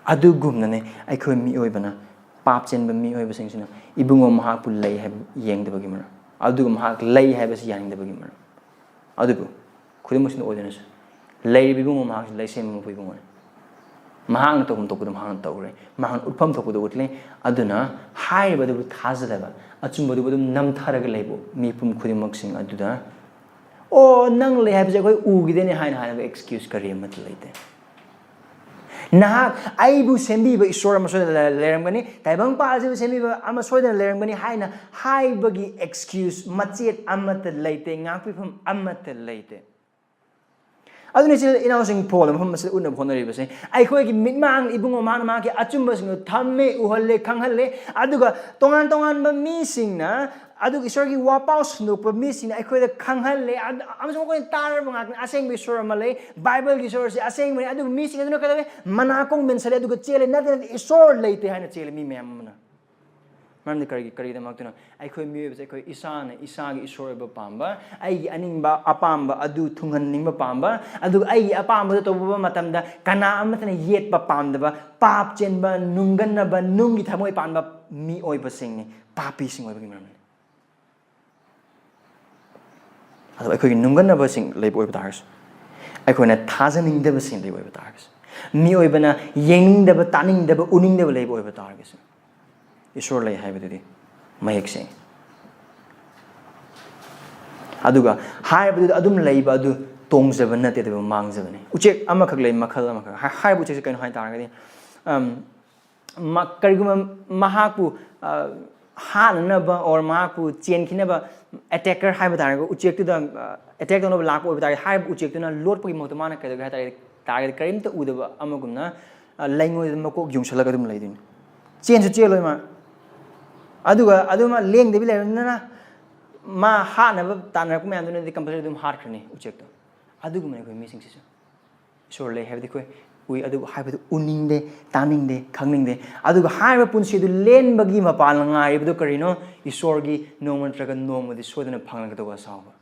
ꯑꯗꯨꯒꯨꯝꯅꯅꯦ ꯑꯩꯈꯣꯏ ꯃꯤꯑꯣꯏꯕꯅ, ꯄꯥꯞ ꯆꯦꯟꯕ ꯃꯤꯑꯣꯏꯕꯁꯤꯡꯁꯤꯅ ꯏꯕꯨꯡꯉꯣ ꯃꯍꯥꯛꯄꯨ ꯂꯩ ꯍꯥꯏꯕ ꯌꯦꯡꯗꯕꯒꯤ ꯃꯔꯝ, ꯑꯗꯨꯒ ꯃꯍꯥꯛ ꯂꯩ ꯍꯥꯏꯕꯁꯤ ꯌꯥꯅꯤꯡꯗꯕꯒꯤ ꯃꯔꯝ꯫ ꯑꯗꯨꯕꯨ ꯈꯨꯗꯤꯡꯃꯛꯁꯤꯅ ꯑꯣꯏꯗꯣꯏꯅꯁꯨ, ꯂꯩꯔꯤꯕ ꯏꯕꯨꯡꯉꯣ ꯃꯍꯥꯛꯁꯤ ꯂꯩꯁꯦꯝꯕ ꯃꯄꯨ ꯏꯕꯨꯡꯉꯣꯅꯤ꯫ ꯃꯍꯥꯛꯅ ꯇꯧꯐꯝ ꯊꯣꯛꯄꯗꯨ ꯃꯍꯥꯛꯅ ꯇꯧꯔꯦ, ꯃꯍꯥꯛꯅ ꯎꯠꯐꯝ ꯊꯣꯛꯄꯗꯨ ꯎꯠꯂꯦ꯫ ꯑꯗꯨꯅ ꯍꯥꯏꯔꯤꯕꯗꯨꯕꯨ ꯊꯥꯖꯗꯕ, ꯑꯆꯨꯝꯕꯗꯨꯕꯨ ꯑꯗꯨꯝ ꯅꯝꯊꯔꯒ ꯂꯩꯕ ꯃꯤꯄꯨꯝ ꯈꯨꯗꯤꯡꯃꯛꯁꯤꯡ ꯑꯗꯨꯗ, "ꯑꯣ, ꯅꯪ ꯂꯩ ꯍꯥꯏꯕꯁꯦ ꯑꯩꯈꯣꯏ ꯎꯈꯤꯗꯦꯅꯦ" ꯍꯥꯏꯅ ꯍꯥꯏꯔꯒ excuse ꯀꯔꯤ ꯑꯃꯠꯇ ꯂꯩꯇꯦ꯫ ꯅꯍꯥꯛ, "ꯑꯩꯕꯨ ꯁꯦꯝꯕꯤꯕ ꯏꯁꯣꯔ ꯑꯃ ꯁꯣꯏꯗꯅ ꯂꯩ-, ꯂꯩꯔꯝꯒꯅꯤ, ꯇꯥꯏꯕꯪꯄꯥꯟ ꯑꯁꯤꯕꯨ ꯁꯦꯝꯕꯤꯕ ꯑꯃ ꯁꯣꯏꯗꯅ ꯂꯩꯔꯝꯒꯅꯤ" ꯍꯥꯏꯅ ꯍꯥꯏꯕꯒꯤ excuse ꯃꯆꯦꯠ ꯑꯃꯠꯇ ꯂꯩꯇꯦ, ꯉꯥꯛꯄꯤꯐꯝ ꯑꯃꯠꯇ ꯂꯩꯇꯦ꯫ ꯑꯗꯨꯅ ꯏꯆꯤꯜ ꯏꯅꯥꯎꯁꯤꯡ, ꯄꯣꯜꯅ ꯃꯐꯝ ꯑꯁꯤꯗ ꯎꯠꯅꯕ ꯍꯣꯠꯅꯔꯤꯕꯁꯦ, ꯑꯩꯈꯣꯏꯒꯤ ꯃꯤꯠꯃꯥꯡ ꯏꯕꯨꯡꯉꯣ ꯃꯍꯥꯛꯅ ꯃꯍꯥꯛꯀꯤ ꯑꯆꯨꯝꯕꯁꯤꯡꯗꯨ ꯊꯝꯃꯦ, ꯎꯍꯜꯂꯦ, ꯈꯪꯍꯜꯂꯦ꯫ ꯑꯗꯨꯒ ꯇꯣꯉꯥꯟ ꯇꯣꯉꯥꯟꯕ ꯃꯤꯁꯤꯡꯅ, ꯑꯗꯨꯒ ꯏꯁꯣꯔꯒꯤ ꯋꯥꯄꯥꯎ ꯁꯟꯗꯣꯛꯄ ꯃꯤꯁꯤꯡꯅ ꯑꯩꯈꯣꯏꯗ ꯈꯪꯍꯜꯂꯦ꯫ ꯑꯗ-, ꯑꯃꯁꯨꯡ ꯑꯩꯈꯣꯏꯅ ꯇꯥꯔꯕ ꯉꯥꯛꯇꯅꯤ, ꯑꯁꯦꯡꯕ ꯏꯁꯣꯔ ꯑꯃ ꯂꯩ, ꯕꯥꯏꯕꯜꯒꯤ ꯏꯁꯣꯔ ꯑꯁꯤ ꯑꯁꯦꯡꯕꯅꯤ꯫ ꯑꯗꯨꯕꯨ ꯃꯤꯁꯤꯡ ꯑꯗꯨꯅ ꯀꯩꯗꯧꯋꯤ? ꯃꯅꯥꯀꯣꯡ ꯃꯦꯟꯁꯜꯂꯦ, ꯑꯗꯨꯒ ꯆꯦꯜꯂꯦ꯫ ꯅꯠꯇꯦ, ꯅꯠꯇꯦ, ꯏꯁꯣꯔ ꯂꯩꯇꯦ ꯍꯥꯏꯅ ꯆꯦꯜꯂꯦ ꯃꯤ ꯃꯌꯥꯝ ꯑꯃꯅ꯫ ꯃꯔꯝꯗꯤ ꯀꯔꯤꯒꯤ ꯀꯔꯤꯒꯤꯗꯃꯛꯇꯅꯣ? ꯑꯩꯈꯣꯏ ꯃꯤꯑꯣꯏꯕꯁꯦ ꯑꯩꯈꯣꯏ ꯏꯁꯥꯅ ꯏꯁꯥꯒꯤ ꯏꯁꯣꯔ ꯑꯣꯏꯕ ꯄꯥꯝꯕ, ꯑꯩꯒꯤ ꯑꯅꯤꯡꯕ ꯑꯄꯥꯝꯕ ꯑꯗꯨ ꯊꯨꯡꯍꯟꯅꯤꯡꯕ ꯄꯥꯝꯕ, ꯑꯗꯨꯒ ꯑꯩꯒꯤ ꯑꯄꯥꯝꯕꯗꯨ ꯇꯧꯕ ꯃꯇꯝꯗ ꯀꯅꯥ ꯑꯃꯠꯇꯅ ꯌꯦꯠꯄ ꯄꯥꯝꯗꯕ, ꯄꯥꯞ ꯆꯦꯟꯕ, ꯅꯨꯡꯒꯟꯅꯕ, ꯅꯨꯡꯒꯤ ꯊꯃꯣꯏ ꯄꯥꯟꯕ ꯃꯤꯑꯣꯏꯕꯁꯤꯡꯅꯤ, ꯄꯥꯄꯤꯁꯤꯡ ꯑꯣꯏꯕꯒꯤ ꯃꯔꯝꯅꯤ꯫ ꯑꯗꯨꯒ ꯑꯩꯈꯣꯏꯒꯤ ꯅꯨꯡꯒꯟꯅꯕꯁꯤꯡ ꯂꯩꯕ ꯑꯣꯏꯕ ꯇꯥꯔꯒꯁꯨ, ꯑꯩꯈꯣꯏꯅ ꯊꯥꯖꯅꯤꯡꯗꯕꯁꯤꯡ ꯂꯩꯕ ꯑꯣꯏꯕ ꯇꯥꯔꯒꯁꯨ, ꯃꯤꯑꯣꯏꯕꯅ ꯌꯦꯡꯅꯤꯡꯗꯕ, ꯇꯥꯅꯤꯡꯗꯕ, ꯎꯅꯤꯡꯗꯕ ꯂꯩꯕ ꯑꯣꯏꯕ ꯇꯥꯔꯒꯁꯨ, ꯏꯁꯣꯔ ꯂꯩ ꯍꯥꯏꯕꯗꯨꯗꯤ ꯃꯌꯦꯛ ꯁꯦꯡꯉꯤ꯫ ꯑꯗꯨꯒ ꯍꯥꯏꯔꯕꯗꯨꯗ ꯑꯗꯨꯝ ꯂꯩꯕ ꯑꯗꯨ ꯇꯣꯡꯖꯕ ꯅꯠꯇꯦ, ꯑꯗꯨꯕꯨ ꯃꯥꯡꯖꯕꯅꯤ꯫ ꯎꯆꯦꯛ ꯑꯃꯈꯛ ꯂꯩ, ꯃꯈꯜ ꯑꯃꯈꯛ꯫ ꯍꯥꯏ-, ꯍꯥꯏꯔꯤꯕ ꯎꯆꯦꯛꯁꯦ ꯀꯩꯅꯣ ꯍꯥꯏ ꯇꯥꯔꯒꯗꯤ, ꯑꯝ, ꯃ-, ꯀꯔꯤꯒꯨꯝꯕ ꯃꯍꯥꯛꯄꯨ, ꯑ, ꯍꯥꯠꯅꯅꯕ or ꯃꯍꯥꯛꯄꯨ ꯆꯦꯟꯈꯤꯅꯕ attacker ꯍꯥꯏꯕ ꯇꯥꯔꯒ, ꯎꯆꯦꯛꯇꯨꯗ, ꯑ, attack ꯇꯧꯅꯕ ꯂꯥꯛꯄ ꯑꯣꯏꯕ ꯇꯥꯔꯒꯗꯤ, ꯍꯥꯏꯔꯤꯕ ꯎꯆꯦꯛꯇꯨꯅ ꯂꯣꯠꯄꯒꯤ ꯃꯍꯨꯠꯇ ꯃꯥꯅ ꯀꯩꯗꯧꯒꯦ ꯍꯥꯏ ꯇꯥꯔꯒꯗꯤ, ꯇꯥꯔꯒꯗꯤ ꯀꯔꯤꯝꯇ ꯎꯗꯕ ꯑꯃꯒꯨꯝꯅ, ꯑ, ꯂꯩꯉꯣꯏꯗ ꯃꯀꯣꯛ ꯌꯨꯡꯁꯜꯂꯒ ꯑꯗꯨꯝ ꯂꯩꯗꯣꯏꯅꯤ꯫ ꯆꯦꯟꯁꯨ ꯆꯦꯜꯂꯣꯏ ꯃꯥ꯫ ꯑꯗꯨꯒ ꯑꯗꯨꯃ ꯂꯦꯡꯗꯕꯤ ꯂꯩꯔꯕꯅꯤꯅ ꯃꯥ ꯍꯥꯠꯅꯕ ꯇꯥꯟꯅꯔꯛꯄ ꯃꯌꯥꯝꯗꯨꯅꯗꯤ compulsory ꯑꯗꯨꯝ ꯍꯥꯠꯈ꯭ꯔꯅꯤ ꯎꯆꯦꯛꯇꯣ꯫ ꯑꯗꯨꯒꯨꯝꯕꯅꯤ ꯑꯩꯈꯣꯏ ꯃꯤꯁꯤꯡꯁꯤꯁꯨ꯫ ꯏꯁꯣꯔ ꯂꯩ ꯍꯥꯏꯕꯗꯤ ꯑꯩꯈꯣꯏ ꯎꯏ, ꯑꯗꯨꯕꯨ ꯍꯥꯏꯕꯗꯨ ꯎꯅꯤꯡꯗꯦ, ꯇꯥꯅꯤꯡꯗꯦ, ꯈꯪꯅꯤꯡꯗꯦ꯫ ꯑꯗꯨꯒ ꯍꯥꯏꯔꯤꯕ ꯄꯨꯟꯁꯤ ꯑꯗꯨ ꯂꯦꯟꯕꯒꯤ ꯃꯄꯥꯟ ꯉꯥꯏꯔꯤꯕꯗꯨ ꯀꯔꯤꯅꯣ? ꯏꯁꯣꯔꯒꯤ ꯅꯣꯡꯃ ꯅꯠꯇ꯭ꯔꯒ ꯅꯣꯡꯃꯗꯤ ꯁꯣꯏꯗꯅ ꯐꯪꯂꯒꯗꯧꯕ ꯑꯁꯥꯎꯕ꯫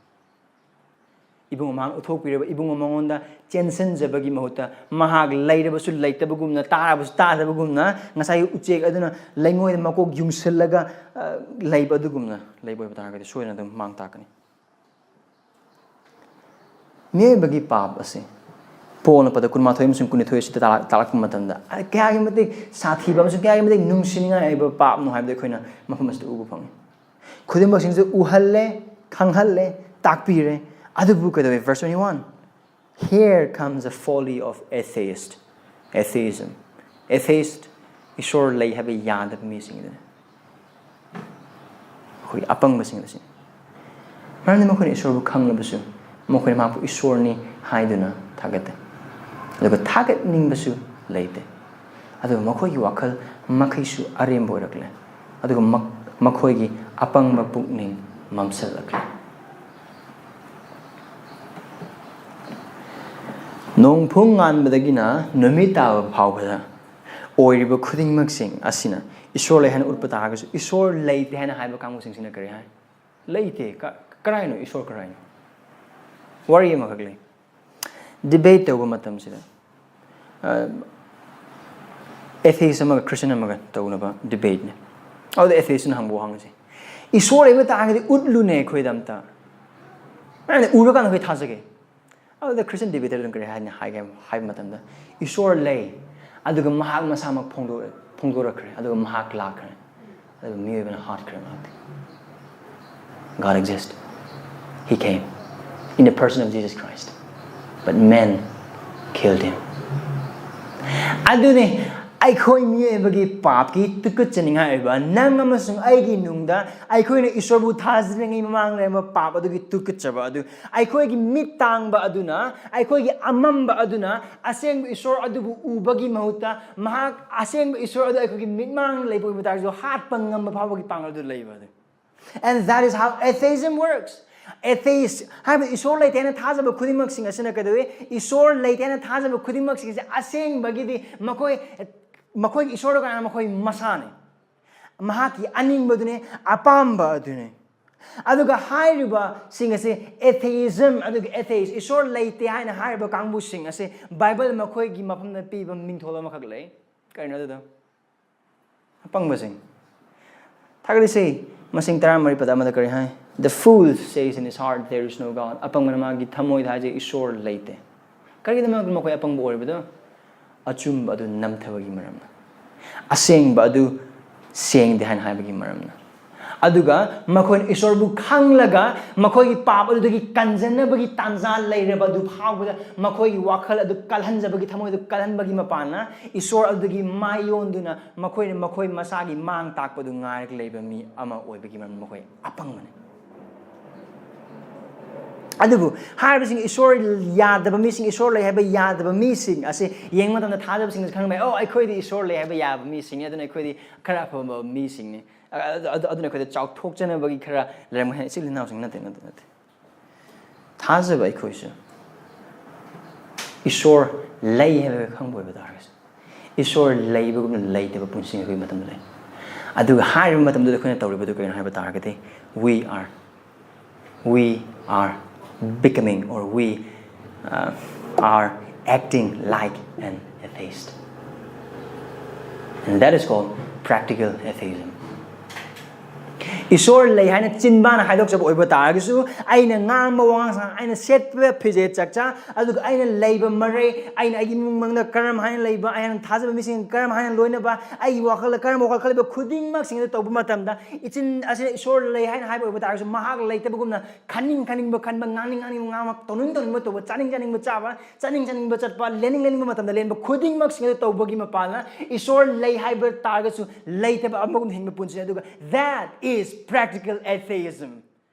ꯏꯕꯨꯡ ꯑꯃ ꯎꯠꯊꯣꯛꯄꯤꯔꯕ ꯏꯕꯨꯡ ꯑꯃꯉꯣꯟꯗ ꯆꯦꯟꯁꯤꯟꯖꯕꯒꯤ ꯃꯍꯨꯠꯇ, ꯃꯍꯥꯛ ꯂꯩꯔꯕꯁꯨ ꯂꯩꯇꯕꯒꯨꯝꯅ, ꯇꯥꯔꯕꯁꯨ ꯇꯥꯗꯕꯒꯨꯝꯅ, ꯉꯁꯥꯏꯒꯤ ꯎꯆꯦꯛ ꯑꯗꯨꯅ ꯂꯩꯉꯣꯏꯗ ꯃꯀꯣꯛ ꯌꯨꯡꯁꯤꯜꯂꯒ, ꯑ, ꯂꯩꯕ ꯑꯗꯨꯒꯨꯝꯅ ꯂꯩꯕ ꯑꯣꯏꯕ ꯇꯥꯔꯒꯗꯤ ꯁꯣꯏꯗꯅ ꯑꯗꯨꯝ ꯃꯥꯡ ꯇꯥꯛꯀꯅꯤ꯫ ꯃꯤꯑꯣꯏꯕꯒꯤ ꯄꯥꯞ ꯑꯁꯤ ꯄꯣꯜꯅ ꯄꯗ ꯀꯨꯟꯃꯥꯊꯣꯏ ꯑꯃꯁꯨꯡ ꯀꯨꯟꯅꯤꯊꯣꯏ ꯑꯁꯤꯗ ꯇꯥꯛ-, ꯇꯥꯛꯂꯛꯄ ꯃꯇꯝꯗ, ꯑ, ꯀꯌꯥꯒꯤ ꯃꯇꯤꯛ ꯁꯥꯊꯤꯕ ꯑꯃꯁꯨꯡ ꯀꯌꯥꯒꯤ ꯃꯇꯤꯛ ꯅꯨꯡꯁꯤꯅꯤꯡꯉꯥꯏ ꯑꯣꯏꯕ ꯄꯥꯞꯅꯣ ꯍꯥꯏꯕꯗꯨ ꯑꯩꯈꯣꯏꯅ ꯃꯐꯝ ꯑꯁꯤꯗ ꯎꯕ ꯐꯪꯉꯤ꯫ ꯈꯨꯗꯤꯡꯃꯛꯁꯤꯡꯁꯨ ꯎꯍꯜꯂꯦ, ꯈꯪꯍꯜꯂꯦ, ꯇꯥꯛꯄꯤꯔꯦ꯫ ꯑꯗꯨꯕꯨ ꯀꯩꯗꯧꯋꯦ? Verse twenty-one, "Here comes the folly of atheist, atheism." Atheist, ꯏꯁꯣꯔ ꯂꯩ ꯍꯥꯏꯕ ꯌꯥꯗꯕ ꯃꯤꯁꯤꯡꯗꯨꯅꯤ꯫ ꯑꯩꯈꯣꯏꯒꯤ ꯑꯄꯪꯕꯁꯤꯡ ꯑꯁꯤꯅꯤ꯫ ꯃꯔꯝꯗꯤ ꯃꯈꯣꯏꯅ ꯏꯁꯣꯔꯕꯨ ꯈꯪꯂꯕꯁꯨ, ꯃꯈꯣꯏꯅ ꯃꯍꯥꯛꯄꯨ ꯏꯁꯣꯔꯅꯤ ꯍꯥꯏꯗꯨꯅ ꯊꯥꯒꯠꯇꯦ꯫ ꯑꯗꯨꯒ ꯊꯥꯒꯠꯅꯤꯡꯕꯁꯨ ꯂꯩꯇꯦ꯫ ꯑꯗꯨꯒ ꯃꯈꯣꯏꯒꯤ ꯋꯥꯈꯜ ꯃꯈꯩꯁꯨ ꯑꯔꯦꯝꯕ ꯑꯣꯏꯔꯛꯂꯦ꯫ ꯑꯗꯨꯒ ꯃꯛ-, ꯃꯈꯣꯏꯒꯤ ꯑꯄꯪꯕ ꯄꯨꯛꯅꯤꯡ ꯃꯝꯁꯤꯜꯂꯛꯂꯦ꯫ ꯅꯣꯡ ꯐꯨꯡ ꯉꯥꯟꯕꯗꯒꯤꯅ ꯅꯨꯃꯤꯠ ꯇꯥꯕ ꯐꯥꯎꯕꯗ ꯑꯣꯏꯔꯤꯕ ꯈꯨꯗꯤꯡꯃꯛꯁꯤꯡ ꯑꯁꯤꯅ ꯏꯁꯣꯔ ꯂꯩ ꯍꯥꯏꯅ ꯎꯠꯄ ꯇꯥꯔꯒꯁꯨ, ꯏꯁꯣꯔ ꯂꯩꯇꯦ ꯍꯥꯏꯅ ꯍꯥꯏꯕ ꯀꯥꯡꯕꯨꯁꯤꯡꯁꯤꯅ ꯀꯔꯤ ꯍꯥꯏ? ꯂꯩꯇꯦ꯫ ꯀ-, ꯀꯔꯥꯏꯅꯣ ꯏꯁꯣꯔ, ꯀꯔꯥꯏꯅꯣ? ꯋꯥꯔꯤ ꯑꯃꯈꯛ ꯂꯩ꯫ Debate ꯇꯧꯕ ꯃꯇꯝꯁꯤꯗ, ꯑ, atheist ꯑꯃꯒ Christian ꯑꯃꯒ ꯇꯧꯅꯕ debateꯅꯦ꯫ ꯑꯗꯨꯗ atheistꯅ ꯍꯪꯕ ꯋꯥꯍꯪꯁꯦ, "ꯏꯁꯣꯔ ꯂꯩꯕ ꯇꯥꯔꯒꯗꯤ ꯎꯠꯂꯨꯅꯦ ꯑꯩꯈꯣꯏꯗ ꯑꯝꯇ꯫ ꯑꯩꯅ ꯎꯔꯀꯥꯟꯗ ꯑꯩꯈꯣꯏ ꯊꯥꯖꯒꯦ꯫" ꯑꯗꯨꯗ Christian debaterꯗꯨꯅ ꯀꯔꯤ ꯍꯥꯏꯅ ꯍꯥꯏꯒꯦ ꯍꯥꯏꯕ ꯃꯇꯝꯗ, "ꯏꯁꯣꯔ ꯂꯩ, ꯑꯗꯨꯒ ꯃꯍꯥꯛ ꯃꯁꯥꯃꯛ ꯐꯣꯡꯗꯣꯔꯛ-, ꯐꯣꯡꯗꯣꯔꯛꯈ꯭ꯔꯦ, ꯑꯗꯨꯒ ꯃꯍꯥꯛ ꯂꯥꯛꯈ꯭ꯔꯦ, ꯑꯗꯨꯒ ꯃꯤꯑꯣꯏꯕꯅ ꯍꯥꯠꯈ꯭ꯔꯦ ꯃꯍꯥꯛꯇꯤ꯫ God exists. He came in the person of Jesus Christ. But men killed him." ꯑꯗꯨꯅꯤ ꯑꯩꯈꯣꯏ ꯃꯤꯑꯣꯏꯕꯒꯤ ꯄꯥꯞꯀꯤ ꯇꯨꯀꯠꯆꯅꯤꯡꯉꯥꯏ ꯑꯣꯏꯕ, ꯅꯪ ꯑꯃꯁꯨꯡ ꯑꯩꯒꯤ ꯅꯨꯡꯗ ꯑꯩꯈꯣꯏꯅ ꯏꯁꯣꯔꯕꯨ ꯊꯥꯖꯗ꯭ꯔꯤꯉꯩ ꯃꯃꯥꯡꯗ ꯂꯩꯔꯝꯕ ꯄꯥꯞ ꯑꯗꯨꯒꯤ ꯇꯨꯀꯠꯆꯕ ꯑꯗꯨ, ꯑꯩꯈꯣꯏꯒꯤ ꯃꯤꯠ ꯇꯥꯡꯕ ꯑꯗꯨꯅ, ꯑꯩꯈꯣꯏꯒꯤ ꯑꯃꯝꯕ ꯑꯗꯨꯅ ꯑꯁꯦꯡꯕ ꯏꯁꯣꯔ ꯑꯗꯨꯕꯨ ꯎꯕꯒꯤ ꯃꯍꯨꯠꯇ ꯃꯍꯥꯛ ꯑꯁꯦꯡꯕ ꯏꯁꯣꯔ ꯑꯗꯨ ꯑꯩꯈꯣꯏꯒꯤ ꯃꯤꯠꯃꯥꯡꯗ ꯂꯩꯕ ꯑꯣꯏꯕ ꯇꯥꯔꯁꯨ ꯍꯥꯠꯄ ꯉꯝꯕ ꯐꯥꯎꯕꯒꯤ ꯄꯥꯡꯒꯜ ꯑꯗꯨ ꯂꯩꯕ ꯑꯗꯨ꯫ And that is how atheism works. Atheist ꯍꯥꯏꯕꯗꯤ ꯏꯁꯣꯔ ꯂꯩꯇꯦ ꯍꯥꯏꯅ ꯊꯥꯖꯕ ꯈꯨꯗꯤꯡꯃꯛꯁꯤꯡ ꯑꯁꯤꯅ ꯀꯩꯗꯧꯏ? ꯏꯁꯣꯔ ꯂꯩꯇꯦ ꯍꯥꯏꯅ ꯊꯥꯖꯕ ꯈꯨꯗꯤꯡꯃꯛꯁꯤꯡꯁꯦ ꯑꯁꯦꯡꯕꯒꯤꯗꯤ ꯃꯈꯣꯏ, ꯃꯈꯣꯏꯒꯤ ꯏꯁꯣꯔꯗꯣ ꯀꯅꯥꯅꯣ? ꯃꯈꯣꯏ ꯃꯁꯥꯅꯤ꯫ ꯃꯍꯥꯛꯀꯤ ꯑꯅꯤꯡꯕꯗꯨꯅꯤ, ꯑꯄꯥꯝꯕ ꯑꯗꯨꯅꯤ꯫ ꯑꯗꯨꯒ ꯍꯥꯏꯔꯤꯕꯁꯤꯡ ꯑꯁꯤ atheism, ꯑꯗꯨꯒ atheist, ꯏꯁꯣꯔ ꯂꯩꯇꯦ ꯍꯥꯏꯅ ꯍꯥꯏꯔꯤꯕ ꯀꯥꯡꯕꯨꯁꯤꯡ ꯑꯁꯤ ꯕꯥꯏꯕꯜ ꯃꯈꯣꯏꯒꯤ ꯃꯐꯝꯗ ꯄꯤꯕ ꯃꯤꯡꯊꯣꯜ ꯑꯃꯈꯛ ꯂꯩ꯫ ꯀꯔꯤꯅꯣ ꯑꯗꯨꯗꯣ? ꯑꯄꯪꯕꯁꯤꯡ꯫ ꯊꯥꯒꯠꯂꯤꯁꯤ, ꯃꯁꯤꯡ ꯇꯔꯥꯃꯔꯤ ꯄꯗ ꯑꯃꯗ ꯀꯔꯤ ꯍꯥꯏ? "The fool says in his heart, 'There is no God.'" ꯑꯄꯪꯕꯅ ꯃꯥꯒꯤ ꯊꯃꯣꯏꯗ ꯍꯥꯏꯖꯩ, "ꯏꯁꯣꯔ ꯂꯩꯇꯦ"꯫ ꯀꯔꯤꯒꯤꯗꯃꯛꯇ ꯃꯈꯣꯏ ꯑꯄꯪꯕ ꯑꯣꯏꯔꯤꯕꯗꯣ? ꯑꯆꯨꯝꯕ ꯑꯗꯨ ꯅꯝꯊꯕꯒꯤ ꯃꯔꯝꯅ, ꯑꯁꯦꯡꯕ ꯑꯗꯨ ꯁꯦꯡꯗꯦ ꯍꯥꯏꯅ ꯍꯥꯏꯕꯒꯤ ꯃꯔꯝꯅ꯫ ꯑꯗꯨꯒ ꯃꯈꯣꯏꯅ ꯏꯁꯣꯔꯕꯨ ꯈꯪꯂꯒ ꯃꯈꯣꯏꯒꯤ ꯄꯥꯞ ꯑꯗꯨꯗꯒꯤ ꯀꯟꯖꯅꯕꯒꯤ ꯇꯥꯟꯖꯥ ꯂꯩꯔꯕ ꯑꯗꯨ ꯐꯥꯎꯕꯗ ꯃꯈꯣꯏꯒꯤ ꯋꯥꯈꯜ ꯑꯗꯨ ꯀꯜꯍꯟꯖꯕꯒꯤ, ꯊꯃꯣꯏ ꯑꯗꯨ ꯀꯜꯍꯟꯕꯒꯤ ꯃꯄꯥꯟꯅ ꯏꯁꯣꯔ ꯑꯗꯨꯗꯒꯤ ꯃꯥꯏꯌꯣꯟꯗꯨꯅ ꯃꯈꯣꯏꯅ ꯃꯈꯣꯏ ꯃꯁꯥꯒꯤ ꯃꯥꯡ ꯇꯥꯛꯄꯗꯨ ꯉꯥꯏꯔꯒ ꯂꯩꯕ ꯃꯤ ꯑꯃ ꯑꯣꯏꯕꯒꯤ ꯃꯔꯝ ꯃꯈꯣꯏ ꯑꯄꯪꯕꯅꯤ꯫ ꯑꯗꯨꯕꯨ ꯍꯥꯏꯔꯤꯕꯁꯤꯡ, ꯏꯁꯣꯔ ꯌꯥꯗꯕ ꯃꯤꯁꯤꯡ, ꯏꯁꯣꯔ ꯂꯩ ꯍꯥꯏꯕ ꯌꯥꯗꯕ ꯃꯤꯁꯤꯡ ꯑꯁꯤ ꯌꯦꯡꯕ ꯃꯇꯝꯗ ꯊꯥꯖꯕꯁꯤꯡ ꯑꯁꯤ ꯈꯪꯕ ꯌꯥꯏ, "ꯑꯣ, ꯑꯩꯈꯣꯏꯗꯤ ꯏꯁꯣꯔ ꯂꯩ ꯍꯥꯏꯕ ꯌꯥꯕ ꯃꯤꯁꯤꯡꯅꯤ, ꯑꯗꯨꯅ ꯑꯩꯈꯣꯏꯗꯤ ꯈꯔ ꯑꯐꯕ ꯃꯤꯁꯤꯡꯅꯤ꯫ ꯑ-, ꯑꯗꯨ-, ꯑꯗꯨꯅ ꯑꯩꯈꯣꯏꯗ ꯆꯥꯎꯊꯣꯛꯆꯅꯕꯒꯤ ꯈꯔ ꯂꯩꯔꯝꯒꯅꯤ"꯫ ꯏꯆꯤꯜ ꯏꯅꯥꯎꯁꯤꯡ ꯅꯠꯇꯦ, ꯅꯠꯇꯦ, ꯅꯠꯇꯦ꯫ ꯊꯥꯖꯕ ꯑꯩꯈꯣꯏꯁꯨ ꯏꯁꯣꯔ ꯂꯩ ꯍꯥꯏꯕ ꯈꯪꯕ ꯑꯣꯏꯕ ꯇꯥꯔꯒꯁꯨ, ꯏꯁꯣꯔ ꯂꯩꯕꯒꯨꯝꯅ ꯂꯩꯇꯕ ꯄꯨꯟꯁꯤ ꯑꯩꯈꯣꯏꯒꯤ ꯃꯇꯝꯗ ꯂꯩ꯫ ꯑꯗꯨꯒ ꯍꯥꯏꯔꯤꯕ ꯃꯇꯝꯗꯨꯗ ꯑꯩꯈꯣꯏꯅ ꯇꯧꯔꯤꯕꯗꯨ ꯀꯔꯤꯅꯣ ꯍꯥꯏꯕ ꯇꯥꯔꯒꯗꯤ, we are we are becoming, or we uh, are acting like an atheist. And that is called practical atheism. ꯏꯁꯣꯔ ꯂꯩ ꯍꯥꯏꯅ ꯆꯤꯟꯕꯥꯅ ꯍꯥꯏꯗꯣꯛꯆꯕ ꯑꯣꯏꯕ ꯇꯥꯔꯒꯁꯨ, ꯑꯩꯅ ꯉꯥꯡꯕ ꯋꯥꯉꯥꯡ ꯁꯉꯥꯡ, ꯑꯩꯅ ꯁꯦꯠꯄ ꯐꯤꯖꯦꯠ ꯆꯥꯛꯆꯥ, ꯑꯗꯨꯒ ꯑꯩꯅ ꯂꯩꯕ ꯃꯔꯩ, ꯑꯩꯅ ꯑꯩꯒꯤ ꯏꯃꯨꯡ ꯃꯅꯨꯡꯗ ꯀꯔꯝ ꯍꯥꯏꯅ ꯂꯩꯕ, ꯑꯩꯅ ꯊꯥꯖꯕ ꯃꯤꯁꯤꯡ ꯀꯔꯝ ꯍꯥꯏꯅ ꯂꯣꯏꯅꯕ, ꯑꯩꯒꯤ ꯋꯥꯈꯜꯗ ꯀꯔꯝꯕ ꯋꯥꯈꯜ ꯈꯜꯂꯤꯕ ꯈꯨꯗꯤꯡꯃꯛꯁꯤꯡ ꯑꯗꯨ ꯇꯧꯕ ꯃꯇꯝꯗ, ꯏꯆꯤꯟ ꯑꯁꯤꯗ ꯏꯁꯣꯔ ꯂꯩ ꯍꯥꯏꯅ ꯍꯥꯏꯕ ꯑꯣꯏꯕ ꯇꯥꯔꯒꯁꯨ, ꯃꯍꯥꯛ ꯂꯩꯇꯕꯒꯨꯝꯅ ꯈꯟꯅꯤꯡ ꯈꯟꯅꯤꯡꯕ ꯈꯟꯕ, ꯉꯥꯡꯅꯤꯡ ꯉꯥꯡꯅꯤꯡꯕ ꯉꯥꯡꯕ, ꯇꯧꯅꯤꯡ ꯇꯧꯅꯤꯡꯕ ꯇꯧꯕ, ꯆꯥꯅꯤꯡ ꯆꯥꯅꯤꯡꯕ ꯆꯥꯕ, ꯆꯠꯅꯤꯡ ꯆꯠꯅꯤꯡꯕ ꯆꯠꯄ, ꯂꯦꯟꯅꯤꯡ ꯂꯦꯟꯅꯤꯡꯕ ꯃꯇꯝꯗ ꯂꯦꯟꯕ ꯈꯨꯗꯤꯡꯃꯛꯁꯤꯡ ꯑꯗꯨ ꯇꯧꯕꯒꯤ ꯃꯄꯥꯟꯅ, ꯏꯁꯣꯔ ꯂꯩ ꯍꯥꯏꯕ ꯇꯥꯔꯒꯁꯨ ꯂꯩꯇꯕ ꯑꯃꯒꯨꯝꯅ ꯍꯤꯡꯕ ꯄꯨꯟꯁꯤꯅꯤ꯫ ꯑꯗꯨꯒ that is practical atheism꯫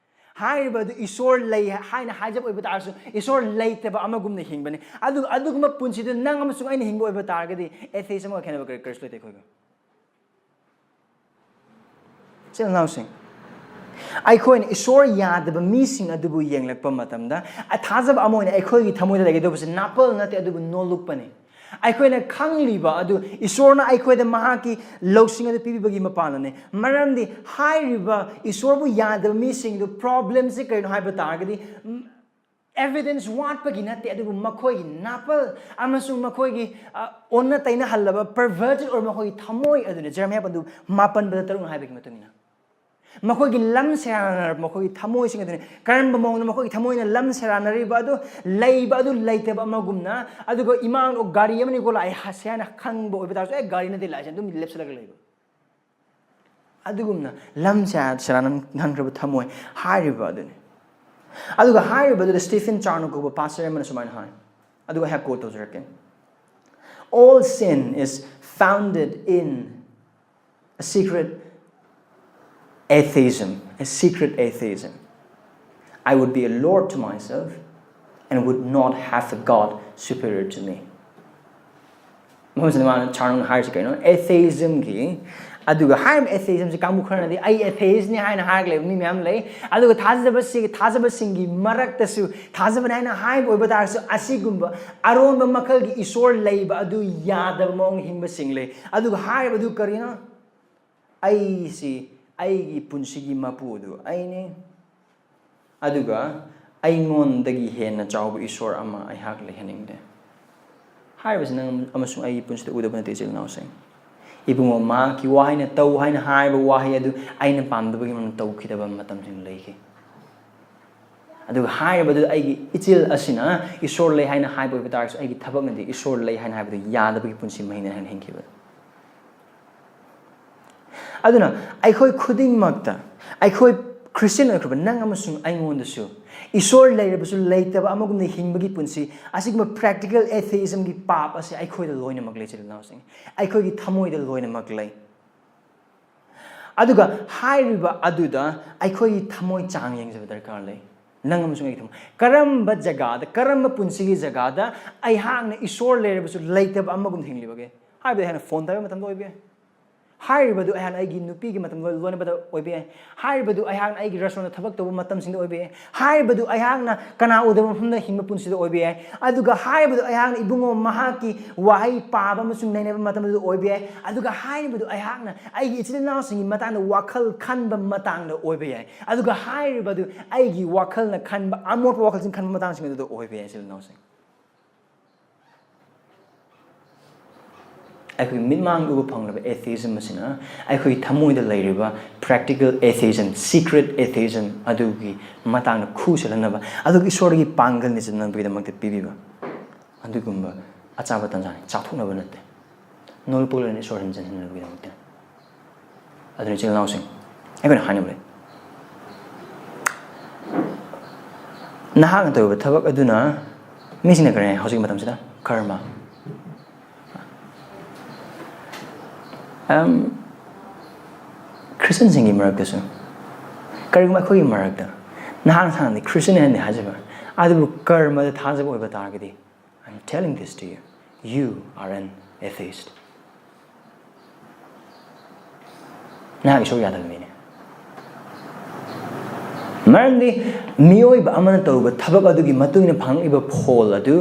ꯍꯥꯏꯔꯤꯕ ꯑꯗꯨ ꯏꯁꯣꯔ ꯂꯩ ꯍꯥꯏꯅ ꯍꯥꯏꯖꯕ ꯑꯣꯏꯕ ꯇꯥꯔꯁꯨ, ꯏꯁꯣꯔ ꯂꯩꯇꯕ ꯑꯃꯒꯨꯝꯅ ꯍꯤꯡꯕꯅꯤ꯫ ꯑꯗꯨꯒ ꯑꯗꯨꯒꯨꯝꯕ ꯄꯨꯟꯁꯤꯗꯨ ꯅꯪ ꯑꯃꯁꯨꯡ ꯑꯩꯅ ꯍꯤꯡꯕ ꯑꯣꯏꯕ ꯇꯥꯔꯒꯗꯤ, atheism ꯑꯃꯒ ꯈꯦꯠꯅꯕ ꯀꯔꯤ, ꯀꯔꯤꯁꯨ ꯂꯩꯇꯦ ꯑꯩꯈꯣꯏꯒ꯫ ꯏꯆꯤꯜ ꯏꯅꯥꯎꯁꯤꯡ, ꯑꯩꯈꯣꯏꯅ ꯏꯁꯣꯔ ꯌꯥꯗꯕ ꯃꯤꯁꯤꯡ ꯑꯗꯨꯕꯨ ꯌꯦꯡꯂꯛꯄ ꯃꯇꯝꯗ, ꯊꯥꯖꯕ ꯑꯃ ꯑꯣꯏꯅ ꯑꯩꯈꯣꯏꯒꯤ ꯊꯃꯣꯏꯗ ꯂꯩꯒꯗꯧꯕꯁꯦ ꯅꯥꯄꯜ ꯅꯠꯇꯦ, ꯑꯗꯨꯕꯨ ꯅꯣꯂꯨꯛꯄꯅꯤ꯫ ꯑꯩꯈꯣꯏꯅ ꯈꯪꯂꯤꯕ ꯑꯗꯨ ꯏꯁꯣꯔꯅ ꯑꯩꯈꯣꯏꯗ ꯃꯍꯥꯛꯀꯤ ꯂꯧꯁꯤꯡ ꯑꯗꯨ ꯄꯤꯕꯤꯕꯒꯤ ꯃꯄꯥꯟꯅꯅꯤ꯫ ꯃꯔꯝꯗꯤ ꯍꯥꯏꯔꯤꯕ ꯏꯁꯣꯔꯕꯨ ꯌꯥꯗꯕ ꯃꯤꯁꯤꯡꯗꯨ problemꯁꯤ ꯀꯔꯤꯅꯣ ꯍꯥꯏꯕ ꯇꯥꯔꯒꯗꯤ, ꯎꯝ, evidence ꯋꯥꯠꯄꯒꯤ ꯅꯠꯇꯦ, ꯑꯗꯨꯕꯨ ꯃꯈꯣꯏꯒꯤ ꯅꯥꯄꯜ ꯑꯃꯁꯨꯡ ꯃꯈꯣꯏꯒꯤ, ꯑ, ꯑꯣꯟꯅ ꯇꯩꯅꯍꯜꯂꯕ, perverted ꯑꯣꯏꯔꯕ ꯃꯈꯣꯏꯒꯤ ꯊꯃꯣꯏ ꯑꯗꯨꯅꯤ꯫ ꯖꯦꯔꯦꯃꯤꯌꯥ ꯄꯟꯗꯨ ꯃꯥꯄꯟ ꯄꯗ ꯇꯔꯨꯛꯅ ꯍꯥꯏꯕꯒꯤ ꯃꯇꯨꯡ ꯏꯟꯅ, ꯃꯈꯣꯏꯒꯤ ꯂꯝ ꯁꯦꯔꯥꯟꯅꯔꯕ ꯃꯈꯣꯏꯒꯤ ꯊꯃꯣꯏꯁꯤꯡ ꯑꯗꯨꯅꯤ꯫ ꯀꯔꯝꯕ ꯃꯑꯣꯡꯗ ꯃꯈꯣꯏꯒꯤ ꯊꯃꯣꯏꯅ ꯂꯝ ꯁꯦꯔꯥꯟꯅꯔꯤꯕ ꯑꯗꯨ, ꯂꯩꯕ ꯑꯗꯨ ꯂꯩꯇꯕ ꯑꯃꯒꯨꯝꯅ, ꯑꯗꯨꯒ ꯏꯃꯥꯡꯗ ꯒꯥꯔꯤ ꯑꯃꯅꯤꯀꯣ ꯂꯥꯛꯑꯦ ꯍꯥꯏꯅ ꯈꯪꯕ ꯑꯣꯏꯕ ꯇꯥꯔꯁꯨ, ꯑꯦ, ꯒꯥꯔꯤ ꯅꯠꯇꯦ ꯂꯥꯛꯏꯁꯦ, ꯑꯗꯨꯝ ꯂꯦꯞꯁꯤꯜꯂꯒ ꯂꯩꯕ꯫ ꯑꯗꯨꯒꯨꯝꯅ ꯂꯝ ꯁꯦꯔꯥꯟꯅꯍꯟꯈ꯭ꯔꯕ ꯊꯃꯣꯏ ꯍꯥꯏꯔꯤꯕ ꯑꯗꯨꯅꯤ꯫ ꯑꯗꯨꯒ ꯍꯥꯏꯔꯤꯕ ꯑꯗꯨꯗ Stephen Charnock ꯀꯧꯕ pastor ꯑꯃꯅ ꯁꯨꯃꯥꯏꯅ ꯍꯥꯏ, ꯑꯗꯨꯒ ꯑꯩꯍꯥꯛ quote ꯇꯧꯖꯔꯛꯀꯦ: "All sin is founded in a secret atheism, a secret atheism. I would be a lord to myself and would not have a God superior to me." ꯃꯐꯝꯁꯤꯗ ꯃꯥꯅ Charnockꯅ ꯍꯥꯏꯔꯤꯁꯤ ꯀꯩꯅꯣ? Atheismꯒꯤ, ꯑꯗꯨꯒ ꯍꯥꯏꯔꯤꯕ atheismꯁꯤ ꯀꯥꯡꯕꯨ ꯈꯔꯅꯗꯤ "ꯑꯩ atheistꯅꯤ" ꯍꯥꯏꯅ ꯍꯥꯏꯔꯒ ꯂꯩꯕ ꯃꯤ ꯃꯌꯥꯝ ꯂꯩ꯫ ꯑꯗꯨꯒ ꯊꯥꯖꯕꯁꯤ, ꯊꯥꯖꯕꯁꯤꯡꯒꯤ ꯃꯔꯛꯇꯁꯨ ꯊꯥꯖꯕꯅꯤ ꯍꯥꯏꯅ ꯍꯥꯏꯕ ꯑꯣꯏꯕ ꯇꯥꯔꯁꯨ, ꯑꯁꯤꯒꯨꯝꯕ ꯑꯔꯣꯟꯕ ꯃꯈꯜꯒꯤ ꯏꯁꯣꯔ ꯂꯩꯕ ꯑꯗꯨ ꯌꯥꯗꯕ ꯃꯑꯣꯡ ꯍꯤꯡꯕꯁꯤꯡ ꯂꯩ꯫ ꯑꯗꯨꯒ ꯍꯥꯏꯔꯤꯕꯗꯨ ꯀꯔꯤꯅꯣ? ꯑꯩꯁꯤ, ꯑꯩꯒꯤ ꯄꯨꯟꯁꯤꯒꯤ ꯃꯄꯨꯗꯨ ꯑꯩꯅꯤ, ꯑꯗꯨꯒ ꯑꯩꯉꯣꯟꯗꯒꯤ ꯍꯦꯟꯅ ꯆꯥꯎꯕ ꯏꯁꯣꯔ ꯑꯃ ꯑꯩꯍꯥꯛ ꯂꯩꯍꯟꯅꯤꯡꯗꯦ꯫ ꯍꯥꯏꯔꯤꯕꯁꯤ ꯅꯪ ꯑꯃꯁꯨꯡ ꯑꯩꯒꯤ ꯄꯨꯟꯁꯤꯗ ꯎꯗꯕ ꯅꯠꯇꯦ, ꯏꯆꯤꯜ ꯏꯅꯥꯎꯁꯤꯡ꯫ ꯏꯕꯨꯡꯉꯣ, ꯃꯍꯥꯛꯀꯤ ꯋꯥꯍꯩꯅ ꯇꯧ ꯍꯥꯏꯅ ꯍꯥꯏꯕ ꯋꯥꯍꯩ ꯑꯗꯨ ꯑꯩꯅ ꯄꯥꯝꯗꯕꯒꯤ ꯃꯔꯝ ꯇꯧꯈꯤꯗꯕ ꯃꯇꯝꯁꯤꯡ ꯂꯩꯈꯤ꯫ ꯑꯗꯨꯒ ꯍꯥꯏꯔꯤꯕꯗꯨ ꯑꯩꯒꯤ ꯏꯆꯤꯜ ꯑꯁꯤꯅ ꯏꯁꯣꯔ ꯂꯩ ꯍꯥꯏꯅ ꯍꯥꯏꯕ ꯑꯣꯏꯕ ꯇꯥꯔꯒꯁꯨ, ꯑꯩꯒꯤ ꯊꯕꯛꯅꯗꯤ ꯏꯁꯣꯔ ꯂꯩ ꯍꯥꯏꯅ ꯍꯥꯏꯕꯗꯨ ꯌꯥꯗꯕꯒꯤ ꯄꯨꯟꯁꯤ ꯃꯍꯤꯡꯅ ꯍꯥꯏꯅ ꯍꯤꯡꯈꯤꯕ꯫ ꯑꯗꯨꯅ ꯑꯩꯈꯣꯏ ꯈꯨꯗꯤꯡꯃꯛꯇ, ꯑꯩꯈꯣꯏ ꯈ꯭ꯔꯤꯁꯇꯤꯌꯟ ꯑꯣꯏꯈ꯭ꯔꯕ ꯅꯪ ꯑꯃꯁꯨꯡ ꯑꯩꯉꯣꯟꯗꯁꯨ, ꯏꯁꯣꯔ ꯂꯩꯔꯕꯁꯨ ꯂꯩꯇꯕ ꯑꯃꯒꯨꯝꯅ ꯍꯤꯡꯕꯒꯤ ꯄꯨꯟꯁꯤ, ꯑꯁꯤꯒꯨꯝꯕ practical atheismꯒꯤ ꯄꯥꯞ ꯑꯁꯤ ꯑꯩꯈꯣꯏꯗ ꯂꯣꯏꯅꯃꯛ ꯂꯩ, ꯏꯆꯤꯜ ꯏꯅꯥꯎꯁꯤꯡ꯫ ꯑꯩꯈꯣꯏꯒꯤ ꯊꯃꯣꯏꯗ ꯂꯣꯏꯅꯃꯛ ꯂꯩ꯫ ꯑꯗꯨꯒ ꯍꯥꯏꯔꯤꯕ ꯑꯗꯨꯗ ꯑꯩꯈꯣꯏꯒꯤ ꯊꯃꯣꯏ ꯆꯥꯡ ꯌꯦꯡꯖꯕ ꯗꯔꯀꯥꯔ ꯂꯩ꯫ ꯅꯪ ꯑꯃꯁꯨꯡ ꯑꯩꯒꯤ ꯊꯃꯣꯏ, ꯀꯔꯝꯕ ꯖꯒꯥꯗ, ꯀꯔꯝꯕ ꯄꯨꯟꯁꯤꯒꯤ ꯖꯒꯥꯗ ꯑꯩꯍꯥꯛꯅ ꯏꯁꯣꯔ ꯂꯩꯔꯕꯁꯨ ꯂꯩꯇꯕ ꯑꯃꯒꯨꯝ ꯍꯤꯡꯂꯤꯕꯒꯦ? ꯍꯥꯏꯕꯗꯤ ꯑꯩꯍꯥꯛꯅ ꯐꯣꯟ ꯄꯥꯏꯕ ꯃꯇꯝꯗ ꯑꯣꯏꯕ ꯌꯥꯏ꯫ ꯍꯥꯏꯔꯤꯕꯗꯨ ꯑꯩꯍꯥꯛꯅ ꯑꯩꯒꯤ ꯅꯨꯄꯤꯒꯤ ꯃꯇꯝ ꯂꯣꯏ-, ꯂꯣꯏꯅꯕꯗ ꯑꯣꯏꯕ ꯌꯥꯏ꯫ ꯍꯥꯏꯔꯤꯕꯗꯨ ꯑꯩꯍꯥꯛꯅ ꯑꯩꯒꯤ restaurantꯗ ꯊꯕꯛ ꯇꯧꯕ ꯃꯇꯝꯁꯤꯡꯗ ꯑꯣꯏꯕ ꯌꯥꯏ꯫ ꯍꯥꯏꯔꯤꯕꯗꯨ ꯑꯩꯍꯥꯛꯅ ꯀꯅꯥ ꯎꯗꯕ ꯃꯐꯝꯗ ꯍꯤꯡꯕ ꯄꯨꯟꯁꯤꯗ ꯑꯣꯏꯕ ꯌꯥꯏ꯫ ꯑꯗꯨꯒ ꯍꯥꯏꯔꯤꯕꯗꯨ ꯑꯩꯍꯥꯛꯅ ꯏꯕꯨꯡꯉꯣ ꯃꯍꯥꯛꯀꯤ ꯋꯥꯍꯩ ꯄꯥꯕ ꯑꯃꯁꯨꯡ ꯅꯩꯅꯕ ꯃꯇꯝꯗꯨꯗ ꯑꯣꯏꯕ ꯌꯥꯏ꯫ ꯑꯗꯨꯒ ꯍꯥꯏꯔꯤꯕꯗꯨ ꯑꯩꯍꯥꯛꯅ ꯑꯩꯒꯤ ꯏꯆꯤꯜ ꯏꯅꯥꯎꯁꯤꯡꯒꯤ ꯃꯇꯥꯡꯗ ꯋꯥꯈꯜ ꯈꯟꯕ ꯃꯇꯥꯡꯗ ꯑꯣꯏꯕ ꯌꯥꯏ꯫ ꯑꯗꯨꯒ ꯍꯥꯏꯔꯤꯕꯗꯨ ꯑꯩꯒꯤ ꯋꯥꯈꯜꯅ ꯈꯟꯕ, ꯑꯃꯣꯠꯄ ꯋꯥꯈꯜꯁꯤꯡ ꯈꯟꯕ ꯃꯇꯥꯡꯁꯤꯡ ꯑꯗꯨꯗ ꯑꯣꯏꯕ ꯌꯥꯏ, ꯏꯆꯤꯜ ꯏꯅꯥꯎꯁꯤꯡ꯫ ꯑꯩꯈꯣꯏꯒꯤ ꯃꯤꯠꯃꯥꯡꯗ ꯎꯕ ꯐꯪꯂꯕ atheism ꯑꯁꯤꯅ ꯑꯩꯈꯣꯏꯒꯤ ꯊꯃꯣꯏꯗ ꯂꯩꯔꯤꯕ practical atheism, secret atheism ꯑꯗꯨꯒꯤ ꯃꯇꯥꯡꯗ ꯈꯨ ꯁꯤꯜꯍꯟꯅꯕ, ꯑꯗꯨꯒ ꯏꯁꯣꯔꯒꯤ ꯄꯥꯡꯒꯜ ꯅꯤꯡꯁꯤꯡꯅꯕꯒꯤꯗꯃꯛꯇ ꯄꯤꯕꯤꯕ ꯑꯗꯨꯒꯨꯝꯕ ꯑꯆꯥꯕ ꯇꯟꯖꯥꯅꯤ, ꯆꯥꯊꯣꯛꯅꯕ ꯅꯠꯇꯦ꯫ ꯅꯣꯡꯄꯣꯛ ꯂꯩꯅ ꯏꯁꯣꯔ ꯍꯦꯟꯖꯟꯅꯕꯒꯤꯗꯃꯛꯇ꯫ ꯑꯗꯨꯅ ꯏꯆꯤꯜ ꯏꯅꯥꯎꯁꯤꯡ, ꯑꯩꯈꯣꯏꯅ ꯍꯥꯏꯅꯕ ꯂꯩ, ꯅꯍꯥꯛꯅ ꯇꯧꯔꯤꯕ ꯊꯕꯛ ꯑꯗꯨꯅ ꯃꯤꯁꯤꯡꯅ ꯀꯔꯤ ꯍꯥꯏ ꯍꯧꯖꯤꯛ ꯃꯇꯝꯁꯤꯗ? ꯀꯔꯃ꯫ ꯑꯝ, ꯈ꯭ꯔꯤꯁꯇꯤꯌꯟꯁꯤꯡꯒꯤ ꯃꯔꯛꯇꯁꯨ, ꯀꯔꯤꯒꯨꯝꯕ ꯑꯩꯈꯣꯏꯒꯤ ꯃꯔꯛꯇ ꯅꯍꯥꯛꯅ ꯊꯥꯡꯗꯤ ꯈ꯭ꯔꯤꯁꯇꯤꯌꯟ ꯍꯥꯏꯅ ꯍꯥꯏꯖꯕ, ꯑꯗꯨꯕꯨ ꯀꯔꯃꯗ ꯊꯥꯖꯕ ꯑꯣꯏꯕ ꯇꯥꯔꯒꯗꯤ, I'm telling this to you, you are an atheist. ꯅꯍꯥꯛ ꯏꯁꯣꯔ ꯌꯥꯗꯕ ꯃꯤꯅꯤ꯫ ꯃꯔꯝꯗꯤ ꯃꯤꯑꯣꯏꯕ ꯑꯃꯅ ꯇꯧꯔꯨꯕ ꯊꯕꯛ ꯑꯗꯨꯒꯤ ꯃꯇꯨꯡ ꯏꯟꯅ ꯐꯪꯂꯛꯂꯤꯕ ꯐꯣꯜ ꯑꯗꯨ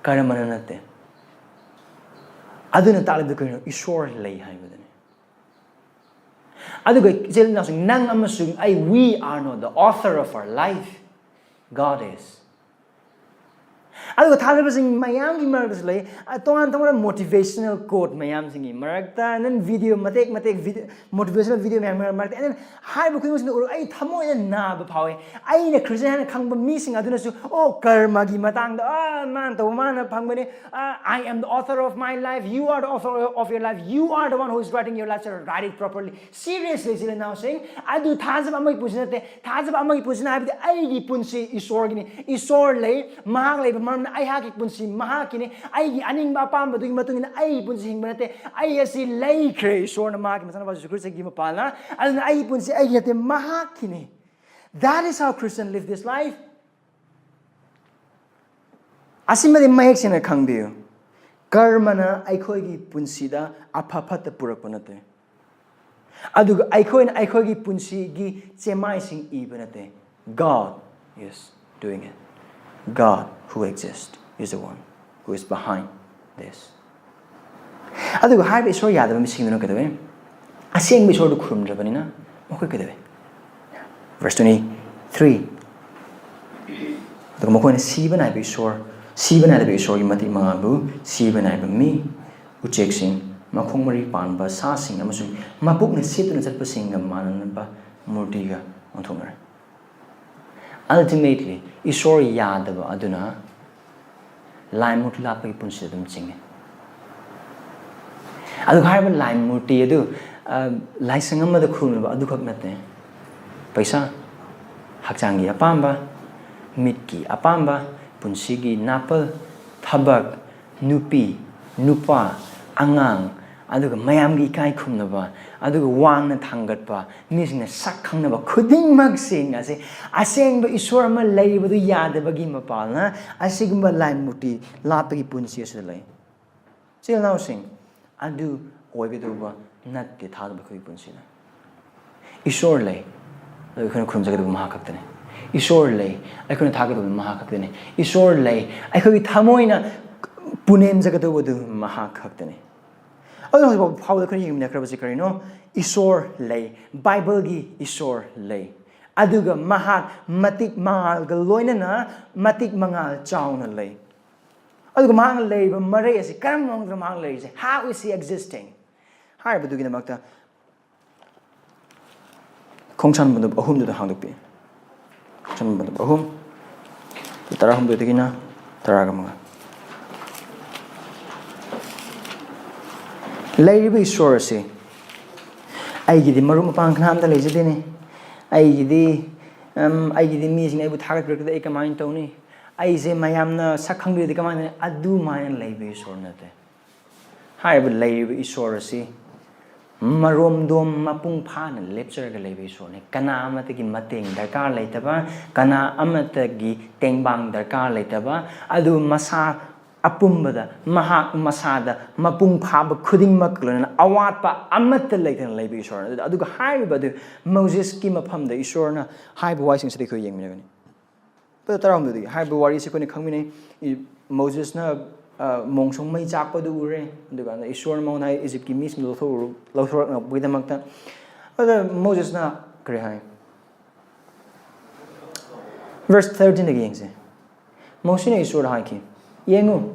ꯀꯔꯃꯅ ꯅꯠꯇꯦ꯫ ꯑꯗꯨꯅ ꯇꯥꯛꯂꯤꯕꯗꯨ ꯀꯔꯤꯅꯣ? ꯏꯁꯣꯔ ꯂꯩ ꯍꯥꯏꯕꯗꯨꯅꯤ꯫ ꯑꯗꯨꯒ ꯏꯆꯤꯜ ꯏꯅꯥꯎꯁꯤꯡ, ꯅꯪ ꯑꯃꯁꯨꯡ ꯑꯩ, we are not the author of our life, God is. ꯑꯗꯨꯒ ꯊꯥꯖꯕꯁꯤꯡ ꯃꯌꯥꯝꯒꯤ ꯃꯔꯛꯇꯁꯨ ꯂꯩ꯫ ꯑ, ꯇꯣꯉꯥꯟ ꯇꯣꯉꯥꯟꯕ motivational quote ꯃꯌꯥꯝꯁꯤꯡꯒꯤ ꯃꯔꯛꯇ, ꯅꯪ video ꯃꯇꯦꯛ ꯃꯇꯦꯛ video, motivational video ꯃꯌꯥꯝ ꯃꯔꯛꯇ, ꯑꯩꯅ ꯍꯥꯏꯔꯤꯕ ꯈꯨꯗꯤꯡꯃꯛꯁꯤꯅ ꯎꯔꯒ ꯑꯩ ꯊꯃꯣꯏꯗ ꯅꯥꯕ ꯐꯥꯎꯏ꯫ ꯑꯩꯅ Christian ꯍꯥꯏꯅ ꯈꯪꯕ ꯃꯤꯁꯤꯡ ꯑꯗꯨꯅꯁꯨ, "ꯑꯣ, ꯀꯔꯃꯒꯤ ꯃꯇꯥꯡꯗ, ꯑ, ꯃꯥꯅ ꯇꯧꯕ ꯃꯥꯅ ꯐꯪꯕꯅꯦ, ꯑ, I am the author of my life, you are the author of your life, you are the one who is writing your life, so write it properly." Seriously, ꯏꯆꯤꯜ ꯏꯅꯥꯎꯁꯤꯡ, ꯑꯗꯨ ꯊꯥꯖꯕ ꯑꯃꯒꯤ ꯄꯨꯟꯁꯤ ꯅꯠꯇꯦ꯫ ꯊꯥꯖꯕ ꯑꯃꯒꯤ ꯄꯨꯟꯁꯤꯅ ꯍꯥꯏꯕꯗꯤ ꯑꯩꯒꯤ ꯄꯨꯟꯁꯤ ꯏꯁꯣꯔꯒꯤꯅꯤ꯫ ꯏꯁꯣꯔ ꯂꯩ, ꯃꯍꯥꯛ ꯂꯩꯕ ꯃꯔꯝꯅ ꯑꯩꯍꯥꯛꯀꯤ ꯄꯨꯟꯁꯤ ꯃꯍꯥꯛꯀꯤꯅꯤ꯫ ꯑꯩꯒꯤ ꯑꯅꯤꯡꯕ ꯑꯄꯥꯝꯕꯗꯨꯒꯤ ꯃꯇꯨꯡ ꯏꯟꯅ ꯑꯩꯒꯤ ꯄꯨꯟꯁꯤ ꯍꯤꯡꯕ ꯅꯠꯇꯦ꯫ ꯑꯩ ꯑꯁꯤ ꯂꯩꯈ꯭ꯔꯦ ꯏꯁꯣꯔꯅ ꯃꯍꯥꯛꯀꯤ ꯃꯆꯥꯅꯨꯄꯥ ꯖꯤꯁꯨ ꯈ꯭ꯔꯤꯁꯇꯒꯤ ꯃꯄꯥꯜꯅ꯫ ꯑꯗꯨꯅ ꯑꯩꯒꯤ ꯄꯨꯟꯁꯤ ꯑꯩꯒꯤ ꯅꯠꯇꯦ, ꯃꯍꯥꯛꯀꯤꯅꯤ꯫ That is how Christian live this life. ꯑꯁꯤꯃꯗꯤ ꯃꯌꯦꯛ ꯁꯦꯡꯅ ꯈꯪꯕꯤꯌꯨ꯫ ꯀꯔꯃꯅ ꯑꯩꯈꯣꯏꯒꯤ ꯄꯨꯟꯁꯤꯗ ꯑꯐ ꯐꯠꯇ ꯄꯨꯔꯛꯄ ꯅꯠꯇꯦ꯫ ꯑꯗꯨꯒ ꯑꯩꯈꯣꯏꯅ ꯑꯩꯈꯣꯏꯒꯤ ꯄꯨꯟꯁꯤꯒꯤ ꯆꯦꯃꯥꯏꯁꯤꯡ ꯏꯕ ꯅꯠꯇꯦ꯫ God is doing it. God who exists is the one who is behind this. ꯑꯗꯨꯒ ꯍꯥꯏꯔꯤꯕ ꯏꯁꯣꯔ ꯌꯥꯗꯕ ꯃꯤꯁꯤꯡꯗꯨꯅ ꯀꯩꯗꯧꯋꯤ? ꯑꯁꯦꯡꯕ ꯏꯁꯣꯔꯗꯨ ꯈꯨꯔꯨꯝꯗ꯭ꯔꯕꯅꯤꯅ ꯃꯈꯣꯏ ꯀꯩꯗꯧꯋꯤ? Verse twenty-three. ꯑꯗꯨꯒ ꯃꯈꯣꯏꯅ ꯁꯤꯕ ꯅꯥꯏꯕ ꯏꯁꯣꯔ, ꯁꯤꯕ ꯅꯥꯏꯗꯕ ꯏꯁꯣꯔꯒꯤ ꯃꯇꯤꯛ ꯃꯉꯥꯜꯕꯨ ꯁꯤꯕ ꯅꯥꯏꯕ ꯃꯤ, ꯎꯆꯦꯛꯁꯤꯡ, ꯃꯈꯣꯡ ꯃꯔꯤ ꯄꯥꯟꯕ ꯁꯥꯁꯤꯡ ꯑꯃꯁꯨꯡ ꯃꯕꯨꯛꯅ ꯁꯦꯠꯇꯨꯅ ꯆꯠꯄꯁꯤꯡꯒ ꯃꯥꯟꯅꯅꯕ ꯃꯨꯔꯇꯤꯒ ꯑꯣꯟꯊꯣꯛꯅꯔꯦ꯫ Ultimately, ꯏꯁꯣꯔ ꯌꯥꯗꯕ ꯑꯗꯨꯅ ꯂꯥꯏ ꯃꯨꯔꯇꯤ ꯂꯥꯠꯄꯒꯤ ꯄꯨꯟꯁꯤꯗ ꯑꯗꯨꯝ ꯆꯤꯡꯏ꯫ ꯑꯗꯨꯒ ꯍꯥꯏꯔꯤꯕ ꯂꯥꯏ ꯃꯨꯔꯇꯤ ꯑꯗꯨ, ꯑ, ꯂꯥꯏꯁꯪ ꯑꯃꯗ ꯈꯨꯔꯨꯝꯂꯕ ꯑꯗꯨꯈꯛ ꯅꯠꯇꯦ꯫ ꯄꯩꯁꯥ, ꯍꯛꯆꯥꯡꯒꯤ ꯑꯄꯥꯝꯕ, ꯃꯤꯠꯀꯤ ꯑꯄꯥꯝꯕ, ꯄꯨꯟꯁꯤꯒꯤ ꯅꯥꯄꯜ, ꯊꯕꯛ, ꯅꯨꯄꯤ, ꯅꯨꯄꯥ, ꯑꯉꯥꯡ, ꯑꯗꯨꯒ ꯃꯌꯥꯝꯒꯤ ꯏꯀꯥꯏ ꯈꯨꯝꯅꯕ, ꯑꯗꯨꯒ ꯋꯥꯡꯅ ꯊꯥꯡꯒꯠꯄ, ꯃꯤꯁꯤꯡꯅ ꯁꯛ ꯈꯪꯅꯕ ꯈꯨꯗꯤꯡꯃꯛꯁꯤꯡ ꯑꯁꯤ ꯑꯁꯦꯡꯕ ꯏꯁꯣꯔ ꯑꯃ ꯂꯩꯔꯤꯕꯗꯨ ꯌꯥꯗꯕꯒꯤ ꯃꯄꯥꯜꯅ ꯑꯁꯤꯒꯨꯝꯕ ꯂꯥꯏ ꯃꯨꯔꯇꯤ ꯂꯥꯠꯄꯒꯤ ꯄꯨꯟꯁꯤ ꯑꯁꯤꯗ ꯂꯩ꯫ ꯏꯆꯤꯜ ꯏꯅꯥꯎꯁꯤꯡ, ꯑꯗꯨ ꯑꯣꯏꯒꯗꯧꯕ ꯅꯠꯇꯦ ꯊꯥꯖꯕ ꯑꯩꯈꯣꯏꯒꯤ ꯄꯨꯟꯁꯤꯗ꯫ ꯏꯁꯣꯔ ꯂꯩ, ꯑꯗꯨ ꯑꯩꯈꯣꯏꯅ ꯈꯨꯔꯨꯝꯖꯒꯗꯧꯕ ꯃꯍꯥꯛ ꯈꯛꯇꯅꯤ꯫ ꯏꯁꯣꯔ ꯂꯩ, ꯑꯩꯈꯣꯏꯅ ꯊꯥꯒꯗꯧꯕ ꯃꯍꯥꯛ ꯈꯛꯇꯅꯤ꯫ ꯏꯁꯣꯔ ꯂꯩ, ꯑꯩꯈꯣꯏꯒꯤ ꯊꯃꯣꯏꯅ ꯄꯨꯅꯦꯝꯖꯒꯗꯧꯕꯗꯨ ꯃꯍꯥꯛ ꯈꯛꯇꯅꯤ꯫ ꯑꯗꯨꯅ ꯍꯧꯖꯤꯛ ꯐꯥꯎꯕꯗ ꯑꯩꯈꯣꯏꯅ ꯌꯦꯡꯃꯤꯟꯅꯈ꯭ꯔꯕꯁꯤ ꯀꯔꯤꯅꯣ? ꯏꯁꯣꯔ ꯂꯩ, ꯕꯥꯏꯕꯜꯒꯤ ꯏꯁꯣꯔ ꯂꯩ, ꯑꯗꯨꯒ ꯃꯍꯥꯛ ꯃꯇꯤꯛ ꯃꯉꯥꯜꯒ ꯂꯣꯏꯅꯅ ꯃꯇꯤꯛ ꯃꯉꯥꯜ ꯆꯥꯎꯅ ꯂꯩ꯫ ꯑꯗꯨꯒ ꯃꯍꯥꯛꯅ ꯂꯩꯔꯤꯕ ꯃꯔꯩ ꯑꯁꯤ ꯀꯔꯝꯕ ꯃꯑꯣꯡꯗ ꯃꯍꯥꯛ ꯂꯩꯔꯤꯁꯦ? How is he existing? ꯍꯥꯏꯔꯤꯕꯗꯨꯒꯤꯗꯃꯛꯇ ꯈꯣꯡꯁꯥꯟ ꯃꯗꯨ ꯑꯍꯨꯝꯗꯨꯗ ꯍꯥꯡꯗꯣꯛꯄꯤ꯫ ꯈꯣꯡꯁꯥꯟ ꯃꯗꯨ ꯑꯍꯨꯝ, ꯇꯔꯥꯍꯨꯝꯗꯣꯏꯗꯒꯤꯅ ꯇꯔꯥꯒ ꯃꯉꯥ꯫ ꯂꯩꯔꯤꯕ ꯏꯁꯣꯔ ꯑꯁꯤ ꯑꯩꯒꯤꯗꯤ ꯃꯔꯨꯞ ꯃꯄꯥꯡ ꯀꯅꯥꯝꯇ ꯂꯩꯖꯗꯦꯅꯦ, ꯑꯩꯒꯤꯗꯤ ꯎꯝ, ꯑꯩꯒꯤꯗꯤ ꯃꯤꯁꯤꯡꯅ ꯑꯩꯕꯨ ꯊꯥꯒꯠꯄꯤꯔꯛꯇ꯭ꯔꯗꯤ ꯑꯩ ꯀꯃꯥꯏꯅ ꯇꯧꯅꯤ? ꯑꯩꯁꯦ ꯃꯌꯥꯝꯅ ꯁꯛ ꯈꯪꯕꯤꯔꯗꯤ ꯀꯃꯥꯏꯅ ꯇꯧꯅꯤ? ꯑꯗꯨꯃꯥꯏꯅ ꯂꯩꯕ ꯏꯁꯣꯔ ꯅꯠꯇꯦ꯫ ꯍꯥꯏꯔꯤꯕ ꯂꯩꯔꯤꯕ ꯏꯁꯣꯔ ꯑꯁꯤ ꯃꯔꯣꯝꯗꯣꯝ ꯃꯄꯨꯡ ꯐꯥꯅ ꯂꯦꯞꯆꯔꯒ ꯂꯩꯕ ꯏꯁꯣꯔꯅꯤ꯫ ꯀꯅꯥ ꯑꯃꯠꯇꯒꯤ ꯃꯇꯦꯡ ꯗꯔꯀꯥꯔ ꯂꯩꯇꯕ, ꯀꯅꯥ ꯑꯃꯠꯇꯒꯤ ꯇꯦꯡꯕꯥꯡ ꯗꯔꯀꯥꯔ ꯂꯩꯇꯕ, ꯑꯗꯨ ꯃꯁꯥ ꯑꯄꯨꯝꯕꯗ ꯃꯍꯥꯛ ꯃꯁꯥꯗ ꯃꯄꯨꯡ ꯐꯥꯕ ꯈꯨꯗꯤꯡꯃꯛ ꯂꯣꯏꯅꯅ ꯑꯋꯥꯠꯄ ꯑꯃꯠꯇ ꯂꯩꯇꯅ ꯂꯩꯕ ꯏꯁꯣꯔꯅꯤ꯫ ꯑꯗꯨꯗ, ꯑꯗꯨꯒ ꯍꯥꯏꯔꯤꯕ ꯑꯗꯨ ꯃꯣꯖꯦꯁꯀꯤ ꯃꯐꯝꯗ ꯏꯁꯣꯔꯅ ꯍꯥꯏꯕ ꯋꯥꯍꯩꯁꯤꯡꯁꯤꯗ ꯑꯩꯈꯣꯏ ꯌꯦꯡꯃꯤꯟꯅꯒꯅꯤ꯫ ꯄꯗ ꯇꯔꯥꯍꯨꯝꯗꯣꯏꯗꯒꯤ ꯍꯥꯏꯔꯤꯕ ꯋꯥꯔꯤꯁꯤ ꯑꯩꯈꯣꯏꯅ ꯈꯪꯃꯤꯟꯅꯩ꯫ ꯏ-, ꯃꯣꯖꯦꯁꯅ, ꯑ, ꯃꯣꯡꯁꯣꯡ ꯃꯩ ꯆꯥꯛꯄꯗꯨ ꯎꯔꯦ, ꯑꯗꯨꯒ ꯏꯁꯣꯔꯅ ꯃꯉꯣꯟꯗ ꯍꯥꯏ, "ꯏꯖꯤꯞꯀꯤ ꯃꯤꯁꯤꯡꯗꯨ ꯂꯧꯊꯣꯛꯎ-, ꯂꯧꯊꯣꯔꯛꯅꯕꯒꯤꯗꯃꯛꯇ"꯫ ꯑꯗꯨꯗ ꯃꯣꯖꯦꯁꯅ ꯀꯔꯤ ꯍꯥꯏ? Verse thirteenꯗꯒꯤ ꯌꯦꯡꯁꯦ꯫ ꯃꯣꯁꯦꯅ ꯏꯁꯣꯔꯗ ꯍꯥꯏꯈꯤ, "ꯌꯦꯡꯉꯨ,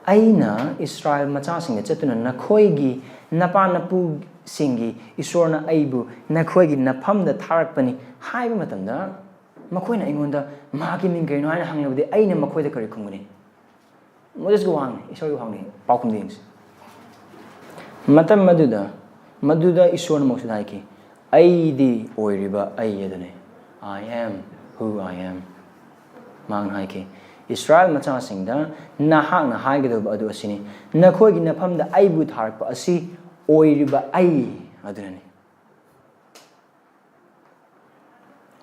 ꯑꯩꯅ ꯏꯁꯔꯥꯌꯦꯜ ꯃꯆꯥꯁꯤꯡꯗ ꯆꯠꯇꯨꯅ ꯅꯈꯣꯏꯒꯤ ꯅꯄꯥ ꯅꯄꯨꯁꯤꯡꯒꯤ ꯏꯁꯣꯔꯅ ꯑꯩꯕꯨ ꯅꯈꯣꯏꯒꯤ ꯅꯐꯝꯗ ꯊꯥꯔꯛꯄꯅꯤ" ꯍꯥꯏꯕ ꯃꯇꯝꯗ, ꯃꯈꯣꯏꯅ ꯑꯩꯉꯣꯟꯗ, "ꯃꯍꯥꯛꯀꯤ ꯃꯤꯡ ꯀꯔꯤꯅꯣ?" ꯍꯥꯏꯅ ꯍꯪꯂꯕꯗꯤ, ꯑꯩꯅ ꯃꯈꯣꯏꯗ ꯀꯔꯤ ꯈꯨꯝꯒꯅꯤ? ꯃꯣꯖꯦꯁꯀꯤ ꯋꯥꯍꯪꯅꯤ, ꯏꯁꯣꯔꯒꯤ ꯋꯥꯍꯪꯅꯤ, ꯄꯥꯎꯈꯨꯝꯗ ꯌꯦꯡꯁꯤ꯫ ꯃꯇꯝ ꯑꯗꯨꯗ, ꯃꯗꯨꯗ ꯏꯁꯣꯔꯅ ꯃꯣꯁꯦꯗ ꯍꯥꯏꯈꯤ, "ꯑꯩꯗꯤ ꯑꯣꯏꯔꯤꯕ ꯑꯩ ꯑꯗꯨꯅꯤ꯫ I am who I am." ꯃꯍꯥꯛꯅ ꯍꯥꯏꯈꯤ, "ꯏꯁꯔꯥꯌꯦꯜ ꯃꯆꯥꯁꯤꯡꯗ ꯅꯍꯥꯛꯅ ꯍꯥꯏꯒꯗꯧꯕ ꯑꯗꯨ ꯑꯁꯤꯅꯤ, ꯅꯈꯣꯏꯒꯤ ꯅꯐꯝꯗ ꯑꯩꯕꯨ ꯊꯥꯔꯛꯄ ꯑꯁꯤ ꯑꯣꯏꯔꯤꯕ ꯑꯩ ꯑꯗꯨꯅꯅꯤ"꯫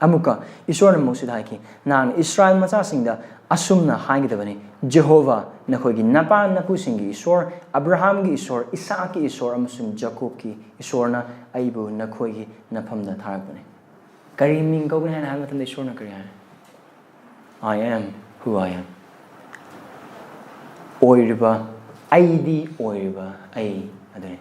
ꯑꯃꯨꯛꯀ ꯏꯁꯣꯔꯅ ꯃꯣꯁꯦꯗ ꯍꯥꯏꯈꯤ, "ꯅꯍꯥꯛꯅ ꯏꯁꯔꯥꯌꯦꯜ ꯃꯆꯥꯁꯤꯡꯗ ꯑꯁꯨꯝꯅ ꯍꯥꯏꯒꯗꯕꯅꯤ, 'ꯖꯦꯍꯣꯚꯥ ꯅꯈꯣꯏꯒꯤ ꯅꯄꯥ ꯅꯄꯨꯁꯤꯡꯒꯤ ꯏꯁꯣꯔ, ꯑꯕ꯭ꯔꯥꯍꯥꯝꯒꯤ ꯏꯁꯣꯔ, ꯏꯁꯥꯛꯀꯤ ꯏꯁꯣꯔ ꯑꯃꯁꯨꯡ ꯖꯀꯣꯕꯀꯤ ꯏꯁꯣꯔꯅ ꯑꯩꯕꯨ ꯅꯈꯣꯏꯒꯤ ꯅꯐꯝꯗ ꯊꯥꯔꯛꯄꯅꯤ.'" ꯀꯔꯤ ꯃꯤꯡ ꯀꯧꯒꯅꯤ ꯍꯥꯏꯅ ꯍꯥꯏꯕ ꯃꯇꯝꯗ ꯏꯁꯣꯔꯅ ꯀꯔꯤ ꯍꯥꯏ? "I am who I am." ꯑꯣꯏꯔꯤꯕ, ꯑꯩꯗꯤ ꯑꯣꯏꯔꯤꯕ ꯑꯩ ꯑꯗꯨꯅꯤ꯫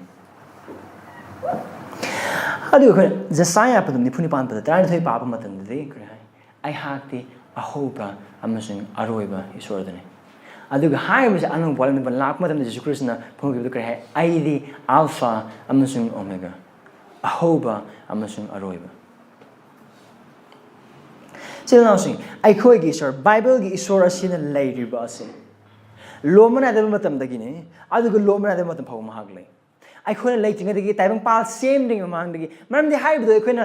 ꯑꯗꯨꯒ ꯑꯩꯈꯣꯏꯅ ꯖꯁꯥꯌꯥ ꯄꯗꯝ ꯅꯤꯐꯨ ꯅꯤꯄꯥꯟ ꯄꯗ ꯇꯔꯥꯅꯤꯊꯣꯏ ꯄꯥꯕ ꯃꯇꯝꯗꯗꯤ ꯀꯔꯤ ꯍꯥꯏ? "ꯑꯩꯍꯥꯛꯇꯤ ꯑꯍꯧꯕ ꯑꯃꯁꯨꯡ ꯑꯔꯣꯏꯕ ꯏꯁꯣꯔꯗꯨꯅꯤ"꯫ ꯑꯗꯨꯒ ꯍꯥꯏꯔꯤꯕꯁꯦ ꯑꯅꯧꯕ ꯋꯥꯔꯣꯜ ꯂꯥꯛꯄ ꯃꯇꯝꯗ ꯖꯤꯁꯨ ꯈ꯭ꯔꯤꯁꯇꯅ ꯐꯣꯡꯗꯣꯛꯈꯤꯕꯗ ꯀꯔꯤ ꯍꯥꯏ? "ꯑꯩꯗꯤ ꯑꯜꯐꯥ ꯑꯃꯁꯨꯡ ꯑꯣꯃꯦꯒꯥ, ꯑꯍꯧꯕ ꯑꯃꯁꯨꯡ ꯑꯔꯣꯏꯕ"꯫ ꯏꯆꯤꯜ ꯏꯅꯥꯎꯁꯤꯡ, ꯑꯩꯈꯣꯏꯒꯤ ꯏꯁꯣꯔ, ꯕꯥꯏꯕꯜꯒꯤ ꯏꯁꯣꯔ ꯑꯁꯤꯅ ꯂꯩꯔꯤꯕ ꯑꯁꯤ ꯂꯣꯝꯕ ꯅꯥꯏꯗꯕ ꯃꯇꯝꯗꯒꯤꯅꯤ, ꯑꯗꯨꯒ ꯂꯣꯝꯕ ꯅꯥꯏꯗꯕ ꯃꯇꯝ ꯐꯥꯎꯕ ꯃꯍꯥꯛ ꯂꯩ꯫ ꯑꯩꯈꯣꯏꯅ ꯂꯩꯇ꯭ꯔꯤꯉꯩꯗꯒꯤ, ꯇꯥꯏꯕꯪꯄꯥꯟ ꯁꯦꯝꯗ꯭ꯔꯤꯉꯩ ꯃꯃꯥꯡꯗꯒꯤ, ꯃꯔꯝꯗꯤ ꯍꯥꯏꯔꯤꯕꯗꯣ ꯑꯩꯈꯣꯏꯅ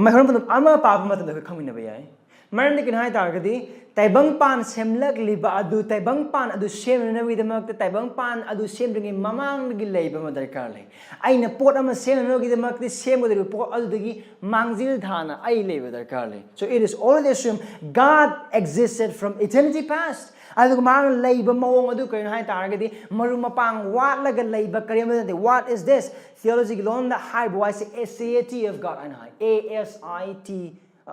ꯃꯩꯍꯧꯔꯝ ꯄꯥꯎꯗꯝ ꯑꯃ ꯄꯥꯕ ꯃꯇꯝꯗ ꯑꯩꯈꯣꯏ ꯈꯪꯃꯤꯟꯅꯕ ꯌꯥꯏ꯫ ꯃꯔꯝꯗꯤ ꯀꯩꯅꯣ ꯍꯥꯏ ꯇꯥꯔꯒꯗꯤ, ꯇꯥꯏꯕꯪꯄꯥꯟ ꯁꯦꯝꯂꯛꯂꯤꯕ ꯑꯗꯨ, ꯇꯥꯏꯕꯪꯄꯥꯟ ꯑꯗꯨ ꯁꯦꯝꯅꯅꯕꯒꯤꯗꯃꯛꯇ, ꯇꯥꯏꯕꯪꯄꯥꯟ ꯑꯗꯨ ꯁꯦꯝꯗ꯭ꯔꯤꯉꯩ ꯃꯃꯥꯡꯗꯒꯤ ꯂꯩꯕ ꯑꯃ ꯗꯔꯀꯥꯔ ꯂꯩ꯫ ꯑꯩꯅ ꯄꯣꯠ ꯑꯃ ꯁꯦꯝꯅꯅꯕꯒꯤꯗꯃꯛꯇ ꯁꯦꯝꯒꯗꯧꯔꯤꯕ ꯄꯣꯠ ꯑꯗꯨꯗꯒꯤ ꯃꯥꯡꯖꯤꯜ ꯊꯥꯅ ꯑꯩ ꯂꯩꯕ ꯗꯔꯀꯥꯔ ꯂꯩ꯫ So it is already assumed God existed from eternity past. ꯑꯗꯨꯒ ꯃꯥꯅ ꯂꯩꯕ ꯃꯑꯣꯡ ꯑꯗꯨ ꯀꯔꯤꯅꯣ ꯍꯥꯏ ꯇꯥꯔꯒꯗꯤ, ꯃꯔꯨ ꯃꯄꯥꯡ ꯋꯥꯠꯂꯒ ꯂꯩꯕ ꯀꯔꯤꯝꯇ ꯅꯠꯇꯦ꯫ What is this? Theologyꯒꯤ ꯂꯣꯟꯗ ꯍꯥꯏꯕ ꯋꯥꯁꯦ aseity of God ꯍꯥꯏꯅ ꯍꯥꯏ꯫ A S I T,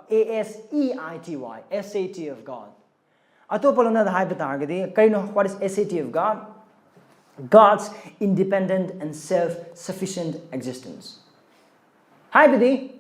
A S E I T Y, aseity of God꯫ ꯑꯇꯣꯞꯄ ꯂꯣꯟꯗ ꯍꯥꯏꯕ ꯇꯥꯔꯒꯗꯤ ꯀꯔꯤꯅꯣ? What is aseity of God? God's independent and self-sufficient existence. ꯍꯥꯏꯕꯗꯤ,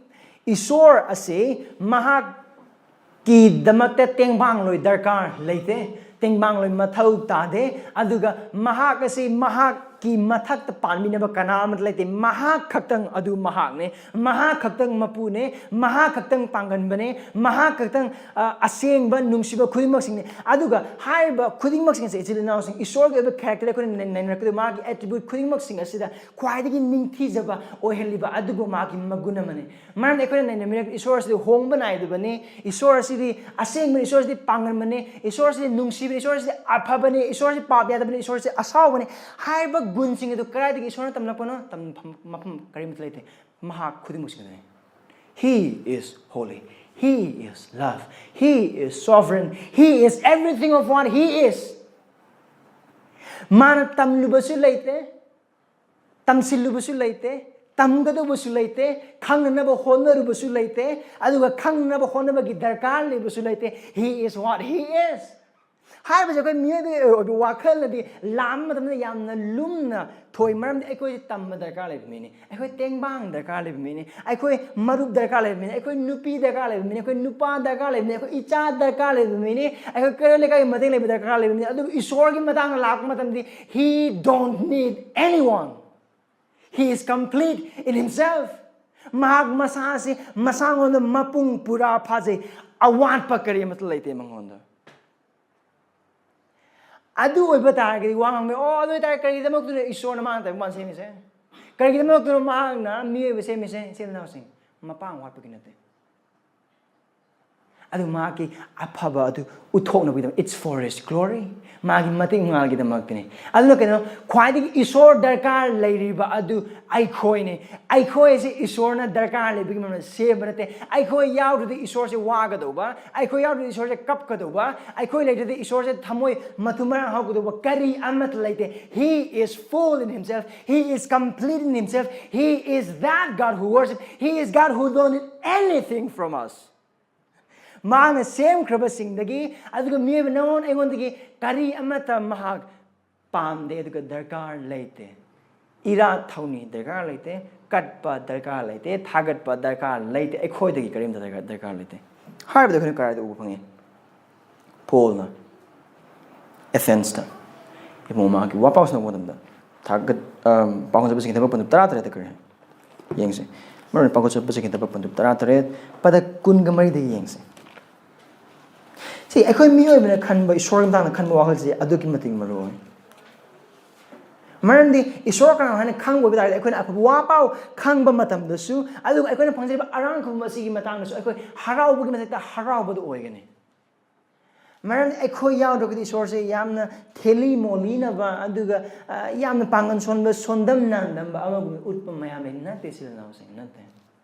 ꯏꯁꯣꯔ ꯑꯁꯤ ꯃꯍꯥꯛꯀꯤꯗꯃꯛꯇ ꯇꯦꯡꯕꯥꯡꯂꯣꯏ ꯗꯔꯀꯥꯔ ꯂꯩꯇꯦ, ꯇꯦꯡꯕꯥꯡꯂꯣꯏ ꯃꯊꯧ ꯇꯥꯗꯦ, ꯑꯗꯨꯒ ꯃꯍꯥꯛ ꯑꯁꯤ ꯃꯍꯥꯛꯀꯤ ꯃꯊꯛꯇ ꯄꯥꯟꯕꯤꯅꯕ ꯀꯅꯥ ꯑꯃꯠꯇ ꯂꯩꯇꯦ꯫ ꯃꯍꯥꯛ ꯈꯛꯇꯪ ꯑꯗꯨ ꯃꯍꯥꯛꯅꯦ, ꯃꯍꯥꯛ ꯈꯛꯇꯪ ꯃꯄꯨꯅꯦ, ꯃꯍꯥꯛ ꯈꯛꯇꯪ ꯄꯥꯡꯒꯟꯕꯅꯦ, ꯃꯍꯥꯛ ꯈꯛꯇꯪ, ꯑ, ꯑꯁꯦꯡꯕ ꯅꯨꯡꯁꯤꯕ ꯈꯨꯗꯤꯡꯃꯛꯁꯤꯡꯅꯦ꯫ ꯑꯗꯨꯒ ꯍꯥꯏꯔꯤꯕ ꯈꯨꯗꯤꯡꯃꯛꯁꯤꯡ ꯑꯁꯦ, ꯏꯆꯤꯜ ꯏꯅꯥꯎꯁꯤꯡ, ꯏꯁꯣꯔꯒꯤ ꯑꯣꯏꯕ character ꯑꯩꯈꯣꯏꯅ ꯅꯩ-, ꯅꯩꯅꯔꯛꯀꯗꯣꯏ, ꯃꯥꯒꯤ attribute ꯈꯨꯗꯤꯡꯃꯛꯁꯤꯡ ꯑꯁꯤꯗ ꯈ꯭ꯋꯥꯏꯗꯒꯤ ꯅꯤꯡꯊꯤꯖꯕ ꯑꯣꯏꯍꯜꯂꯤꯕ ꯑꯗꯨꯒꯨꯝꯕ ꯃꯥꯒꯤ ꯃꯒꯨꯟ ꯑꯃꯅꯤ꯫ ꯃꯔꯝꯗꯤ ꯑꯩꯈꯣꯏꯅ ꯅꯩꯅꯃꯤꯔꯛ ꯏꯁꯣꯔ ꯑꯁꯤꯗꯤ ꯍꯣꯡꯕ ꯅꯥꯏꯗꯕꯅꯤ, ꯏꯁꯣꯔ ꯑꯁꯤꯗꯤ ꯑꯁꯦꯡꯕꯅꯤ, ꯏꯁꯣꯔ ꯑꯁꯤꯗꯤ ꯄꯥꯡꯒꯟꯕꯅꯤ, ꯏꯁꯣꯔ ꯑꯁꯤꯗꯤ ꯅꯨꯡꯁꯤꯕꯅꯤ, ꯏꯁꯣꯔ ꯑꯁꯤꯗꯤ ꯑꯐꯕꯅꯤ, ꯏꯁꯣꯔ ꯑꯁꯤ ꯄꯥꯞ ꯌꯥꯗꯕꯅꯤ, ꯏꯁꯣꯔ ꯑꯁꯤ ꯑꯁꯥꯎꯕꯅꯤ꯫ ꯍꯥꯏꯔꯤꯕ ꯒꯨꯟꯁꯤꯡ ꯑꯗꯨ ꯀꯗꯥꯏꯗꯒꯤ ꯏꯁꯣꯔꯅ ꯇꯝꯂꯛꯄꯅꯣ? ꯇꯝꯐꯝ ꯃꯐꯝ ꯀꯔꯤꯃꯠꯇ ꯂꯩꯇꯦ꯫ ꯃꯍꯥꯛ ꯈꯨꯗꯤꯡꯃꯛꯁꯤꯡꯗꯨꯅꯤ꯫ He is holy. He is love. He is sovereign. He is everything of what He is. ꯃꯥꯅ ꯇꯝꯂꯨꯕꯁꯨ ꯂꯩꯇꯦ, ꯇꯝꯁꯤꯜꯂꯨꯕꯁꯨ ꯂꯩꯇꯦ, ꯇꯝꯒꯗꯧꯕꯁꯨ ꯂꯩꯇꯦ, ꯈꯪꯅꯅꯕ ꯍꯣꯠꯅꯔꯨꯕꯁꯨ ꯂꯩꯇꯦ, ꯑꯗꯨꯒ ꯈꯪꯅꯅꯕ ꯍꯣꯠꯅꯕꯒꯤ ꯗꯔꯀꯥꯔ ꯂꯩꯕꯁꯨ ꯂꯩꯇꯦ꯫ He is what He is. ꯍꯥꯏꯔꯤꯕꯁꯦ ꯑꯩꯈꯣꯏ ꯃꯤꯑꯣꯏꯕꯒꯤ ꯑꯣꯏꯕ ꯋꯥꯈꯜꯅꯗꯤ ꯂꯥꯝꯕ ꯃꯇꯝꯗ ꯌꯥꯝꯅ ꯂꯨꯝꯅ ꯊꯣꯏ꯫ ꯃꯔꯝꯗꯤ ꯑꯩꯈꯣꯏ ꯇꯝꯕ ꯗꯔꯀꯥꯔ ꯂꯩꯕ ꯃꯤꯅꯤ, ꯑꯩꯈꯣꯏ ꯇꯦꯡꯕꯥꯡ ꯗꯔꯀꯥꯔ ꯂꯩꯕ ꯃꯤꯅꯤ, ꯑꯩꯈꯣꯏ ꯃꯔꯨꯞ ꯗꯔꯀꯥꯔ ꯂꯩꯕ ꯃꯤꯅꯤ, ꯑꯩꯈꯣꯏ ꯅꯨꯄꯤ ꯗꯔꯀꯥꯔ ꯂꯩꯕ ꯃꯤꯅꯤ, ꯑꯩꯈꯣꯏ ꯅꯨꯄꯥ ꯗꯔꯀꯥꯔ ꯂꯩꯕ ꯃꯤꯅꯤ, ꯑꯩꯈꯣꯏ ꯏꯆꯥ ꯗꯔꯀꯥꯔ ꯂꯩꯕ ꯃꯤꯅꯤ, ꯑꯩꯈꯣꯏ ꯀꯩꯔꯣꯜ ꯂꯩꯀꯥꯏꯒꯤ ꯃꯇꯦꯡ ꯂꯩꯕ ꯗꯔꯀꯥꯔ ꯂꯩꯕ ꯃꯤꯅꯤ꯫ ꯑꯗꯨꯕꯨ ꯏꯁꯣꯔꯒꯤ ꯃꯇꯥꯡꯗ ꯂꯥꯛꯄ ꯃꯇꯝꯗꯗꯤ, "He don't need anyone. He is complete in himself." ꯃꯍꯥꯛ ꯃꯁꯥꯁꯤ ꯃꯁꯥꯉꯣꯟꯗ ꯃꯄꯨꯡ ꯄꯨꯔꯥ ꯐꯥꯖꯩ, ꯑꯋꯥꯠꯄ ꯀꯔꯤ ꯑꯃꯠꯇ ꯂꯩꯇꯦ ꯃꯉꯣꯟꯗ꯫ ꯑꯗꯨ ꯑꯣꯏꯕ ꯇꯥꯔꯒꯗꯤ ꯋꯥ ꯉꯥꯡꯕ ꯌꯥꯏ꯫ ꯑꯣ, ꯑꯗꯨ ꯑꯣꯏꯇꯥꯔꯗꯤ ꯀꯔꯤꯒꯤꯗꯃꯛꯇꯅꯣ ꯏꯁꯣꯔꯅ ꯃꯥꯅ ꯇꯥꯏꯕꯪꯄꯥꯟ ꯁꯦꯝꯃꯤꯁꯦ? ꯀꯔꯤꯒꯤꯗꯃꯛꯇꯅꯣ ꯃꯍꯥꯛꯅ ꯃꯤꯑꯣꯏꯕ ꯁꯦꯝꯃꯤꯁꯦ? ꯏꯆꯤꯜ ꯏꯅꯥꯎꯁꯤꯡ, ꯃꯄꯥꯡ ꯋꯥꯠꯄꯒꯤ ꯅꯠꯇꯦ꯫ ꯑꯗꯨ ꯃꯍꯥꯛꯀꯤ ꯑꯐꯕ ꯑꯗꯨ ꯎꯠꯊꯣꯛꯅꯕꯒꯤꯗꯃꯛ, it's for his glory, ꯃꯥꯒꯤ ꯃꯇꯤꯛ ꯃꯉꯥꯜꯒꯤꯗꯃꯛꯇꯅꯤ꯫ ꯑꯗꯨꯅ ꯀꯩꯅꯣ, ꯈ꯭ꯋꯥꯏꯗꯒꯤ ꯏꯁꯣꯔ ꯗꯔꯀꯥꯔ ꯂꯩꯔꯤꯕ ꯑꯗꯨ ꯑꯩꯈꯣꯏꯅꯤ꯫ ꯑꯩꯈꯣꯏꯁꯤ ꯏꯁꯣꯔꯅ ꯗꯔꯀꯥꯔ ꯂꯩꯕꯒꯤ ꯃꯔꯝꯅ ꯁꯦꯝꯕ ꯅꯠꯇꯦ꯫ ꯑꯩꯈꯣꯏ ꯌꯥꯎꯗ꯭ꯔꯗꯤ ꯏꯁꯣꯔꯁꯦ ꯋꯥꯒꯗꯧꯕ, ꯑꯩꯈꯣꯏ ꯌꯥꯎꯗ꯭ꯔꯗꯤ ꯏꯁꯣꯔꯁꯦ ꯀꯞꯀꯗꯧꯕ, ꯑꯩꯈꯣꯏ ꯂꯩꯇ꯭ꯔꯗꯤ ꯏꯁꯣꯔꯁꯦ ꯊꯃꯣꯏ ꯃꯇꯨ ꯃꯔꯥꯡ ꯍꯧꯒꯗꯧꯕ ꯀꯔꯤ ꯑꯃꯠꯇ ꯂꯩꯇꯦ꯫ He is full in himself. He is complete in himself. He is that God who worship. He is God who don't need anything from us. ꯃꯍꯥꯛꯅ ꯁꯦꯝꯈ꯭ꯔꯕꯁꯤꯡꯗꯒꯤ, ꯑꯗꯨꯒ ꯃꯤꯑꯣꯏꯕ ꯅꯉꯣꯟ ꯑꯩꯉꯣꯟꯗꯒꯤ ꯀꯔꯤ ꯑꯃꯠꯇ ꯃꯍꯥꯛ ꯄꯥꯝꯗꯦ, ꯑꯗꯨꯒ ꯗꯔꯀꯥꯔ ꯂꯩꯇꯦ꯫ ꯏꯔꯥꯠ ꯊꯧꯅꯤ ꯗꯔꯀꯥꯔ ꯂꯩꯇꯦ, ꯀꯠꯄ ꯗꯔꯀꯥꯔ ꯂꯩꯇꯦ, ꯊꯥꯒꯠꯄ ꯗꯔꯀꯥꯔ ꯂꯩꯇꯦ, ꯑꯩꯈꯣꯏꯗꯒꯤ ꯀꯔꯤꯝꯇ ꯗꯔꯀꯥꯔ, ꯗꯔꯀꯥꯔ ꯂꯩꯇꯦ꯫ ꯍꯥꯏꯔꯤꯕꯗ ꯑꯩꯈꯣꯏꯅ ꯀꯗꯥꯏꯗ ꯎꯕ ꯐꯪꯉꯤ? ꯄꯣꯜꯅ ꯑꯦꯊꯦꯟꯁꯇ ꯏꯕꯨꯡꯉꯣ ꯃꯍꯥꯛꯀꯤ ꯋꯥꯄꯥꯎ ꯁꯟꯗꯣꯛꯄ ꯃꯇꯝꯗ, ꯊꯥꯒꯠ-, ꯑꯝ, ꯄꯥꯎꯈꯣꯡ ꯆꯠꯄꯁꯤꯡꯒꯤ ꯊꯕꯛ ꯄꯟꯗꯨꯞ ꯇꯔꯥꯇꯔꯦꯠꯇ ꯀꯔꯤ ꯍꯥꯏ? ꯌꯦꯡꯁꯦ꯫ ꯃꯔꯨ ꯑꯣꯏꯅ ꯄꯥꯎꯈꯣꯡ ꯆꯠꯄꯁꯤꯡꯒꯤ ꯊꯕꯛ ꯄꯟꯗꯨꯞ ꯇꯔꯥꯇꯔꯦꯠ, ꯄꯗ ꯀꯨꯟꯒ ꯃꯔꯤꯗ ꯌꯦꯡꯁꯦ꯫ ꯁꯤ ꯑꯩꯈꯣꯏ ꯃꯤꯑꯣꯏꯕꯅ ꯈꯟꯕ, ꯏꯁꯣꯔꯒꯤ ꯃꯇꯥꯡꯗ ꯈꯟꯕ ꯋꯥꯈꯜꯁꯦ ꯑꯗꯨꯛꯀꯤ ꯃꯇꯤꯛ ꯃꯔꯨ ꯑꯣꯏ꯫ ꯃꯔꯝꯗꯤ ꯏꯁꯣꯔ ꯀꯅꯥꯅꯣ ꯍꯥꯏꯅ ꯈꯪꯕ ꯑꯣꯏꯕ ꯇꯥꯔꯒꯗꯤ, ꯑꯩꯈꯣꯏꯅ ꯑꯐꯕ ꯋꯥ ꯄꯥꯎ ꯈꯪꯕ ꯃꯇꯝꯗꯁꯨ, ꯑꯗꯨꯒ ꯑꯩꯈꯣꯏꯅ ꯐꯪꯖꯔꯤꯕ ꯑꯔꯥꯟ ꯈꯨꯝꯕ ꯑꯁꯤꯒꯤ ꯃꯇꯥꯡꯗꯁꯨ ꯑꯩꯈꯣꯏ ꯍꯔꯥꯎꯕꯒꯤ ꯃꯊꯛꯇ ꯍꯔꯥꯎꯕꯗꯨ ꯑꯣꯏꯒꯅꯤ꯫ ꯃꯔꯝꯗꯤ ꯑꯩꯈꯣꯏ ꯌꯥꯎꯗ꯭ꯔꯒꯗꯤ ꯏꯁꯣꯔꯁꯦ ꯌꯥꯝꯅ ꯊꯦꯂꯤ ꯃꯣꯂꯤꯅꯕ, ꯑꯗꯨꯒ, ꯑ, ꯌꯥꯝꯅ ꯄꯥꯡꯒꯜ ꯁꯣꯟꯕ, ꯁꯣꯟꯗꯝ ꯅꯥꯟꯗꯝꯕ ꯑꯃꯒꯨꯝꯕ ꯎꯠꯄ ꯃꯌꯥꯝ ꯂꯩ꯫ ꯅꯠꯇꯦ, ꯏꯆꯤꯜ ꯏꯅꯥꯎꯁꯤꯡ, ꯅꯠꯇꯦ꯫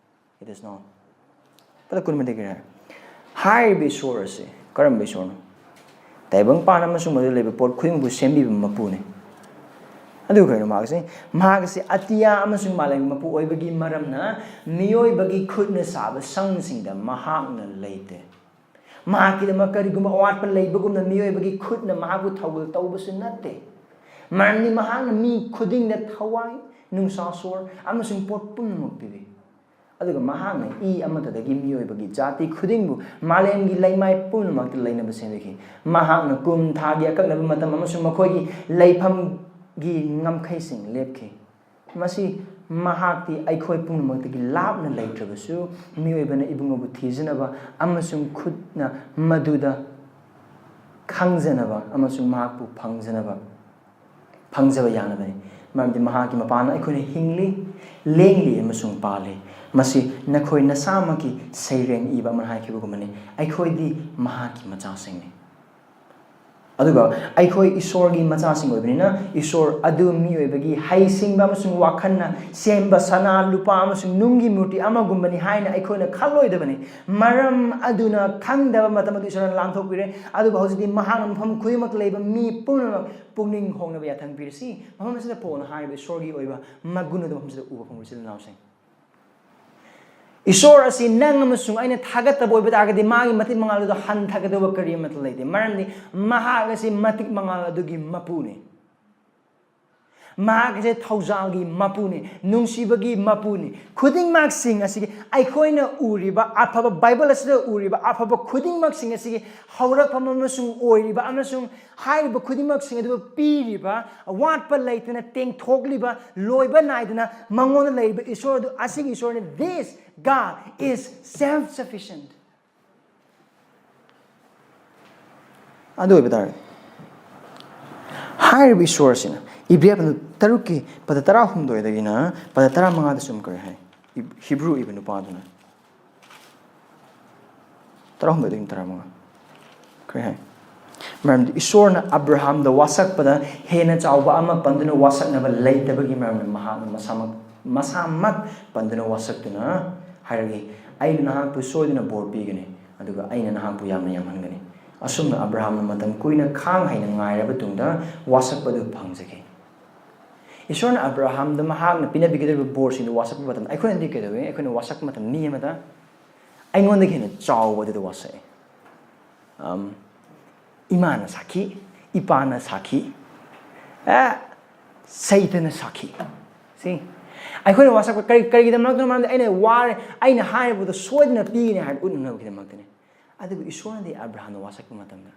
It is not. ꯄꯗ ꯀꯨꯟꯃꯔꯤꯗꯒꯤ ꯍꯥꯏꯔꯤꯕ ꯏꯁꯣꯔ ꯑꯁꯤ ꯀꯔꯝꯕ ꯏꯁꯣꯔꯅꯣ? ꯇꯥꯏꯕꯪꯄꯥꯟ ꯑꯃꯁꯨꯡ ꯃꯗꯨꯗ ꯂꯩꯕ ꯄꯣꯠ ꯈꯨꯗꯤꯡꯃꯛꯄꯨ ꯁꯦꯝꯕꯤꯕ ꯃꯄꯨꯅꯤ꯫ ꯑꯗꯨꯒ ꯀꯩꯅꯣ ꯃꯍꯥꯛꯁꯤ? ꯃꯍꯥꯛ ꯑꯁꯤ ꯑꯇꯤꯌꯥ ꯑꯃꯁꯨꯡ ꯃꯥꯂꯦꯝꯒꯤ ꯃꯄꯨ ꯑꯣꯏꯕꯒꯤ ꯃꯔꯝꯅ ꯃꯤꯑꯣꯏꯕꯒꯤ ꯈꯨꯠꯅ ꯁꯥꯕ ꯁꯪꯁꯤꯡꯗ ꯃꯍꯥꯛꯅ ꯂꯩꯇꯦ꯫ ꯃꯍꯥꯛꯀꯤꯗꯃꯛ ꯀꯔꯤꯒꯨꯝꯕ ꯑꯋꯥꯠꯄ ꯂꯩꯕꯒꯨꯝꯅ ꯃꯤꯑꯣꯏꯕꯒꯤ ꯈꯨꯠꯅ ꯃꯍꯥꯛꯄꯨ ꯊꯧꯒꯜ ꯇꯧꯕꯁꯨ ꯅꯠꯇꯦ꯫ ꯃꯔꯝꯗꯤ ꯃꯍꯥꯛꯅ ꯃꯤ ꯈꯨꯗꯤꯡꯗ ꯊꯋꯥꯏ, ꯅꯨꯡꯁꯥ ꯁꯣꯔ, ꯑꯃꯁꯨꯡ ꯄꯣꯠ ꯄꯨꯝꯅꯃꯛ ꯄꯤꯕꯤ꯫ ꯑꯗꯨꯒ ꯃꯍꯥꯛꯅ ꯏ ꯑꯃꯠꯇꯗꯒꯤ ꯃꯤꯑꯣꯏꯕꯒꯤ ꯖꯥꯇꯤ ꯈꯨꯗꯤꯡꯕꯨ ꯃꯥꯂꯦꯝꯒꯤ ꯂꯩꯃꯥꯏ ꯄꯨꯝꯅꯃꯛꯇ ꯂꯩꯅꯕ ꯁꯦꯝꯕꯤꯈꯤ꯫ ꯃꯍꯥꯛꯅ ꯀꯨꯝ, ꯊꯥꯒꯤ ꯑꯀꯛꯅꯕ ꯃꯇꯝ, ꯑꯃꯁꯨꯡ ꯃꯈꯣꯏꯒꯤ ꯂꯩꯐꯝꯒꯤ ꯉꯝꯈꯩꯁꯤꯡ ꯂꯦꯞꯈꯤ꯫ ꯃꯁꯤ ꯃꯍꯥꯛꯇꯤ ꯑꯩꯈꯣꯏ ꯄꯨꯝꯅꯃꯛꯇꯒꯤ ꯂꯥꯞꯅ ꯂꯩꯇ꯭ꯔꯕꯁꯨ, ꯃꯤꯑꯣꯏꯕꯅ ꯏꯕꯨꯡꯉꯣꯕꯨ ꯊꯤꯖꯅꯕ ꯑꯃꯁꯨꯡ ꯈꯨꯠꯅ ꯃꯗꯨꯗ ꯈꯪꯖꯅꯕ ꯑꯃꯁꯨꯡ ꯃꯍꯥꯛꯄꯨ ꯐꯪꯖꯅꯕ, ꯐꯪꯖꯕ ꯌꯥꯅꯕꯅꯤ꯫ ꯃꯔꯝꯗꯤ ꯃꯍꯥꯛꯀꯤ ꯃꯄꯥꯟꯅ ꯑꯩꯈꯣꯏꯅ ꯍꯤꯡꯂꯤ, ꯂꯦꯡꯂꯤ ꯑꯃꯁꯨꯡ ꯄꯥꯜꯂꯤ꯫ ꯃꯁꯤ ꯅꯈꯣꯏ ꯅꯁꯥꯃꯛꯀꯤ ꯁꯩꯔꯦꯡ ꯏꯕ ꯑꯃꯅ ꯍꯥꯏꯈꯤꯕꯒꯨꯝꯕꯅꯤ, "ꯑꯩꯈꯣꯏꯗꯤ ꯃꯍꯥꯛꯀꯤ ꯃꯆꯥꯁꯤꯡꯅꯤ"꯫ ꯑꯗꯨꯒ ꯑꯩꯈꯣꯏ ꯏꯁꯣꯔꯒꯤ ꯃꯆꯥꯁꯤꯡ ꯑꯣꯏꯕꯅꯤꯅ, ꯏꯁꯣꯔ ꯑꯗꯨ ꯃꯤꯑꯣꯏꯕꯒꯤ ꯍꯩꯁꯤꯡꯕ ꯑꯃꯁꯨꯡ ꯋꯥꯈꯜꯅ ꯁꯦꯝꯕ ꯁꯅꯥ, ꯂꯨꯄꯥ ꯑꯃꯁꯨꯡ ꯅꯨꯡꯒꯤ ꯃꯨꯔꯇꯤ ꯑꯃꯒꯨꯝꯕꯅꯤ ꯍꯥꯏꯅ ꯑꯩꯈꯣꯏꯅ ꯈꯜꯂꯣꯏꯗꯕꯅꯤ꯫ ꯃꯔꯝ ꯑꯗꯨꯅ, ꯈꯪꯗꯕ ꯃꯇꯝ ꯑꯗꯨ ꯏꯁꯣꯔꯅ ꯂꯥꯟꯊꯣꯛꯄꯤꯔꯦ, ꯑꯗꯨꯕꯨ ꯍꯧꯖꯤꯛꯇꯤ ꯃꯍꯥꯛꯅ ꯃꯐꯝ ꯈꯨꯗꯤꯡꯃꯛꯇ ꯂꯩꯕ ꯃꯤ ꯄꯨꯝꯅꯃꯛ ꯄꯨꯛꯅꯤꯡ ꯍꯣꯡꯅꯕ ꯌꯥꯊꯪ ꯄꯤꯔꯁꯤ꯫ ꯃꯐꯝ ꯑꯁꯤꯗ ꯄꯣꯜꯅ ꯍꯥꯏꯔꯤꯕ ꯏꯁꯣꯔꯒꯤ ꯑꯣꯏꯕ ꯃꯒꯨꯟ ꯑꯗꯨ ꯃꯐꯝꯁꯤꯗ ꯎꯕ ꯐꯪꯕ, ꯏꯆꯤꯜ ꯏꯅꯥꯎꯁꯤꯡ꯫ ꯏꯁꯣꯔ ꯑꯁꯤ ꯅꯪ ꯑꯃꯁꯨꯡ ꯑꯩꯅ ꯊꯥꯒꯠꯇꯕ ꯑꯣꯏꯕ ꯇꯥꯔꯒꯗꯤ, ꯃꯥꯒꯤ ꯃꯇꯤꯛ ꯃꯉꯥꯜ ꯑꯗꯨ ꯍꯟꯊꯒꯗꯧꯕ ꯀꯔꯤ ꯑꯃꯠꯇ ꯂꯩꯇꯦ꯫ ꯃꯔꯝꯗꯤ ꯃꯍꯥꯛ ꯑꯁꯤ ꯃꯇꯤꯛ ꯃꯉꯥꯜ ꯑꯗꯨꯒꯤ ꯃꯄꯨꯅꯤ꯫ ꯃꯍꯥꯛ ꯑꯁꯤ ꯊꯧꯖꯥꯜꯒꯤ ꯃꯄꯨꯅꯤ, ꯅꯨꯡꯁꯤꯕꯒꯤ ꯃꯄꯨꯅꯤ꯫ ꯈꯨꯗꯤꯡꯃꯛꯁꯤꯡ ꯑꯁꯤꯒꯤ, ꯑꯩꯈꯣꯏꯅ ꯎꯔꯤꯕ ꯑꯐꯕ, ꯕꯥꯏꯕꯜ ꯑꯁꯤꯗ ꯎꯔꯤꯕ ꯑꯐꯕ ꯈꯨꯗꯤꯡꯃꯛꯁꯤꯡ ꯑꯁꯤꯒꯤ ꯍꯧꯔꯛꯐꯝ ꯑꯃꯁꯨꯡ ꯑꯣꯏꯔꯤꯕ ꯑꯃꯁꯨꯡ ꯍꯥꯏꯔꯤꯕ ꯈꯨꯗꯤꯡꯃꯛꯁꯤꯡ ꯑꯗꯨꯕꯨ ꯄꯤꯔꯤꯕ, ꯑꯋꯥꯠꯄ ꯂꯩꯇꯅ ꯇꯦꯡꯊꯣꯛꯂꯤꯕ, ꯂꯣꯏꯕ ꯅꯥꯏꯗꯅ ꯃꯉꯣꯟꯗ ꯂꯩꯔꯤꯕ ꯏꯁꯣꯔ ꯑꯗꯨ, ꯑꯁꯤꯒꯤ ꯏꯁꯣꯔꯅꯤ꯫ This God is self sufficient. ꯑꯗꯨ ꯑꯣꯏꯕ ꯇꯥꯔꯗꯤ, ꯍꯥꯏꯔꯤꯕ ꯏꯁꯣꯔ ꯑꯁꯤꯅ ꯏꯕ꯭ꯔꯤꯌꯥ ꯄꯟꯗꯨ ꯇꯔꯨꯛꯀꯤ ꯄꯗ ꯇꯔꯥꯍꯨꯝꯗꯣꯏꯗꯒꯤꯅ ꯄꯗ ꯇꯔꯥꯃꯉꯥꯗ ꯁꯨꯝ ꯀꯔꯤ ꯍꯥꯏ? ꯏꯕ-, ꯍꯤꯕ꯭ꯔꯨ ꯏꯕ ꯅꯨꯄꯥꯗꯨꯅ, ꯇꯔꯥꯍꯨꯝꯗꯣꯏꯗꯒꯤꯅ ꯇꯔꯥꯃꯉꯥ, ꯀꯔꯤ ꯍꯥꯏ? ꯃꯔꯝꯗꯤ ꯏꯁꯣꯔꯅ ꯑꯕ꯭ꯔꯥꯍꯥꯝꯗ ꯋꯥꯁꯛꯄꯗ ꯍꯦꯟꯅ ꯆꯥꯎꯕ ꯑꯃ ꯄꯟꯗꯨꯅ ꯋꯥꯁꯛꯅꯕ ꯂꯩꯇꯕꯒꯤ ꯃꯔꯝꯅ, ꯃꯍꯥꯛꯅ ꯃꯁꯥꯃꯛ, ꯃꯁꯥꯃꯛ ꯄꯟꯗꯨꯅ ꯋꯥꯁꯛꯇꯨꯅ ꯍꯥꯏꯔꯛꯏ, "ꯑꯩꯅ ꯅꯍꯥꯛꯄꯨ ꯁꯣꯏꯗꯅ ꯕꯣꯔ ꯄꯤꯒꯅꯤ, ꯑꯗꯨꯒ ꯑꯩꯅ ꯅꯍꯥꯛꯄꯨ ꯌꯥꯝꯅ ꯌꯥꯝꯍꯟꯒꯅꯤ꯫" ꯑꯁꯨꯝꯅ ꯑꯕ꯭ꯔꯥꯍꯥꯝꯅ ꯃꯇꯝ ꯀꯨꯏꯅ ꯈꯥꯡ ꯍꯩꯅ ꯉꯥꯏꯔꯕ ꯇꯨꯡꯗ ꯋꯥꯁꯛꯄꯗꯨ ꯐꯪꯖꯈꯤ꯫ ꯏꯁꯣꯔꯅ ꯑꯕ꯭ꯔꯥꯍꯥꯝꯗ ꯃꯍꯥꯛꯅ ꯄꯤꯅꯕꯤꯒꯗꯧꯔꯤꯕ ꯕꯣꯔꯁꯤꯡꯗꯨ ꯋꯥꯁꯛꯄ ꯃꯇꯝꯗ, ꯑꯩꯈꯣꯏꯅꯗꯤ ꯀꯩꯗꯧꯏ? ꯑꯩꯈꯣꯏꯅ ꯋꯥꯁꯛꯄ ꯃꯇꯝꯗ ꯃꯤ ꯑꯃꯗ ꯑꯩꯉꯣꯟꯗꯒꯤ ꯍꯦꯟꯅ ꯆꯥꯎꯕ ꯑꯗꯨꯗ ꯋꯥꯁꯛꯏ꯫ ꯑꯝ, ꯏꯃꯥꯅ ꯁꯥꯈꯤ, ꯏꯄꯥꯅ ꯁꯥꯈꯤ, ꯑꯦ, ꯁꯩꯇꯅ ꯁꯥꯈꯤ꯫ ꯁꯤ ꯑꯩꯈꯣꯏꯅ ꯋꯥꯁꯛꯄ ꯀꯔꯤ, ꯀꯔꯤꯒꯤꯗꯃꯛꯇꯅꯣ? ꯃꯔꯝꯗꯤ ꯑꯩꯅ ꯋꯥꯔꯦ, ꯑꯩꯅ ꯍꯥꯏꯔꯕꯗꯣ ꯁꯣꯏꯗꯅ ꯄꯤꯒꯅꯤ ꯍꯥꯏꯕ ꯎꯠꯅꯅꯕꯒꯤꯗꯃꯛꯇꯅꯤ꯫ ꯑꯗꯨꯕꯨ ꯏꯁꯣꯔꯅꯗꯤ ꯑꯕ꯭ꯔꯥꯍꯥꯝꯅ ꯋꯥꯁꯛꯄ ꯃꯇꯝꯗ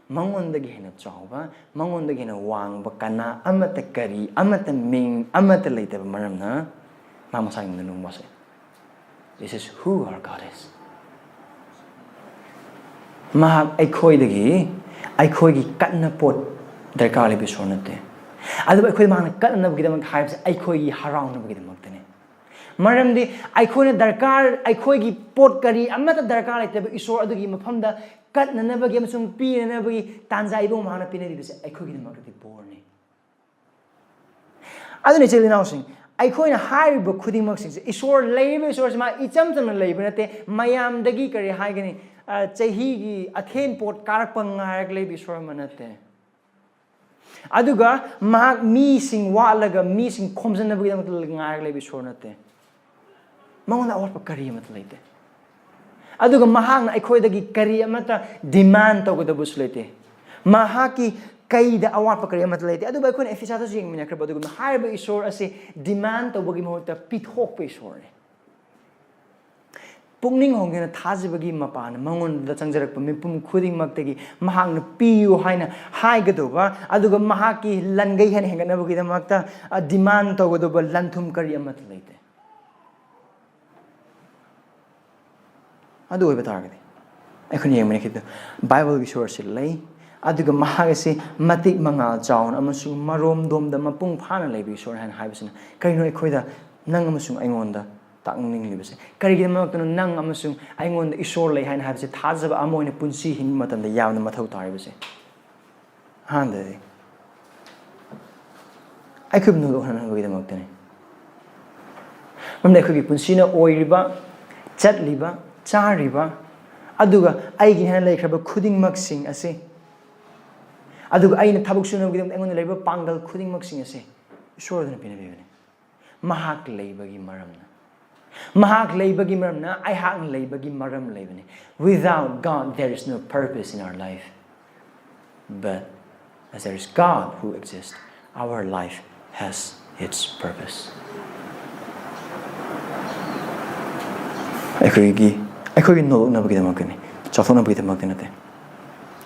ꯃꯉꯣꯟꯗꯒꯤ ꯍꯦꯟꯅ ꯆꯥꯎꯕ, ꯃꯉꯣꯟꯗꯒꯤ ꯍꯦꯟꯅ ꯋꯥꯡꯕ ꯀꯅꯥ ꯑꯃꯠꯇ, ꯀꯔꯤ ꯑꯃꯠꯇ, ꯃꯤꯡ ꯑꯃꯠꯇ ꯂꯩꯇꯕ ꯃꯔꯝꯅ ꯃꯥ ꯃꯁꯥꯒꯤ ꯃꯅꯨꯡ ꯋꯥꯁꯛꯏ꯫ This is who our God is. ꯃꯍꯥꯛ ꯑꯩꯈꯣꯏꯗꯒꯤ, ꯑꯩꯈꯣꯏꯒꯤ ꯀꯠꯅ ꯄꯣꯠ ꯗꯔꯀꯥꯔ ꯂꯩꯕ ꯏꯁꯣꯔ ꯅꯠꯇꯦ꯫ ꯑꯗꯨꯕꯨ ꯑꯩꯈꯣꯏ ꯃꯍꯥꯛꯅ ꯀꯠꯅꯅꯕꯒꯤꯗꯃꯛ ꯍꯥꯏꯕꯁꯦ ꯑꯩꯈꯣꯏꯒꯤ ꯍꯔꯥꯎꯅꯕꯒꯤꯗꯃꯛꯇꯅꯤ꯫ ꯃꯔꯝꯗꯤ ꯑꯩꯈꯣꯏꯅ ꯗꯔꯀꯥꯔ, ꯑꯩꯈꯣꯏꯒꯤ ꯄꯣꯠ ꯀꯔꯤ ꯑꯃꯠꯇ ꯗꯔꯀꯥꯔ ꯂꯩꯇꯕ ꯏꯁꯣꯔ ꯑꯗꯨꯒꯤ ꯃꯐꯝꯗ ꯀꯠꯅꯅꯕꯒꯤ ꯑꯃꯁꯨꯡ ꯄꯤꯅꯅꯕꯒꯤ ꯇꯥꯟꯖꯥ ꯏꯕꯨꯡ ꯃꯍꯥꯛꯅ ꯄꯤꯅꯔꯤꯕꯁꯦ ꯑꯩꯈꯣꯏꯒꯤꯗꯃꯛꯇꯗꯤ ꯕꯣꯔꯅꯤ꯫ ꯑꯗꯨꯅ ꯏꯆꯤꯜ ꯏꯅꯥꯎꯁꯤꯡ, ꯑꯩꯈꯣꯏꯅ ꯍꯥꯏꯔꯤꯕ ꯈꯨꯗꯤꯡꯃꯛꯁꯤꯡꯁꯦ, ꯏꯁꯣꯔ, ꯂꯩꯔꯤꯕ ꯏꯁꯣꯔꯁꯤ ꯃꯥ ꯏꯆꯝ ꯆꯝꯅ ꯂꯩꯕ ꯅꯠꯇꯦ, ꯃꯌꯥꯝꯗꯒꯤ, ꯀꯔꯤ ꯍꯥꯏꯒꯅꯤ, ꯑ, ꯆꯍꯤꯒꯤ ꯑꯊꯦꯟ ꯄꯣꯠ ꯀꯥꯔꯛꯄ ꯉꯥꯏꯔꯒ ꯂꯩꯕ ꯏꯁꯣꯔ ꯑꯃ ꯅꯠꯇꯦ꯫ ꯑꯗꯨꯒ ꯃꯍꯥꯛ ꯃꯤꯁꯤꯡ ꯋꯥꯠꯂꯒ ꯃꯤꯁꯤꯡ ꯈꯣꯝꯖꯤꯟꯅꯕꯒꯤꯗꯃꯛꯇ ꯉꯥꯏꯔꯒ ꯂꯩꯕ ꯏꯁꯣꯔ ꯅꯠꯇꯦ꯫ ꯃꯉꯣꯟꯗ ꯑꯋꯥꯠꯄ ꯀꯔꯤ ꯑꯃꯠꯇ ꯂꯩꯇꯦ꯫ ꯑꯗꯨꯒ ꯃꯍꯥꯛꯅ ꯑꯩꯈꯣꯏꯗꯒꯤ ꯀꯔꯤ ꯑꯃꯠꯇ demand ꯇꯧꯒꯗꯕꯁꯨ ꯂꯩꯇꯦ꯫ ꯃꯍꯥꯛꯀꯤ ꯀꯩꯗ ꯑꯋꯥꯠꯄ ꯀꯔꯤ ꯑꯃꯠꯇ ꯂꯩꯇꯦ꯫ ꯑꯗꯨꯕꯨ ꯑꯩꯈꯣꯏꯅ ꯏꯐꯤꯁꯥꯗꯁꯨ ꯌꯦꯡꯃꯤꯟꯅꯈ꯭ꯔꯕ ꯑꯗꯨꯒꯨꯝꯅ ꯍꯥꯏꯔꯤꯕ ꯏꯁꯣꯔ ꯑꯁꯤ demand ꯇꯧꯕꯒꯤ ꯃꯍꯨꯠꯇ ꯄꯤꯊꯣꯛꯄ ꯏꯁꯣꯔꯅꯤ꯫ ꯄꯨꯛꯅꯤꯡ ꯍꯣꯡꯗꯅ ꯊꯥꯖꯕꯒꯤ ꯃꯄꯥꯅ ꯃꯉꯣꯟꯗ ꯆꯪꯖꯔꯛꯄ ꯃꯤꯄꯨꯝ ꯈꯨꯗꯤꯡꯃꯛꯇꯒꯤ ꯃꯍꯥꯛꯅ ꯄꯤꯌꯨ ꯍꯥꯏꯅ ꯍꯥꯏꯒꯗꯧꯕ, ꯑꯗꯨꯒ ꯃꯍꯥꯛꯀꯤ ꯂꯟꯒꯩ ꯍꯦꯟꯅ ꯍꯦꯟꯒꯠꯅꯕꯒꯤꯗꯃꯛꯇ, ꯑ, demand ꯇꯧꯒꯗꯧꯕ ꯂꯟꯊꯨꯝ ꯀꯔꯤ ꯑꯃꯠꯇ ꯂꯩꯇꯦ꯫ ꯑꯗꯨ ꯑꯣꯏꯕ ꯇꯥꯔꯒꯗꯤ ꯑꯩꯈꯣꯏꯅ ꯌꯦꯡꯕꯅꯤ ꯈꯤꯇꯪ, ꯕꯥꯏꯕꯜꯒꯤ ꯏꯁꯣꯔ ꯑꯁꯤ ꯂꯩ, ꯑꯗꯨꯒ ꯃꯍꯥꯛ ꯑꯁꯤ ꯃꯇꯤꯛ ꯃꯉꯥꯜ ꯆꯥꯎꯅ ꯑꯃꯁꯨꯡ ꯃꯔꯣꯝꯗꯣꯝꯗ ꯃꯄꯨꯡ ꯐꯥꯅ ꯂꯩꯕ ꯏꯁꯣꯔ ꯍꯥꯏꯅ ꯍꯥꯏꯕꯁꯤꯅ ꯀꯔꯤꯅꯣ ꯑꯩꯈꯣꯏꯗ, ꯅꯪ ꯑꯃꯁꯨꯡ ꯑꯩꯉꯣꯟꯗ ꯇꯥꯛꯅꯤꯡꯂꯤꯕꯁꯦ? ꯀꯔꯤꯒꯤꯗꯃꯛꯇꯅꯣ ꯅꯪ ꯑꯃꯁꯨꯡ ꯑꯩꯉꯣꯟꯗ ꯏꯁꯣꯔ ꯂꯩ ꯍꯥꯏꯅ ꯍꯥꯏꯕꯁꯦ ꯊꯥꯖꯕ ꯑꯃ ꯑꯣꯏꯅ ꯄꯨꯟꯁꯤ ꯍꯤꯡꯕ ꯃꯇꯝꯗ ꯌꯥꯝꯅ ꯃꯊꯧ ꯇꯥꯔꯤꯕꯁꯦ? ꯑꯍꯥꯟꯕꯗꯗꯤ ꯑꯩꯈꯣꯏꯕꯨ ꯅꯣꯂꯨꯛꯍꯟꯅꯕꯒꯤꯗꯃꯛꯇꯅꯤ꯫ ꯃꯔꯝꯗꯤ ꯑꯩꯈꯣꯏꯒꯤ ꯄꯨꯟꯁꯤꯅ ꯑꯣꯏꯔꯤꯕ, ꯆꯠꯂꯤꯕ, ꯆꯥꯔꯤꯕ, ꯑꯗꯨꯒ ꯑꯩꯒꯤ ꯍꯦꯟꯅ ꯂꯩꯈ꯭ꯔꯕ ꯈꯨꯗꯤꯡꯃꯛꯁꯤꯡ ꯑꯁꯤ, ꯑꯗꯨꯒ ꯑꯩꯅ ꯊꯕꯛ ꯁꯨꯅꯕꯒꯤꯗꯃꯛꯇ ꯑꯩꯉꯣꯟꯗ ꯂꯩꯔꯤꯕ ꯄꯥꯡꯒꯜ ꯈꯨꯗꯤꯡꯃꯛꯁꯤꯡ ꯑꯁꯤ ꯏꯁꯣꯔ ꯑꯗꯨꯅ ꯄꯤꯅꯕꯤꯕꯅꯤ꯫ ꯃꯍꯥꯛ ꯂꯩꯕꯒꯤ ꯃꯔꯝꯅ꯫ ꯃꯍꯥꯛ ꯂꯩꯕꯒꯤ ꯃꯔꯝꯅ ꯑꯩꯍꯥꯛꯅ ꯂꯩꯕꯒꯤ ꯃꯔꯝ ꯂꯩꯕꯅꯤ. Without God, there is no purpose in our life. But as there is God who exists, our life has its purpose. ꯑꯩꯈꯣꯏꯒꯤ ꯑꯩꯈꯣꯏꯒꯤ ꯅꯣꯂꯣꯛꯅꯕꯒꯤꯗꯃꯛꯇꯅꯤ, ꯆꯥꯎꯊꯣꯛꯅꯕꯒꯤꯗꯃꯛꯇ ꯅꯠꯇꯦ.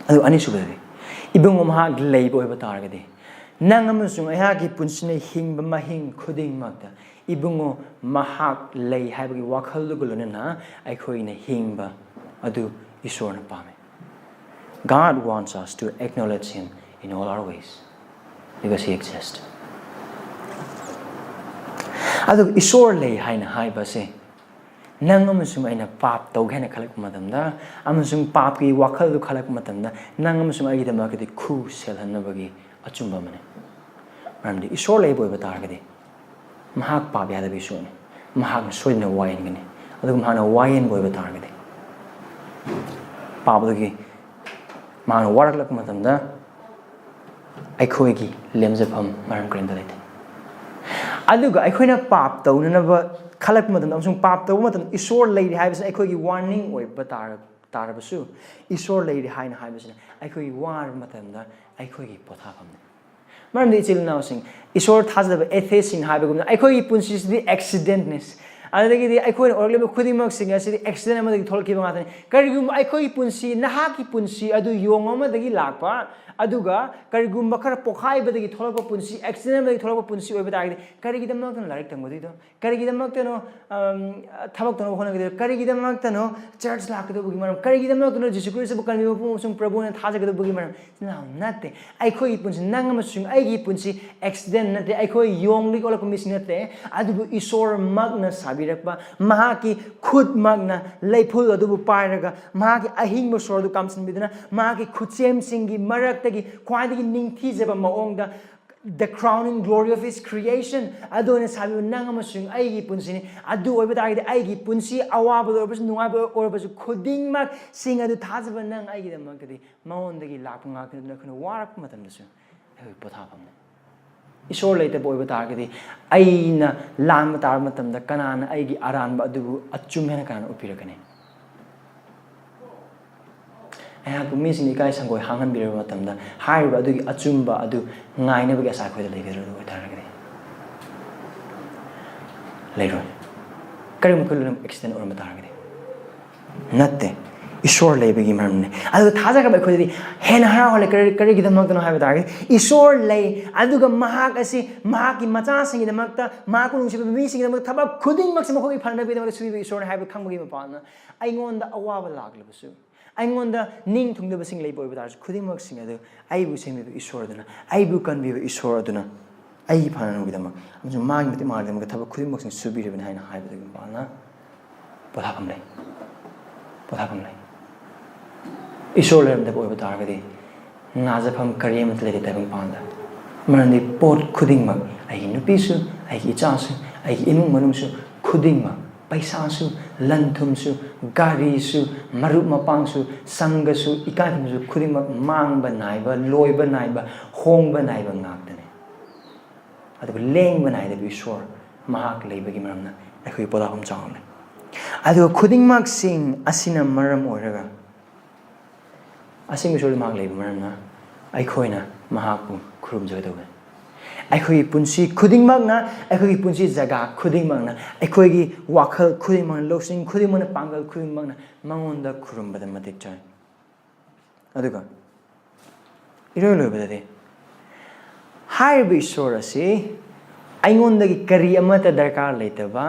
ꯑꯗꯨ ꯑꯅꯤꯁꯨꯕꯗꯗꯤ, ꯏꯕꯨꯡꯉꯣ ꯃꯍꯥꯛ ꯂꯩꯕ ꯑꯣꯏꯕ ꯇꯥꯔꯒꯗꯤ, ꯅꯪ ꯑꯃꯁꯨꯡ ꯑꯩꯍꯥꯛꯀꯤ ꯄꯨꯟꯁꯤꯅ ꯍꯤꯡꯕ ꯃꯍꯤꯡ ꯈꯨꯗꯤꯡꯃꯛꯇ ꯏꯕꯨꯡꯉꯣ ꯃꯍꯥꯛ ꯂꯩ ꯍꯥꯏꯕꯒꯤ ꯋꯥꯈꯜꯗꯨꯒ ꯂꯣꯏꯅꯅ ꯑꯩꯈꯣꯏꯅ ꯍꯤꯡꯕ ꯑꯗꯨ ꯏꯁꯣꯔꯅ ꯄꯥꯝꯃꯤ. God wants us to acknowledge him in all our ways because he exists. ꯑꯗꯨꯒ ꯏꯁꯣꯔ ꯂꯩ ꯍꯥꯏꯅ ꯍꯥꯏꯕꯁꯦ, ꯅꯪ ꯑꯃꯁꯨꯡ ꯑꯩꯅ ꯄꯥꯞ ꯇꯧꯒꯦ ꯍꯥꯏꯅ ꯈꯜꯂꯛꯄ ꯃꯇꯝꯗ, ꯑꯃꯁꯨꯡ ꯄꯥꯞꯀꯤ ꯋꯥꯈꯜꯗꯨ ꯈꯜꯂꯛꯄ ꯃꯇꯝꯗ, ꯅꯪ ꯑꯃꯁꯨꯡ ꯑꯩꯒꯤꯗꯃꯛꯇꯗꯤ ꯈꯨ ꯁꯦꯜꯍꯟꯅꯕꯒꯤ ꯑꯆꯨꯝꯕ ꯑꯃꯅꯤ. ꯃꯔꯝꯗꯤ ꯏꯁꯣꯔ ꯂꯩꯕ ꯑꯣꯏꯕ ꯇꯥꯔꯒꯗꯤ, ꯃꯍꯥꯛ ꯄꯥꯞ ꯌꯥꯗꯕ ꯏꯁꯣꯔꯅꯤ. ꯃꯍꯥꯛꯅ ꯁꯣꯏꯗꯅ ꯋꯥꯌꯦꯟꯒꯅꯤ. ꯑꯗꯨꯒ ꯃꯍꯥꯛꯅ ꯋꯥꯌꯦꯟꯕ ꯑꯣꯏꯕ ꯇꯥꯔꯒꯗꯤ, ꯄꯥꯞ ꯑꯗꯨꯒꯤ ꯃꯍꯥꯛꯅ ꯋꯥꯔꯛꯂꯛꯄ ꯃꯇꯝꯗ ꯑꯩꯈꯣꯏꯒꯤ ꯂꯦꯝꯖꯐꯝ ꯃꯔꯝ ꯀꯔꯤꯝꯇ ꯂꯩꯇꯦ. ꯑꯗꯨꯒ ꯑꯩꯈꯣꯏꯅ ꯄꯥꯞ ꯇꯧꯅꯅꯕ ꯈꯜꯂꯛꯄ ꯃꯇꯝꯗ ꯑꯃꯁꯨꯡ ꯄꯥꯞ ꯇꯧꯕ ꯃꯇꯝꯗ, ꯏꯁꯣꯔ ꯂꯩꯔꯤ ꯍꯥꯏꯕꯁꯤꯅ ꯑꯩꯈꯣꯏꯒꯤ ꯋꯥꯔꯅꯤꯡ ꯑꯣꯏꯕ ꯇꯥꯔ-, ꯇꯥꯔꯕꯁꯨ, ꯏꯁꯣꯔ ꯂꯩꯔꯤ ꯍꯥꯏꯅ ꯍꯥꯏꯕꯁꯤꯅ ꯑꯩꯈꯣꯏꯒꯤ ꯋꯥꯔꯕ ꯃꯇꯝꯗ ꯑꯩꯈꯣꯏꯒꯤ ꯄꯣꯊꯥꯐꯝꯅꯤ. ꯃꯔꯝꯗꯤ ꯏꯆꯤꯜ ꯏꯅꯥꯎꯁꯤꯡ, ꯏꯁꯣꯔ ꯊꯥꯖꯗꯕ atheistꯁꯤꯡꯅ ꯍꯥꯏꯕꯒꯨꯝꯅ, ꯑꯩꯈꯣꯏꯒꯤ ꯄꯨꯟꯁꯤꯁꯤꯗꯤ accidentꯅꯤ. ꯑꯗꯨꯗꯒꯤꯗꯤ ꯑꯩꯈꯣꯏꯅ ꯑꯣꯏꯔꯛꯂꯤꯕ ꯈꯨꯗꯤꯡꯃꯛꯁꯤꯡ ꯑꯁꯤꯗꯤ accident ꯑꯃꯗꯒꯤ ꯊꯣꯛꯂꯛꯈꯤꯕ ꯉꯥꯛꯇꯅꯤ. ꯀꯔꯤꯒꯨꯝꯕ ꯑꯩꯈꯣꯏꯒꯤ ꯄꯨꯟꯁꯤ, ꯅꯍꯥꯛꯀꯤ ꯄꯨꯟꯁꯤ ꯑꯗꯨ ꯌꯣꯡ ꯑꯃꯗꯒꯤ ꯂꯥꯛꯄ, ꯑꯗꯨꯒ ꯀꯔꯤꯒꯨꯝꯕ ꯈꯔ ꯄꯣꯛꯈꯥꯏꯕꯗꯒꯤ ꯊꯣꯛꯂꯛꯄ ꯄꯨꯟꯁꯤ, accident ꯑꯃꯗꯒꯤ ꯊꯣꯛꯂꯛꯄ ꯄꯨꯟꯁꯤ ꯑꯣꯏꯕ ꯇꯥꯔꯒꯗꯤ, ꯀꯔꯤꯒꯤꯗꯃꯛꯇꯅ ꯂꯥꯏꯔꯤꯛ ꯇꯝꯒꯗꯣꯏꯗꯣ? ꯀꯔꯤꯒꯤꯗꯃꯛꯇꯅꯣ, ꯑꯝ, ꯊꯕꯛ ꯇꯧꯅꯕ ꯍꯣꯠꯅꯒꯗꯣꯏꯗꯣ? ꯀꯔꯤꯒꯤꯗꯃꯛꯇꯅꯣ ꯆꯔꯆ ꯂꯥꯛꯀꯗꯧꯕꯒꯤ ꯃꯔꯝ? ꯀꯔꯤꯒꯤꯗꯃꯛꯇꯅꯣ ꯖꯤꯁꯨ ꯈ꯭ꯔꯤꯁꯇꯕꯨ ꯀꯟꯕꯤꯕ ꯃꯄꯨ ꯑꯃꯁꯨꯡ ꯄ꯭ꯔꯚꯨ ꯑꯣꯏꯅ ꯊꯥꯖꯒꯗꯧꯕꯒꯤ ꯃꯔꯝ? ꯅꯠꯇꯦ. ꯑꯩꯈꯣꯏꯒꯤ ꯄꯨꯟꯁꯤ, ꯅꯪ ꯑꯃꯁꯨꯡ ꯑꯩꯒꯤ ꯄꯨꯟꯁꯤ accident ꯅꯠꯇꯦ. ꯑꯩꯈꯣꯏ ꯌꯣꯡꯗꯒꯤ ꯑꯣꯜꯂꯛꯄ ꯃꯤꯁꯤꯡ ꯅꯠꯇꯦ. ꯑꯗꯨꯕꯨ ꯏꯁꯣꯔꯃꯛꯅ ꯁꯥꯕꯤꯔꯛꯄ, ꯃꯍꯥꯛꯀꯤ ꯈꯨꯠꯃꯛꯅ ꯂꯩꯐꯨꯜ ꯑꯗꯨꯕꯨ ꯄꯥꯏꯔꯒ, ꯃꯍꯥꯛꯀꯤ ꯑꯍꯤꯡꯕ ꯁꯣꯔ ꯑꯗꯨ ꯀꯥꯝꯁꯤꯟꯕꯤꯗꯨꯅ, ꯃꯍꯥꯛꯀꯤ ꯈꯨꯠꯁꯦꯝꯁꯤꯡꯒꯤ ꯃꯔꯛꯇꯒꯤ ꯈ꯭ꯋꯥꯏꯗꯒꯤ ꯅꯤꯡꯊꯤꯖꯕ ꯃꯑꯣꯡꯗ, the crowning glory of his creation ꯑꯗꯨ ꯑꯣꯏꯅ ꯁꯥꯕꯤꯕ ꯅꯪ ꯑꯃꯁꯨꯡ ꯑꯩꯒꯤ ꯄꯨꯟꯁꯤꯅꯤ. ꯑꯗꯨ ꯑꯣꯏꯕ ꯇꯥꯔꯒꯗꯤ, ꯑꯩꯒꯤ ꯄꯨꯟꯁꯤ, ꯑꯋꯥꯕꯗ ꯑꯣꯏꯔꯕꯁꯨ, ꯅꯨꯡꯉꯥꯏꯕꯗ ꯑꯣꯏꯔꯕꯁꯨ, ꯈꯨꯗꯤꯡꯃꯛꯁꯤꯡ ꯑꯗꯨ ꯊꯥꯖꯕ ꯅꯪ ꯑꯩꯒꯤꯗꯃꯛꯇꯗꯤ ꯃꯉꯣꯟꯗꯒꯤ ꯂꯥꯛꯄ ꯉꯥꯛꯇꯅꯤ. ꯑꯗꯨꯅ ꯑꯩꯈꯣꯏꯅ ꯋꯥꯔꯛꯄ ꯃꯇꯝꯗꯁꯨ ꯑꯩꯈꯣꯏ ꯄꯣꯊꯥꯐꯝꯅꯤ. ꯏꯁꯣꯔ ꯂꯩꯇꯕ ꯑꯣꯏꯕ ꯇꯥꯔꯒꯗꯤ, ꯑꯩꯅ ꯂꯥꯟꯕ ꯇꯥꯔꯕ ꯃꯇꯝꯗ ꯀꯅꯥꯅ ꯑꯩꯒꯤ ꯑꯔꯥꯟꯕ ꯑꯗꯨꯕꯨ ꯑꯆꯨꯝ ꯍꯥꯏꯅ ꯀꯅꯥꯅ ꯎꯠꯄꯤꯔꯛꯀꯅꯤ? ꯑꯩꯍꯥꯛꯄꯨ ꯃꯤꯁꯤꯡꯅ ꯏꯀꯥꯏ ꯁꯪꯒꯣꯏ ꯍꯥꯡꯍꯟꯕꯤꯔꯕ ꯃꯇꯝꯗ, ꯍꯥꯏꯔꯤꯕ ꯑꯗꯨꯒꯤ ꯑꯆꯨꯝꯕ ꯑꯗꯨ ꯉꯥꯏꯅꯕꯒꯤ ꯑꯁꯥ ꯑꯩꯈꯣꯏꯗ ꯂꯩꯒꯗ꯭ꯔꯥ? ꯑꯗꯨ ꯑꯣꯏꯇꯥꯔꯒꯗꯤ ꯂꯩꯔꯣꯏ꯫ ꯀꯔꯤꯒꯨꯝꯕ ꯑꯩꯈꯣꯏ ꯂꯣꯏꯅꯃꯛ ꯑꯦꯛꯁꯤꯗꯦꯟ ꯑꯣꯏꯔꯝꯕ ꯇꯥꯔꯒꯗꯤ? ꯅꯠꯇꯦ꯫ ꯏꯁꯣꯔ ꯂꯩꯕꯒꯤ ꯃꯔꯝꯅꯤ꯫ ꯑꯗꯨꯒ ꯊꯥꯖꯈ꯭ꯔꯕ ꯑꯩꯈꯣꯏꯗꯗꯤ ꯍꯦꯟꯅ ꯍꯔꯥꯎꯍꯜꯂꯦ꯫ ꯀꯔꯤ, ꯀꯔꯤꯒꯤꯗꯃꯛꯇꯅꯣ ꯍꯥꯏꯕ ꯇꯥꯔꯒꯗꯤ, ꯏꯁꯣꯔ ꯂꯩ, ꯑꯗꯨꯒ ꯃꯍꯥꯛ ꯑꯁꯤ ꯃꯍꯥꯛꯀꯤ ꯃꯆꯥꯁꯤꯡꯒꯤꯗꯃꯛꯇ, ꯃꯍꯥꯛꯄꯨ ꯅꯨꯡꯁꯤꯕ ꯃꯤꯁꯤꯡꯒꯤꯗꯃꯛꯇ ꯊꯕꯛ ꯈꯨꯗꯤꯡꯃꯛꯁꯦ ꯃꯈꯣꯏꯒꯤ ꯐꯅꯕꯒꯤꯗꯃꯛꯇ ꯁꯨꯕꯤꯕ ꯏꯁꯣꯔꯅꯤ ꯍꯥꯏꯕ ꯈꯪꯕꯒꯤ ꯃꯄꯥꯟꯅ, ꯑꯩꯉꯣꯟꯗ ꯑꯋꯥꯕ ꯂꯥꯛꯂꯕꯁꯨ, ꯑꯩꯉꯣꯟꯗ ꯅꯤꯡ ꯊꯨꯡꯗꯕꯁꯤꯡ ꯂꯩꯕ ꯑꯣꯏꯕ ꯇꯥꯔꯁꯨ, ꯈꯨꯗꯤꯡꯃꯛꯁꯤꯡ ꯑꯗꯨ ꯑꯩꯕꯨ ꯁꯦꯝꯕꯤꯕ ꯏꯁꯣꯔ ꯑꯗꯨꯅ, ꯑꯩꯕꯨ ꯀꯟꯕꯤꯕ ꯏꯁꯣꯔ ꯑꯗꯨꯅ ꯑꯩꯒꯤ ꯐꯅꯅꯕꯒꯤꯗꯃꯛ ꯑꯃꯁꯨꯡ ꯃꯥꯒꯤ ꯃꯇꯤꯛ ꯃꯥꯒꯤꯗꯃꯛꯇ ꯊꯕꯛ ꯈꯨꯗꯤꯡꯃꯛꯁꯤꯡ ꯁꯨꯕꯤꯔꯤꯕꯅꯤ ꯍꯥꯏꯅ ꯍꯥꯏꯕꯗꯒꯤ ꯃꯄꯥꯟꯅ ꯄꯣꯊꯥꯐꯝ ꯂꯩ꯫ ꯄꯣꯊꯥꯐꯝ ꯂꯩ꯫ ꯏꯁꯣꯔ ꯂꯩꯔꯝꯗꯕ ꯑꯣꯏꯕ ꯇꯥꯔꯒꯗꯤ, ꯉꯥꯖꯐꯝ ꯀꯔꯤ ꯑꯃꯠꯇ ꯂꯩꯇꯦ ꯇꯥꯏꯕꯪ ꯃꯄꯥꯟꯗ꯫ ꯃꯔꯝꯗꯤ ꯄꯣꯠ ꯈꯨꯗꯤꯡꯃꯛ, ꯑꯩꯒꯤ ꯅꯨꯄꯤꯁꯨ, ꯑꯩꯒꯤ ꯏꯆꯥꯁꯨ, ꯑꯩꯒꯤ ꯏꯃꯨꯡ ꯃꯅꯨꯡꯁꯨ, ꯈꯨꯗꯤꯡꯃꯛ, ꯄꯩꯁꯥꯁꯨ, ꯂꯟ ꯊꯨꯝꯁꯨ, ꯒꯥꯔꯤꯁꯨ, ꯃꯔꯨꯞ ꯃꯄꯥꯡꯁꯨ, ꯁꯪꯒꯁꯨ, ꯏꯀꯥꯏ ꯈꯨꯝꯅꯕꯁꯨ, ꯈꯨꯗꯤꯡꯃꯛ ꯃꯥꯡꯕ ꯅꯥꯏꯕ, ꯂꯣꯏꯕ ꯅꯥꯏꯕ, ꯍꯣꯡꯕ ꯅꯥꯏꯕ ꯉꯥꯛꯇꯅꯤ꯫ ꯑꯗꯨꯕꯨ ꯂꯦꯡꯕ ꯅꯥꯏꯗꯕ ꯏꯁꯣꯔ ꯃꯍꯥꯛ ꯂꯩꯕꯒꯤ ꯃꯔꯝꯅ ꯑꯩꯈꯣꯏ ꯄꯣꯊꯥꯐꯝ ꯆꯥꯎꯅ ꯂꯩ꯫ ꯑꯗꯨꯒ ꯈꯨꯗꯤꯡꯃꯛꯁꯤꯡ ꯑꯁꯤꯅ ꯃꯔꯝ ꯑꯣꯏꯔꯒ, ꯑꯁꯦꯡꯕ ꯏꯁꯣꯔꯗ ꯃꯍꯥꯛ ꯂꯩꯕ ꯃꯔꯝꯅ ꯑꯩꯈꯣꯏꯅ ꯃꯍꯥꯛꯄꯨ ꯈꯨꯔꯨꯝꯖꯒꯗꯧꯕꯅꯤ꯫ ꯑꯩꯈꯣꯏꯒꯤ ꯄꯨꯟꯁꯤ ꯈꯨꯗꯤꯡꯃꯛꯅ, ꯑꯩꯈꯣꯏꯒꯤ ꯄꯨꯟꯁꯤ ꯖꯒꯥ ꯈꯨꯗꯤꯡꯃꯛꯅ, ꯑꯩꯈꯣꯏꯒꯤ ꯋꯥꯈꯜ ꯈꯨꯗꯤꯡꯃꯛꯅ, ꯂꯧꯁꯤꯡ ꯈꯨꯗꯤꯡꯃꯛꯅ, ꯄꯥꯡꯒꯜ ꯈꯨꯗꯤꯡꯃꯛꯅ ꯃꯉꯣꯟꯗ ꯈꯨꯔꯨꯝꯕꯗ ꯃꯇꯤꯛ ꯆꯥꯏ꯫ ꯑꯗꯨꯒ ꯏꯔꯣꯏ ꯂꯣꯏꯕꯗꯗꯤ, ꯍꯥꯏꯔꯤꯕ ꯏꯁꯣꯔ ꯑꯁꯤ ꯑꯩꯉꯣꯟꯗꯒꯤ ꯀꯔꯤ ꯑꯃꯠꯇ ꯗꯔꯀꯥꯔ ꯂꯩꯇꯕ,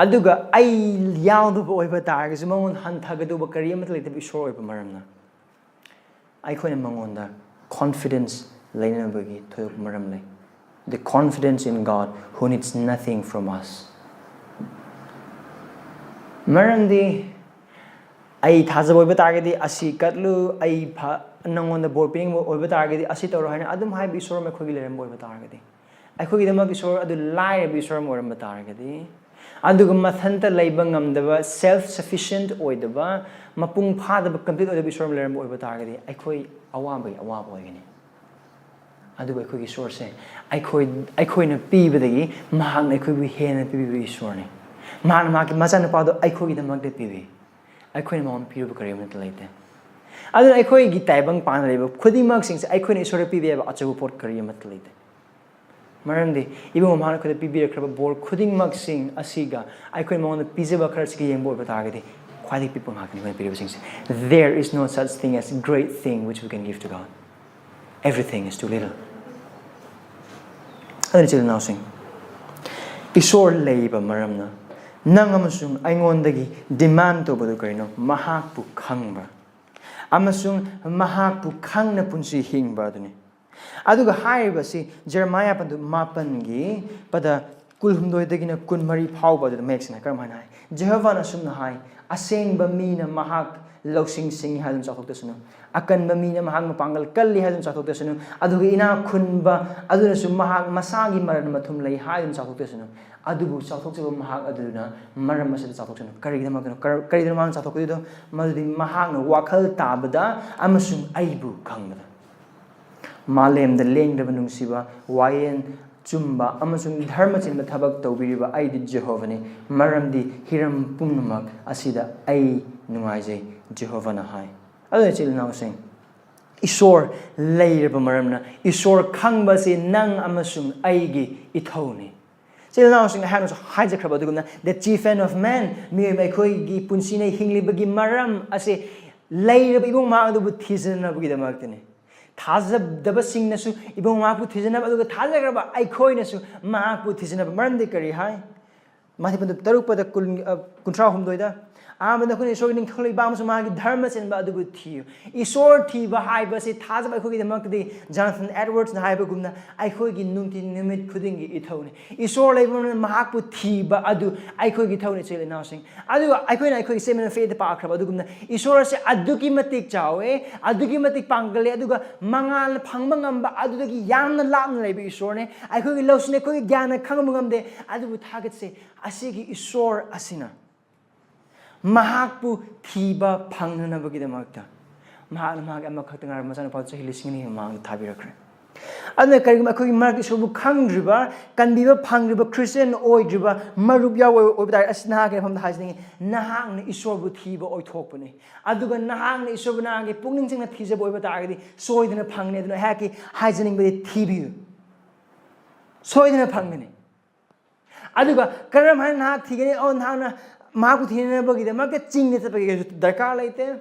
ꯑꯗꯨꯒ ꯑꯩ ꯌꯥꯎꯗꯕ ꯑꯣꯏꯕ ꯇꯥꯔꯒꯁꯨ ꯃꯉꯣꯟꯗ ꯍꯟꯊꯒꯗꯧꯕ ꯀꯔꯤ ꯑꯃꯠꯇ ꯂꯩꯇꯕ ꯏꯁꯣꯔ ꯑꯣꯏꯕ ꯃꯔꯝꯅ, ꯑꯩꯈꯣꯏꯅ ꯃꯉꯣꯟꯗ ꯀꯣꯟꯐꯤꯗꯦꯟꯁ ꯂꯩꯅꯕꯒꯤ ꯊꯣꯏꯗꯣꯛꯄ ꯃꯔꯝ ꯂꯩ꯫ The confidence in God who needs nothing from us. ꯃꯔꯝꯗꯤ ꯑꯩ ꯊꯥꯖꯕ ꯑꯣꯏꯕ ꯇꯥꯔꯒꯗꯤ ꯑꯁꯤ ꯀꯠꯂꯨ, ꯑꯩ ꯐ-, ꯅꯪꯉꯣꯟꯗ ꯕꯣꯔ ꯄꯤꯅꯤꯡꯕ ꯑꯣꯏꯕ ꯇꯥꯔꯒꯗꯤ ꯑꯁꯤ ꯇꯧꯔꯣ ꯍꯥꯏꯅ ꯑꯗꯨꯝ ꯍꯥꯏꯕ ꯏꯁꯣꯔ ꯑꯃ ꯑꯩꯈꯣꯏꯒꯤ ꯂꯩꯔꯝꯕ ꯑꯣꯏꯕ ꯇꯥꯔꯒꯗꯤ, ꯑꯩꯈꯣꯏꯒꯤꯗꯃꯛ ꯏꯁꯣꯔ ꯑꯗꯨ ꯂꯥꯏꯔꯕ ꯏꯁꯣꯔ ꯑꯃ ꯑꯣꯏꯔꯝꯕ ꯇꯥꯔꯒꯗꯤ, ꯑꯗꯨꯒ ꯃꯊꯟꯇ ꯂꯩꯕ ꯉꯝꯗꯕ, ꯁꯦꯜꯐ ꯁꯐꯤꯁꯤꯌꯦꯟꯠ ꯑꯣꯏꯗꯕ, ꯃꯄꯨꯡ ꯐꯥꯗꯕ, ꯀꯝꯄ꯭ꯂꯤꯠ ꯑꯣꯏꯗꯕ ꯏꯁꯣꯔ ꯑꯃ ꯂꯩꯔꯝꯕ ꯑꯣꯏꯕ ꯇꯥꯔꯒꯗꯤ, ꯑꯩꯈꯣꯏ ꯑꯋꯥꯕꯒꯤ ꯑꯋꯥꯕ ꯑꯣꯏꯒꯅꯤ꯫ ꯑꯗꯨꯕꯨ ꯑꯩꯈꯣꯏꯒꯤ ꯏꯁꯣꯔꯁꯦ ꯑꯩꯈꯣꯏ, ꯑꯩꯈꯣꯏꯅ ꯄꯤꯕꯗꯒꯤ ꯃꯍꯥꯛꯅ ꯑꯩꯈꯣꯏꯕꯨ ꯍꯦꯟꯅ ꯄꯤꯕꯤꯕ ꯏꯁꯣꯔꯅꯤ꯫ ꯃꯍꯥꯛꯅ ꯃꯍꯥꯛꯀꯤ ꯃꯆꯥꯅꯨꯄꯥꯗꯣ ꯑꯩꯈꯣꯏꯒꯤꯗꯃꯛꯇ ꯄꯤꯕꯤ꯫ ꯑꯩꯈꯣꯏꯅ ꯃꯉꯣꯟꯗ ꯄꯤꯔꯨꯕ ꯀꯔꯤ ꯑꯃꯠꯇ ꯂꯩꯇꯦ꯫ ꯑꯗꯨꯅ ꯑꯩꯈꯣꯏꯒꯤ ꯇꯥꯏꯕꯪ ꯄꯥꯟꯗ ꯂꯩꯕ ꯈꯨꯗꯤꯡꯃꯛꯁꯤꯡꯁꯦ ꯑꯩꯈꯣꯏꯅ ꯏꯁꯣꯔꯗ ꯄꯤꯕ ꯌꯥꯕ ꯑꯆꯧꯕ ꯄꯣꯠ ꯀꯔꯤ ꯑꯃꯠꯇ ꯂꯩꯇꯦ꯫ ꯃꯔꯝꯗꯤ ꯏꯕꯨꯡ ꯃꯍꯥꯛꯅ ꯑꯩꯈꯣꯏꯗ ꯄꯤꯕꯤꯔꯛꯈ꯭ꯔꯕ ꯕꯣꯔ ꯈꯨꯗꯤꯡꯃꯛꯁꯤꯡ ꯑꯁꯤꯒ ꯑꯩꯈꯣꯏꯅ ꯃꯉꯣꯟꯗ ꯄꯤꯖꯕ ꯈꯔꯁꯤꯒ ꯌꯦꯡꯕ ꯑꯣꯏꯕ ꯇꯥꯔꯒꯗꯤ ꯈ꯭ꯋꯥꯏꯗꯒꯤ ꯄꯤꯛꯄ ꯉꯥꯛꯇꯅꯤ ꯑꯩꯈꯣꯏꯅ ꯄꯤꯔꯤꯕꯁꯤꯡꯁꯦ꯫ There is no such thing as great thing which we can give to God. Everything is too little. ꯑꯗꯨꯅ ꯏꯆꯤꯜ ꯏꯅꯥꯎꯁꯤꯡ, ꯏꯁꯣꯔ ꯂꯩꯕ ꯃꯔꯝꯅ ꯅꯪ ꯑꯃꯁꯨꯡ ꯑꯩꯉꯣꯟꯗꯒꯤ demand ꯇꯧꯕꯗꯨ ꯀꯔꯤꯅꯣ? ꯃꯍꯥꯛꯄꯨ ꯈꯪꯕ ꯑꯃꯁꯨꯡ ꯃꯍꯥꯛꯄꯨ ꯈꯪꯅ ꯄꯨꯟꯁꯤ ꯍꯤꯡꯕ ꯑꯗꯨꯅꯤ꯫ ꯑꯗꯨꯒ ꯍꯥꯏꯔꯤꯕꯁꯤ ꯖꯦꯔꯦꯃꯥꯌꯥ ꯄꯟꯗꯨ ꯃꯥꯄꯟꯒꯤ ꯄꯗ ꯀꯨꯟꯍꯨꯝꯗꯣꯏꯗꯒꯤꯅ ꯀꯨꯟꯃꯔꯤ ꯐꯥꯎꯕ ꯑꯗꯨꯗ ꯃꯌꯦꯛ ꯁꯦꯡꯅ ꯀꯔꯝ ꯍꯥꯏꯅ ꯍꯥꯏ? ꯖꯦꯍꯣꯚꯥꯅ ꯑꯁꯨꯝꯅ ꯍꯥꯏ, "ꯑꯁꯦꯡꯕ ꯃꯤꯅ ꯃꯍꯥꯛ ꯂꯧꯁꯤꯡ ꯁꯤꯡꯏ ꯍꯥꯏꯗꯨꯅ ꯆꯥꯎꯊꯣꯛꯇꯁꯅꯨ, ꯑꯀꯟꯕ ꯃꯤꯅ ꯃꯍꯥꯛ ꯃꯄꯥꯡꯒꯜ ꯀꯜꯂꯤ ꯍꯥꯏꯗꯨꯅ ꯆꯥꯎꯊꯣꯛꯇꯁꯅꯨ, ꯑꯗꯨꯒ ꯏꯅꯥꯛ ꯈꯨꯟꯕ ꯑꯗꯨꯅꯁꯨ ꯃꯍꯥꯛ ꯃꯁꯥꯒꯤ ꯃꯔꯟ ꯃꯊꯨꯝ ꯂꯩ ꯍꯥꯏꯗꯨꯅ ꯆꯥꯎꯊꯣꯛꯇꯁꯅꯨ꯫ ꯑꯗꯨꯕꯨ ꯆꯥꯎꯊꯣꯛꯆꯕ ꯃꯍꯥꯛ ꯑꯗꯨꯅ ꯃꯔꯝ ꯑꯁꯤꯗ ꯆꯥꯎꯊꯣꯛꯆꯅꯨ꯫" ꯀꯔꯤꯒꯤꯗꯃꯛꯇꯅꯣ? ꯀꯔ-, ꯀꯔꯤꯒꯤꯗꯃꯛ ꯃꯍꯥꯛꯅ ꯆꯥꯎꯊꯣꯛꯀꯗꯣꯏꯗꯣ? ꯃꯗꯨꯗꯤ ꯃꯍꯥꯛꯅ ꯋꯥꯈꯜ ꯇꯥꯕꯗ ꯑꯃꯁꯨꯡ ꯑꯩꯕꯨ ꯈꯪꯕꯗ꯫ "ꯃꯥꯂꯦꯝꯗ ꯂꯦꯡꯗꯕ ꯅꯨꯡꯁꯤꯕ, ꯋꯥꯌꯦꯜ ꯆꯨꯝꯕ ꯑꯃꯁꯨꯡ ꯙꯔꯃ ꯆꯦꯟꯕ ꯊꯕꯛ ꯇꯧꯕꯤꯔꯤꯕ ꯑꯩꯗꯤ ꯖꯦꯍꯣꯚꯥꯅꯤ, ꯃꯔꯝꯗꯤ ꯍꯤꯔꯝ ꯄꯨꯝꯅꯃꯛ ꯑꯁꯤꯗ ꯑꯩ ꯅꯨꯡꯉꯥꯏꯖꯩ," ꯖꯦꯍꯣꯚꯥꯅ ꯍꯥꯏ꯫ ꯑꯗꯨꯅ ꯏꯆꯤꯜ ꯏꯅꯥꯎꯁꯤꯡ, ꯏꯁꯣꯔ ꯂꯩꯔꯕ ꯃꯔꯝꯅ ꯏꯁꯣꯔ ꯈꯪꯕ ꯑꯁꯤ ꯅꯪ ꯑꯃꯁꯨꯡ ꯑꯩꯒꯤ ꯏꯊꯧꯅꯤ꯫ ꯏꯆꯤꯜ ꯏꯅꯥꯎꯁꯤꯡ, ꯑꯩꯍꯥꯛꯅꯁꯨ ꯍꯥꯏꯖꯈ꯭ꯔꯕ ꯑꯗꯨꯒꯨꯝꯅ, the chief end of man, ꯃꯤꯑꯣꯏꯕ ꯑꯩꯈꯣꯏꯒꯤ ꯄꯨꯟꯁꯤꯅ ꯍꯤꯡꯂꯤꯕꯒꯤ ꯃꯔꯝ ꯑꯁꯤ ꯂꯩꯔꯕ ꯏꯕꯨꯡ ꯃꯍꯥꯛ ꯑꯗꯨꯕꯨ ꯊꯤꯖꯤꯟꯅꯕꯒꯤꯗꯃꯛꯇꯅꯤ꯫ ꯊꯥꯖꯗꯕꯁꯤꯡꯅꯁꯨ ꯏꯕꯨꯡ ꯃꯍꯥꯛꯄꯨ ꯊꯤꯖꯤꯟꯅꯕ, ꯑꯗꯨꯒ ꯊꯥꯖꯈ꯭ꯔꯕ ꯑꯩꯈꯣꯏꯅꯁꯨ ꯃꯍꯥꯛꯄꯨ ꯊꯤꯖꯤꯟꯅꯕ꯫ ꯃꯔꯝꯗꯤ ꯀꯔꯤ ꯍꯥꯏ? ꯃꯥꯊꯤ ꯄꯟꯗꯨꯞ ꯇꯔꯨꯛ ꯄꯗ ꯀꯨꯟ, ꯑ, ꯀꯨꯟꯊ꯭ꯔꯥ ꯍꯨꯝꯗꯣꯏꯗ, "ꯑꯍꯥꯟꯕꯗ ꯑꯩꯈꯣꯏꯅ ꯏꯁꯣꯔꯒꯤ ꯅꯤꯡꯊꯧ ꯂꯩꯕꯥꯛ ꯑꯃꯁꯨꯡ ꯃꯥꯒꯤ ꯙꯔꯃ ꯆꯦꯟꯕ ꯑꯗꯨꯕꯨ ꯊꯤꯌꯨ꯫" ꯏꯁꯣꯔ ꯊꯤꯕ ꯍꯥꯏꯕꯁꯤ ꯊꯥꯖꯕ ꯑꯩꯈꯣꯏꯒꯤꯗꯃꯛꯇꯗꯤ, ꯖꯣꯅꯥꯊꯟ ꯑꯦꯗꯋꯥꯔꯗꯁꯅ ꯍꯥꯏꯕꯒꯨꯝꯅ, ꯑꯩꯈꯣꯏꯒꯤ ꯅꯨꯡꯇꯤ ꯅꯨꯃꯤꯠ ꯈꯨꯗꯤꯡꯒꯤ ꯏꯊꯧꯅꯤ꯫ ꯏꯁꯣꯔ ꯂꯩꯕ ꯃꯔꯝꯅ ꯃꯍꯥꯛꯄꯨ ꯊꯤꯕ ꯑꯗꯨ ꯑꯩꯈꯣꯏꯒꯤ ꯏꯊꯧꯅꯤ, ꯏꯆꯤꯜ ꯏꯅꯥꯎꯁꯤꯡ꯫ ꯑꯗꯨꯒ ꯑꯩꯈꯣꯏꯅ ꯑꯩꯈꯣꯏꯒꯤ statement of faithꯇ ꯄꯥꯈ꯭ꯔꯕ ꯑꯗꯨꯒꯨꯝꯅ, ꯏꯁꯣꯔ ꯑꯁꯤ ꯑꯗꯨꯛꯀꯤ ꯃꯇꯤꯛ ꯆꯥꯎꯋꯦ, ꯑꯗꯨꯛꯀꯤ ꯃꯇꯤꯛ ꯄꯥꯡꯒꯜꯂꯦ, ꯑꯗꯨꯒ ꯃꯉꯥꯜꯅ ꯐꯪꯕ ꯉꯝꯕ ꯑꯗꯨꯗꯒꯤ ꯌꯥꯝꯅ ꯂꯥꯞꯅ ꯂꯩꯕ ꯏꯁꯣꯔꯅꯦ꯫ ꯑꯩꯈꯣꯏꯒꯤ ꯂꯧꯁꯤꯡ, ꯑꯩꯈꯣꯏꯒꯤ ꯒ꯭ꯌꯥꯟꯅ ꯈꯪꯕ ꯉꯝꯗꯦ꯫ ꯑꯗꯨꯕꯨ ꯊꯥꯒꯠꯁꯦ, ꯑꯁꯤꯒꯤ ꯏꯁꯣꯔ ꯑꯁꯤꯅ ꯃꯍꯥꯛꯄꯨ ꯊꯤꯕ ꯐꯪꯅꯅꯕꯒꯤꯗꯃꯛꯇ ꯃꯍꯥꯛꯅ ꯃꯍꯥꯛꯀꯤ ꯑꯃꯈꯛꯇ ꯉꯥꯏꯔꯕ ꯃꯆꯥꯅꯨꯄꯥꯗꯨ ꯆꯍꯤ ꯂꯤꯁꯤꯡ ꯑꯅꯤꯒꯤ ꯃꯃꯥꯡꯗ ꯊꯥꯕꯤꯔꯛꯈ꯭ꯔꯦ꯫ ꯑꯗꯨꯅ ꯀꯔꯤꯒꯨꯝꯕ ꯑꯩꯈꯣꯏꯒꯤ ꯃꯔꯛꯇ ꯏꯁꯣꯔꯕꯨ ꯈꯪꯗ꯭ꯔꯤꯕ, ꯀꯟꯕꯤꯕ ꯐꯪꯗ꯭ꯔꯤꯕ ꯈ꯭ꯔꯤꯁꯇꯤꯌꯥꯟ ꯑꯣꯏꯗ꯭ꯔꯤꯕ ꯃꯔꯨꯞ ꯌꯥꯎꯕ ꯑꯣꯏꯕ ꯇꯥꯔꯗꯤ, ꯑꯁ, ꯅꯍꯥꯛꯀꯤ ꯃꯐꯝꯗ ꯍꯥꯏꯖꯅꯤꯡꯉꯤ, ꯅꯍꯥꯛꯅ ꯏꯁꯣꯔꯕꯨ ꯊꯤꯕ ꯑꯣꯏꯊꯣꯛꯄꯅꯤ꯫ ꯑꯗꯨꯒ ꯅꯍꯥꯛꯅ ꯏꯁꯣꯔꯕꯨ ꯅꯍꯥꯛꯀꯤ ꯄꯨꯛꯅꯤꯡ ꯆꯪꯅ ꯊꯤꯖꯕ ꯑꯣꯏꯕ ꯇꯥꯔꯒꯗꯤ, ꯁꯣꯏꯗꯅ ꯐꯪꯒꯅꯤ꯫ ꯑꯗꯨꯅ ꯑꯩꯍꯥꯛꯀꯤ ꯍꯥꯏꯖꯅꯤꯡꯕꯗꯤ, ꯊꯤꯕꯤꯌꯨ, ꯁꯣꯏꯗꯅ ꯐꯪꯒꯅꯤ꯫ ꯑꯗꯨꯒ ꯀꯔꯝ ꯍꯥꯏꯅ ꯅꯍꯥꯛ ꯊꯤꯒꯅꯤ? ꯑꯣ, ꯅꯍꯥꯛꯅ ꯃꯍꯥꯛꯄꯨ ꯊꯤꯅꯅꯕꯒꯤꯗꯃꯛꯇ ꯆꯤꯡꯗ ꯆꯠꯄꯒꯤ ꯗꯔꯀꯥꯔ ꯂꯩꯇꯦ꯫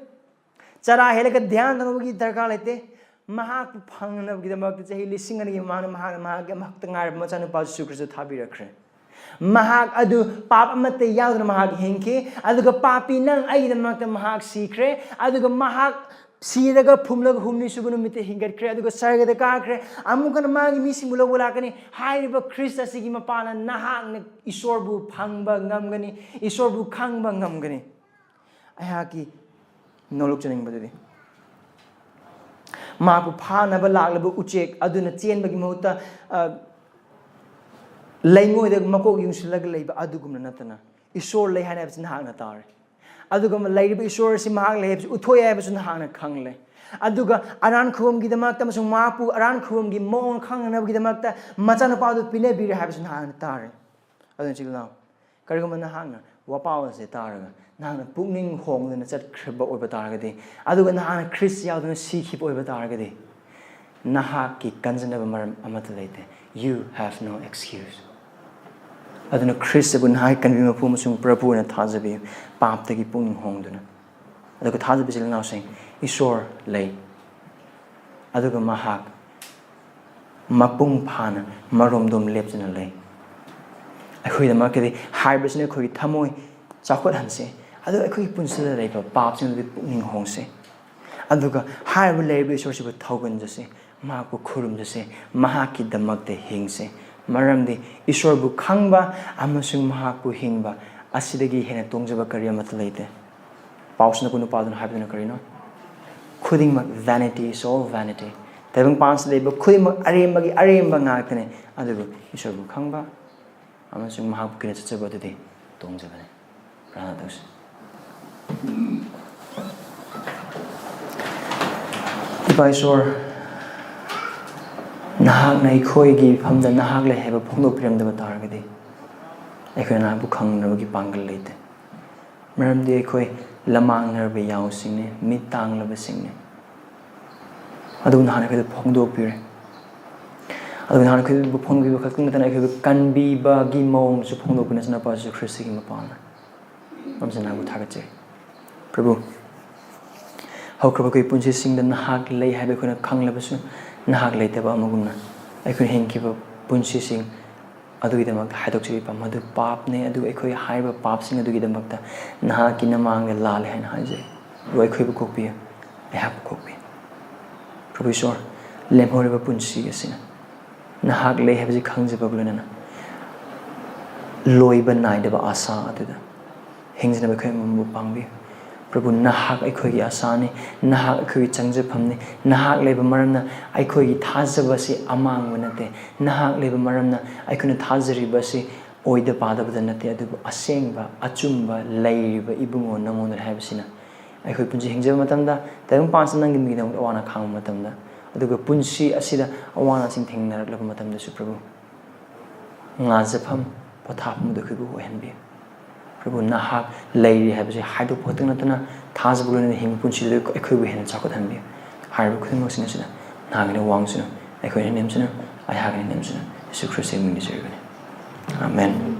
ꯆꯔꯥ ꯍꯦꯜꯂꯒ ꯙ꯭ꯌꯥꯟ ꯇꯧꯅꯕꯒꯤ ꯗꯔꯀꯥꯔ ꯂꯩꯇꯦ꯫ ꯃꯍꯥꯛꯄꯨ ꯐꯪꯅꯕꯒꯤꯗꯃꯛꯇ ꯆꯍꯤ ꯂꯤꯁꯤꯡ ꯑꯅꯤꯒꯤ ꯃꯃꯥꯡꯗ ꯃꯍꯥꯛꯅ ꯃꯍꯥꯛꯀꯤ ꯑꯃꯈꯛꯇ ꯉꯥꯏꯔꯕ ꯃꯆꯥꯅꯨꯄꯥ ꯖꯤꯁꯨ ꯈ꯭ꯔꯤꯁꯇ ꯊꯥꯕꯤꯔꯛꯈ꯭ꯔꯦ꯫ ꯃꯍꯥꯛ ꯑꯗꯨ ꯄꯥꯞ ꯑꯃꯠꯇ ꯌꯥꯎꯗꯅ ꯃꯍꯥꯛ ꯍꯤꯡꯈꯤ, ꯑꯗꯨꯒ ꯄꯥꯄꯤ ꯅꯪ ꯑꯩꯒꯤꯗꯃꯛꯇ ꯃꯍꯥꯛ ꯁꯤꯈ꯭ꯔꯦ, ꯑꯗꯨꯒ ꯃꯍꯥꯛ ꯁꯤꯔꯒ ꯐꯨꯝꯂꯒ ꯍꯨꯝꯅꯤ ꯁꯨꯕ ꯅꯨꯃꯤꯠꯇ ꯍꯤꯡꯒꯠꯈ꯭ꯔꯦ, ꯑꯗꯨꯒ ꯁꯔꯒꯗ ꯀꯥꯈ꯭ꯔꯦ꯫ ꯑꯃꯨꯛ ꯍꯟꯅ ꯃꯥꯒꯤ ꯃꯤꯁꯤꯡꯕꯨ ꯂꯧꯕ ꯂꯥꯛꯀꯅꯤ꯫ ꯍꯥꯏꯔꯤꯕ ꯈ꯭ꯔꯤꯁꯇ ꯑꯁꯤꯒꯤ ꯃꯄꯥꯅ ꯅꯍꯥꯛꯅ ꯏꯁꯣꯔꯕꯨ ꯐꯪꯕ ꯉꯝꯒꯅꯤ, ꯏꯁꯣꯔꯕꯨ ꯈꯪꯕ ꯉꯝꯒꯅꯤ꯫ ꯑꯩꯍꯥꯛꯀꯤ ꯅꯣꯂꯨꯛꯆꯅꯤꯡꯕꯗꯨꯗꯤ, ꯃꯍꯥꯛꯄꯨ ꯐꯥꯅꯕ ꯂꯥꯛꯂꯕ ꯎꯆꯦꯛ ꯑꯗꯨꯅ ꯆꯦꯟꯕꯒꯤ ꯃꯍꯨꯠꯇ, ꯑ, ꯂꯩꯉꯣꯏꯗ ꯃꯀꯣꯛ ꯌꯨꯡꯁꯤꯜꯂꯒ ꯂꯩꯕ ꯑꯗꯨꯒꯨꯝꯅ ꯅꯠꯇꯅ, ꯏꯁꯣꯔ ꯂꯩ ꯍꯥꯏꯅ ꯍꯥꯏꯕꯁꯤ ꯅꯍꯥꯛꯅ ꯇꯥꯔꯦ꯫ ꯑꯗꯨꯒ ꯂꯩꯔꯤꯕ ꯏꯁꯣꯔ ꯑꯁꯤ ꯃꯍꯥꯛ ꯂꯩ ꯍꯥꯏꯕꯁꯤ ꯎꯠꯊꯣꯛꯑꯦ ꯍꯥꯏꯕꯁꯨ ꯅꯍꯥꯛꯅ ꯈꯪꯂꯦ꯫ ꯑꯗꯨꯒ ꯑꯔꯥꯟ ꯈꯨꯕꯝꯒꯤꯗꯃꯛꯇ ꯑꯃꯁꯨꯡ ꯃꯍꯥꯛꯄꯨ ꯑꯔꯥꯟ ꯈꯨꯕꯝꯒꯤ ꯃꯑꯣꯡ ꯈꯪꯅꯅꯕꯒꯤꯗꯃꯛꯇ ꯃꯆꯥꯅꯨꯄꯥꯗꯨ ꯄꯤꯅꯕꯤꯔꯦ ꯍꯥꯏꯕꯁꯨ ꯅꯍꯥꯛꯅ ꯇꯥꯔꯦ꯫ ꯑꯗꯨꯅ, ꯏꯆꯤꯜ ꯏꯅꯥꯎ, ꯀꯔꯤꯒꯨꯝꯕ ꯅꯍꯥꯛꯅ ꯋꯥꯄꯥꯎ ꯑꯁꯦ ꯇꯥꯔꯒ ꯅꯍꯥꯛꯅ ꯄꯨꯛꯅꯤꯡ ꯍꯣꯡꯗꯨꯅ ꯆꯠꯈ꯭ꯔꯕ ꯑꯣꯏꯕ ꯇꯥꯔꯒꯗꯤ, ꯑꯗꯨꯒ ꯅꯍꯥꯛꯅ ꯈ꯭ꯔꯤꯁ ꯌꯥꯎꯗꯨꯅ ꯁꯤꯈꯤꯕ ꯑꯣꯏꯕ ꯇꯥꯔꯒꯗꯤ, ꯅꯍꯥꯛꯀꯤ ꯀꯟꯖꯅꯕ ꯃꯔꯝ ꯑꯃꯠꯇ ꯂꯩꯇꯦ꯫ You have no excuse. ꯑꯗꯨꯅ ꯈ꯭ꯔꯤꯁꯇꯕꯨ ꯅꯍꯥꯛꯀꯤ ꯀꯟꯕꯤ ꯃꯄꯨ ꯑꯃꯁꯨꯡ ꯄ꯭ꯔꯚꯨ ꯑꯣꯏꯅ ꯊꯥꯖꯕꯤꯌꯨ, ꯄꯥꯞꯇꯒꯤ ꯄꯨꯛꯅꯤꯡ ꯍꯣꯡꯗꯨꯅ꯫ ꯑꯗꯨꯒ ꯊꯥꯖꯕ ꯏꯆꯤꯜ ꯏꯅꯥꯎꯁꯤꯡ, ꯏꯁꯣꯔ ꯂꯩ, ꯑꯗꯨꯒ ꯃꯍꯥꯛ ꯃꯄꯨꯡ ꯐꯥꯅ ꯃꯔꯣꯝꯗꯣꯝ ꯂꯦꯞꯇꯨꯅ ꯂꯩ꯫ ꯑꯩꯈꯣꯏꯒꯤꯗꯃꯛꯇꯗꯤ ꯍꯥꯏꯔꯤꯕꯁꯤꯅ ꯑꯩꯈꯣꯏꯒꯤ ꯊꯃꯣꯏ ꯆꯥꯎꯈꯠꯍꯟꯁꯤ, ꯑꯗꯨꯒ ꯑꯩꯈꯣꯏꯒꯤ ꯄꯨꯟꯁꯤꯗ ꯂꯩꯕ ꯄꯥꯞꯁꯤꯡꯗꯨꯗꯤ ꯄꯨꯛꯅꯤꯡ ꯍꯣꯡꯁꯤ, ꯑꯗꯨꯒ ꯍꯥꯏꯔꯤꯕ ꯂꯩꯔꯤꯕ ꯏꯁꯣꯔꯁꯤꯕꯨ ꯊꯧꯒꯟꯖꯁꯤ, ꯃꯍꯥꯛꯄꯨ ꯈꯨꯔꯨꯝꯖꯁꯤ, ꯃꯍꯥꯛꯀꯤꯗꯃꯛꯇ ꯍꯤꯡꯁꯤ꯫ ꯃꯔꯝꯗꯤ ꯏꯁꯣꯔꯕꯨ ꯈꯪꯕ ꯑꯃꯁꯨꯡ ꯃꯍꯥꯛꯄꯨ ꯍꯤꯡꯕ ꯑꯁꯤꯗꯒꯤ ꯍꯦꯟꯅ ꯇꯣꯡꯖꯕ ꯀꯔꯤ ꯑꯃꯠꯇ ꯂꯩꯇꯦ꯫ ꯄꯥꯎꯁꯤꯅ ꯅꯨꯄꯥꯗꯨꯅ ꯍꯥꯏꯕꯗꯨꯅ ꯀꯔꯤꯅꯣ? "ꯈꯨꯗꯤꯡꯃꯛ vanity is all vanity." ꯇꯥꯏꯕꯪ ꯄꯥꯟꯁꯤꯗ ꯂꯩꯕ ꯈꯨꯗꯤꯡꯃꯛ ꯑꯔꯦꯝꯕꯒꯤ ꯑꯔꯦꯝꯕ ꯉꯥꯛꯇꯅꯦ, ꯑꯗꯨꯕꯨ ꯏꯁꯣꯔꯕꯨ ꯈꯪꯕ ꯑꯃꯁꯨꯡ ꯃꯍꯥꯛꯄꯨ ꯀꯤꯅ ꯆꯠꯆꯕ ꯑꯗꯨꯗꯤ ꯇꯣꯡꯖꯕꯅꯤ꯫ ꯄ꯭ꯔꯥꯔꯊꯅꯥ ꯇꯧꯁꯤ꯫ ꯏꯄꯥ ꯏꯁꯣꯔ, ꯅꯍꯥꯛꯅ ꯑꯩꯈꯣꯏꯒꯤ ꯃꯐꯝꯗ ꯅꯍꯥꯛ ꯂꯩ ꯍꯥꯏꯕ ꯐꯣꯡꯗꯣꯛꯄꯤꯔꯝꯗꯕ ꯇꯥꯔꯒꯗꯤ, ꯑꯩꯈꯣꯏꯅ ꯅꯍꯥꯛꯄꯨ ꯈꯪꯅꯕꯒꯤ ꯄꯥꯡꯒꯜ ꯂꯩꯇꯦ꯫ ꯃꯔꯝꯗꯤ ꯑꯩꯈꯣꯏ ꯂꯃꯥꯡꯅꯔꯕ ꯌꯥꯎꯁꯤꯡꯅꯤ, ꯃꯤꯠ ꯇꯥꯡꯂꯕꯁꯤꯡꯅꯤ꯫ ꯑꯗꯨꯕꯨ ꯅꯍꯥꯛꯅ ꯑꯩꯈꯣꯏꯗ ꯐꯣꯡꯗꯣꯛꯄꯤꯔꯦ꯫ ꯑꯗꯨꯒ ꯅꯍꯥꯛꯅ ꯑꯩꯈꯣꯏꯕꯨ ꯐꯣꯡꯗꯣꯛꯄꯤꯕ ꯈꯛꯇ ꯅꯠꯇꯅ, ꯑꯩꯈꯣꯏꯕꯨ ꯀꯟꯕꯤꯕꯒꯤ ꯃꯑꯣꯡꯁꯨ ꯐꯣꯡꯗꯣꯛꯄꯤꯅ ꯅꯆꯥꯅꯨꯄꯥ ꯖꯤꯁꯨ ꯈ꯭ꯔꯤꯁꯇꯒꯤ ꯃꯄꯥꯜꯅ ꯃꯝꯖꯅꯕꯨ ꯊꯥꯒꯠꯆꯔꯤ꯫ ꯄ꯭ꯔꯚꯨ, ꯍꯧꯈ꯭ꯔꯕ ꯑꯩꯈꯣꯏ ꯄꯨꯟꯁꯤꯁꯤꯡꯗ ꯅꯍꯥꯛ ꯂꯩ ꯍꯥꯏꯕ ꯑꯩꯈꯣꯏꯅ ꯈꯪꯂꯕꯁꯨ, ꯅꯍꯥꯛ ꯂꯩꯇꯕ ꯑꯃꯒꯨꯝꯅ ꯑꯩꯈꯣꯏꯅ ꯍꯤꯡꯈꯤꯕ ꯄꯨꯟꯁꯤꯁꯤꯡ ꯑꯗꯨꯒꯤꯗꯃꯛꯇ ꯍꯥꯏꯗꯣꯛꯆꯔꯤꯕ ꯃꯗꯨ ꯄꯥꯞꯅꯦ꯫ ꯑꯗꯨꯒ ꯑꯩꯈꯣꯏ ꯍꯥꯏꯔꯤꯕ ꯄꯥꯞꯁꯤꯡ ꯑꯗꯨꯒꯤꯗꯃꯛꯇ ꯅꯍꯥꯛꯀꯤ ꯅꯃꯥꯡꯗ ꯂꯥꯜꯂꯦ ꯍꯥꯏꯅ ꯍꯥꯏꯖꯩ꯫ ꯄ꯭ꯔꯚꯨ, ꯑꯩꯈꯣꯏꯕꯨ ꯀꯣꯛꯄꯤꯌꯨ, ꯑꯩꯍꯥꯛꯄꯨ ꯀꯣꯛꯄꯤꯌꯨ꯫ ꯄ꯭ꯔꯚꯨ ꯏꯁꯣꯔ, ꯂꯦꯝꯍꯧꯔꯤꯕ ꯄꯨꯟꯁꯤ ꯑꯁꯤꯅ ꯅꯍꯥꯛ ꯂꯩ ꯍꯥꯏꯕꯁꯤ ꯈꯪꯖꯕꯒ ꯂꯣꯏꯅꯅ ꯂꯣꯏꯕ ꯅꯥꯏꯗꯕ ꯑꯥꯁꯥ ꯑꯗꯨꯗ ꯍꯤꯡꯖꯅꯕ ꯑꯩꯈꯣꯏ ꯑꯃꯃꯝꯕꯨ ꯄꯥꯡꯕꯤꯌꯨ꯫ ꯄ꯭ꯔꯚꯨ, ꯅꯍꯥꯛ ꯑꯩꯈꯣꯏꯒꯤ ꯑꯥꯁꯥꯅꯤ, ꯅꯍꯥꯛ ꯑꯩꯈꯣꯏꯒꯤ ꯆꯪꯖꯐꯝꯅꯤ꯫ ꯅꯍꯥꯛ ꯂꯩꯕ ꯃꯔꯝꯅ ꯑꯩꯈꯣꯏꯒꯤ ꯊꯥꯖꯕ ꯑꯁꯤ ꯑꯃꯥꯡꯕ ꯅꯠꯇꯦ꯫ ꯅꯍꯥꯛ ꯂꯩꯕ ꯃꯔꯝꯅ ꯑꯩꯈꯣꯏꯅ ꯊꯥꯖꯔꯤꯕ ꯑꯁꯤ ꯑꯣꯏꯗ ꯄꯥꯗꯕꯗ ꯅꯠꯇꯦ, ꯑꯗꯨꯕꯨ ꯑꯁꯦꯡꯕ, ꯑꯆꯨꯝꯕ ꯂꯩꯔꯤꯕ ꯏꯕꯨꯡꯉꯣ ꯅꯉꯣꯟꯗꯅꯤ ꯍꯥꯏꯕꯁꯤꯅ ꯑꯩꯈꯣꯏ ꯄꯨꯟꯁꯤ ꯍꯤꯡꯖꯕ ꯃꯇꯝꯗ, ꯇꯥꯏꯕꯪ ꯄꯥꯟꯁꯤꯗ ꯅꯪꯒꯤ ꯃꯤꯒꯤꯗꯃꯛꯇ ꯑꯋꯥ ꯑꯅꯥ ꯈꯥꯡꯕ ꯃꯇꯝꯗ, ꯑꯗꯨꯒ ꯄꯨꯟꯁꯤ ꯑꯁꯤꯗ ꯑꯋꯥ ꯑꯅꯥꯁꯤꯡ ꯊꯦꯡꯅꯔꯛꯂꯕ ꯃꯇꯝꯗꯁꯨ, ꯄ꯭ꯔꯚꯨ, ꯉꯥꯖꯐꯝ, ꯄꯣꯊꯥꯐꯝ ꯑꯗꯨ ꯑꯩꯈꯣꯏꯕꯨ ꯑꯣꯏꯍꯟꯕꯤꯌꯨ꯫ ꯄ꯭ꯔꯚꯨ, ꯅꯍꯥꯛ ꯂꯩꯔꯤ ꯍꯥꯏꯕꯁꯤ ꯍꯥꯏꯗꯣꯛꯄ ꯈꯛꯇ ꯅꯠꯇꯅ, ꯊꯥꯖꯕ ꯂꯣꯏꯅꯅ ꯍꯤꯡꯕ ꯄꯨꯟꯁꯤꯗꯨꯗ ꯑꯩꯈꯣꯏꯕꯨ ꯍꯦꯟꯅ ꯆꯥꯎꯈꯠꯍꯟꯕꯤꯌꯨ꯫ ꯍꯥꯏꯔꯤꯕ ꯈꯨꯗꯤꯡꯃꯛꯁꯤꯡ ꯑꯁꯤꯗ ꯅꯍꯥꯛꯅ ꯋꯥꯡꯁꯅꯨ, ꯑꯩꯈꯣꯏꯅ ꯅꯦꯝꯁꯅꯨ, ꯑꯩꯍꯥꯛꯅ ꯅꯦꯝꯁꯅꯨ꯫ ꯌꯦꯁꯨ ꯈ꯭ꯔꯤꯁꯇꯒꯤ ꯃꯤꯡꯗ ꯖꯔꯤꯕꯅꯤ꯫ ꯑꯥꯃꯦꯟ꯫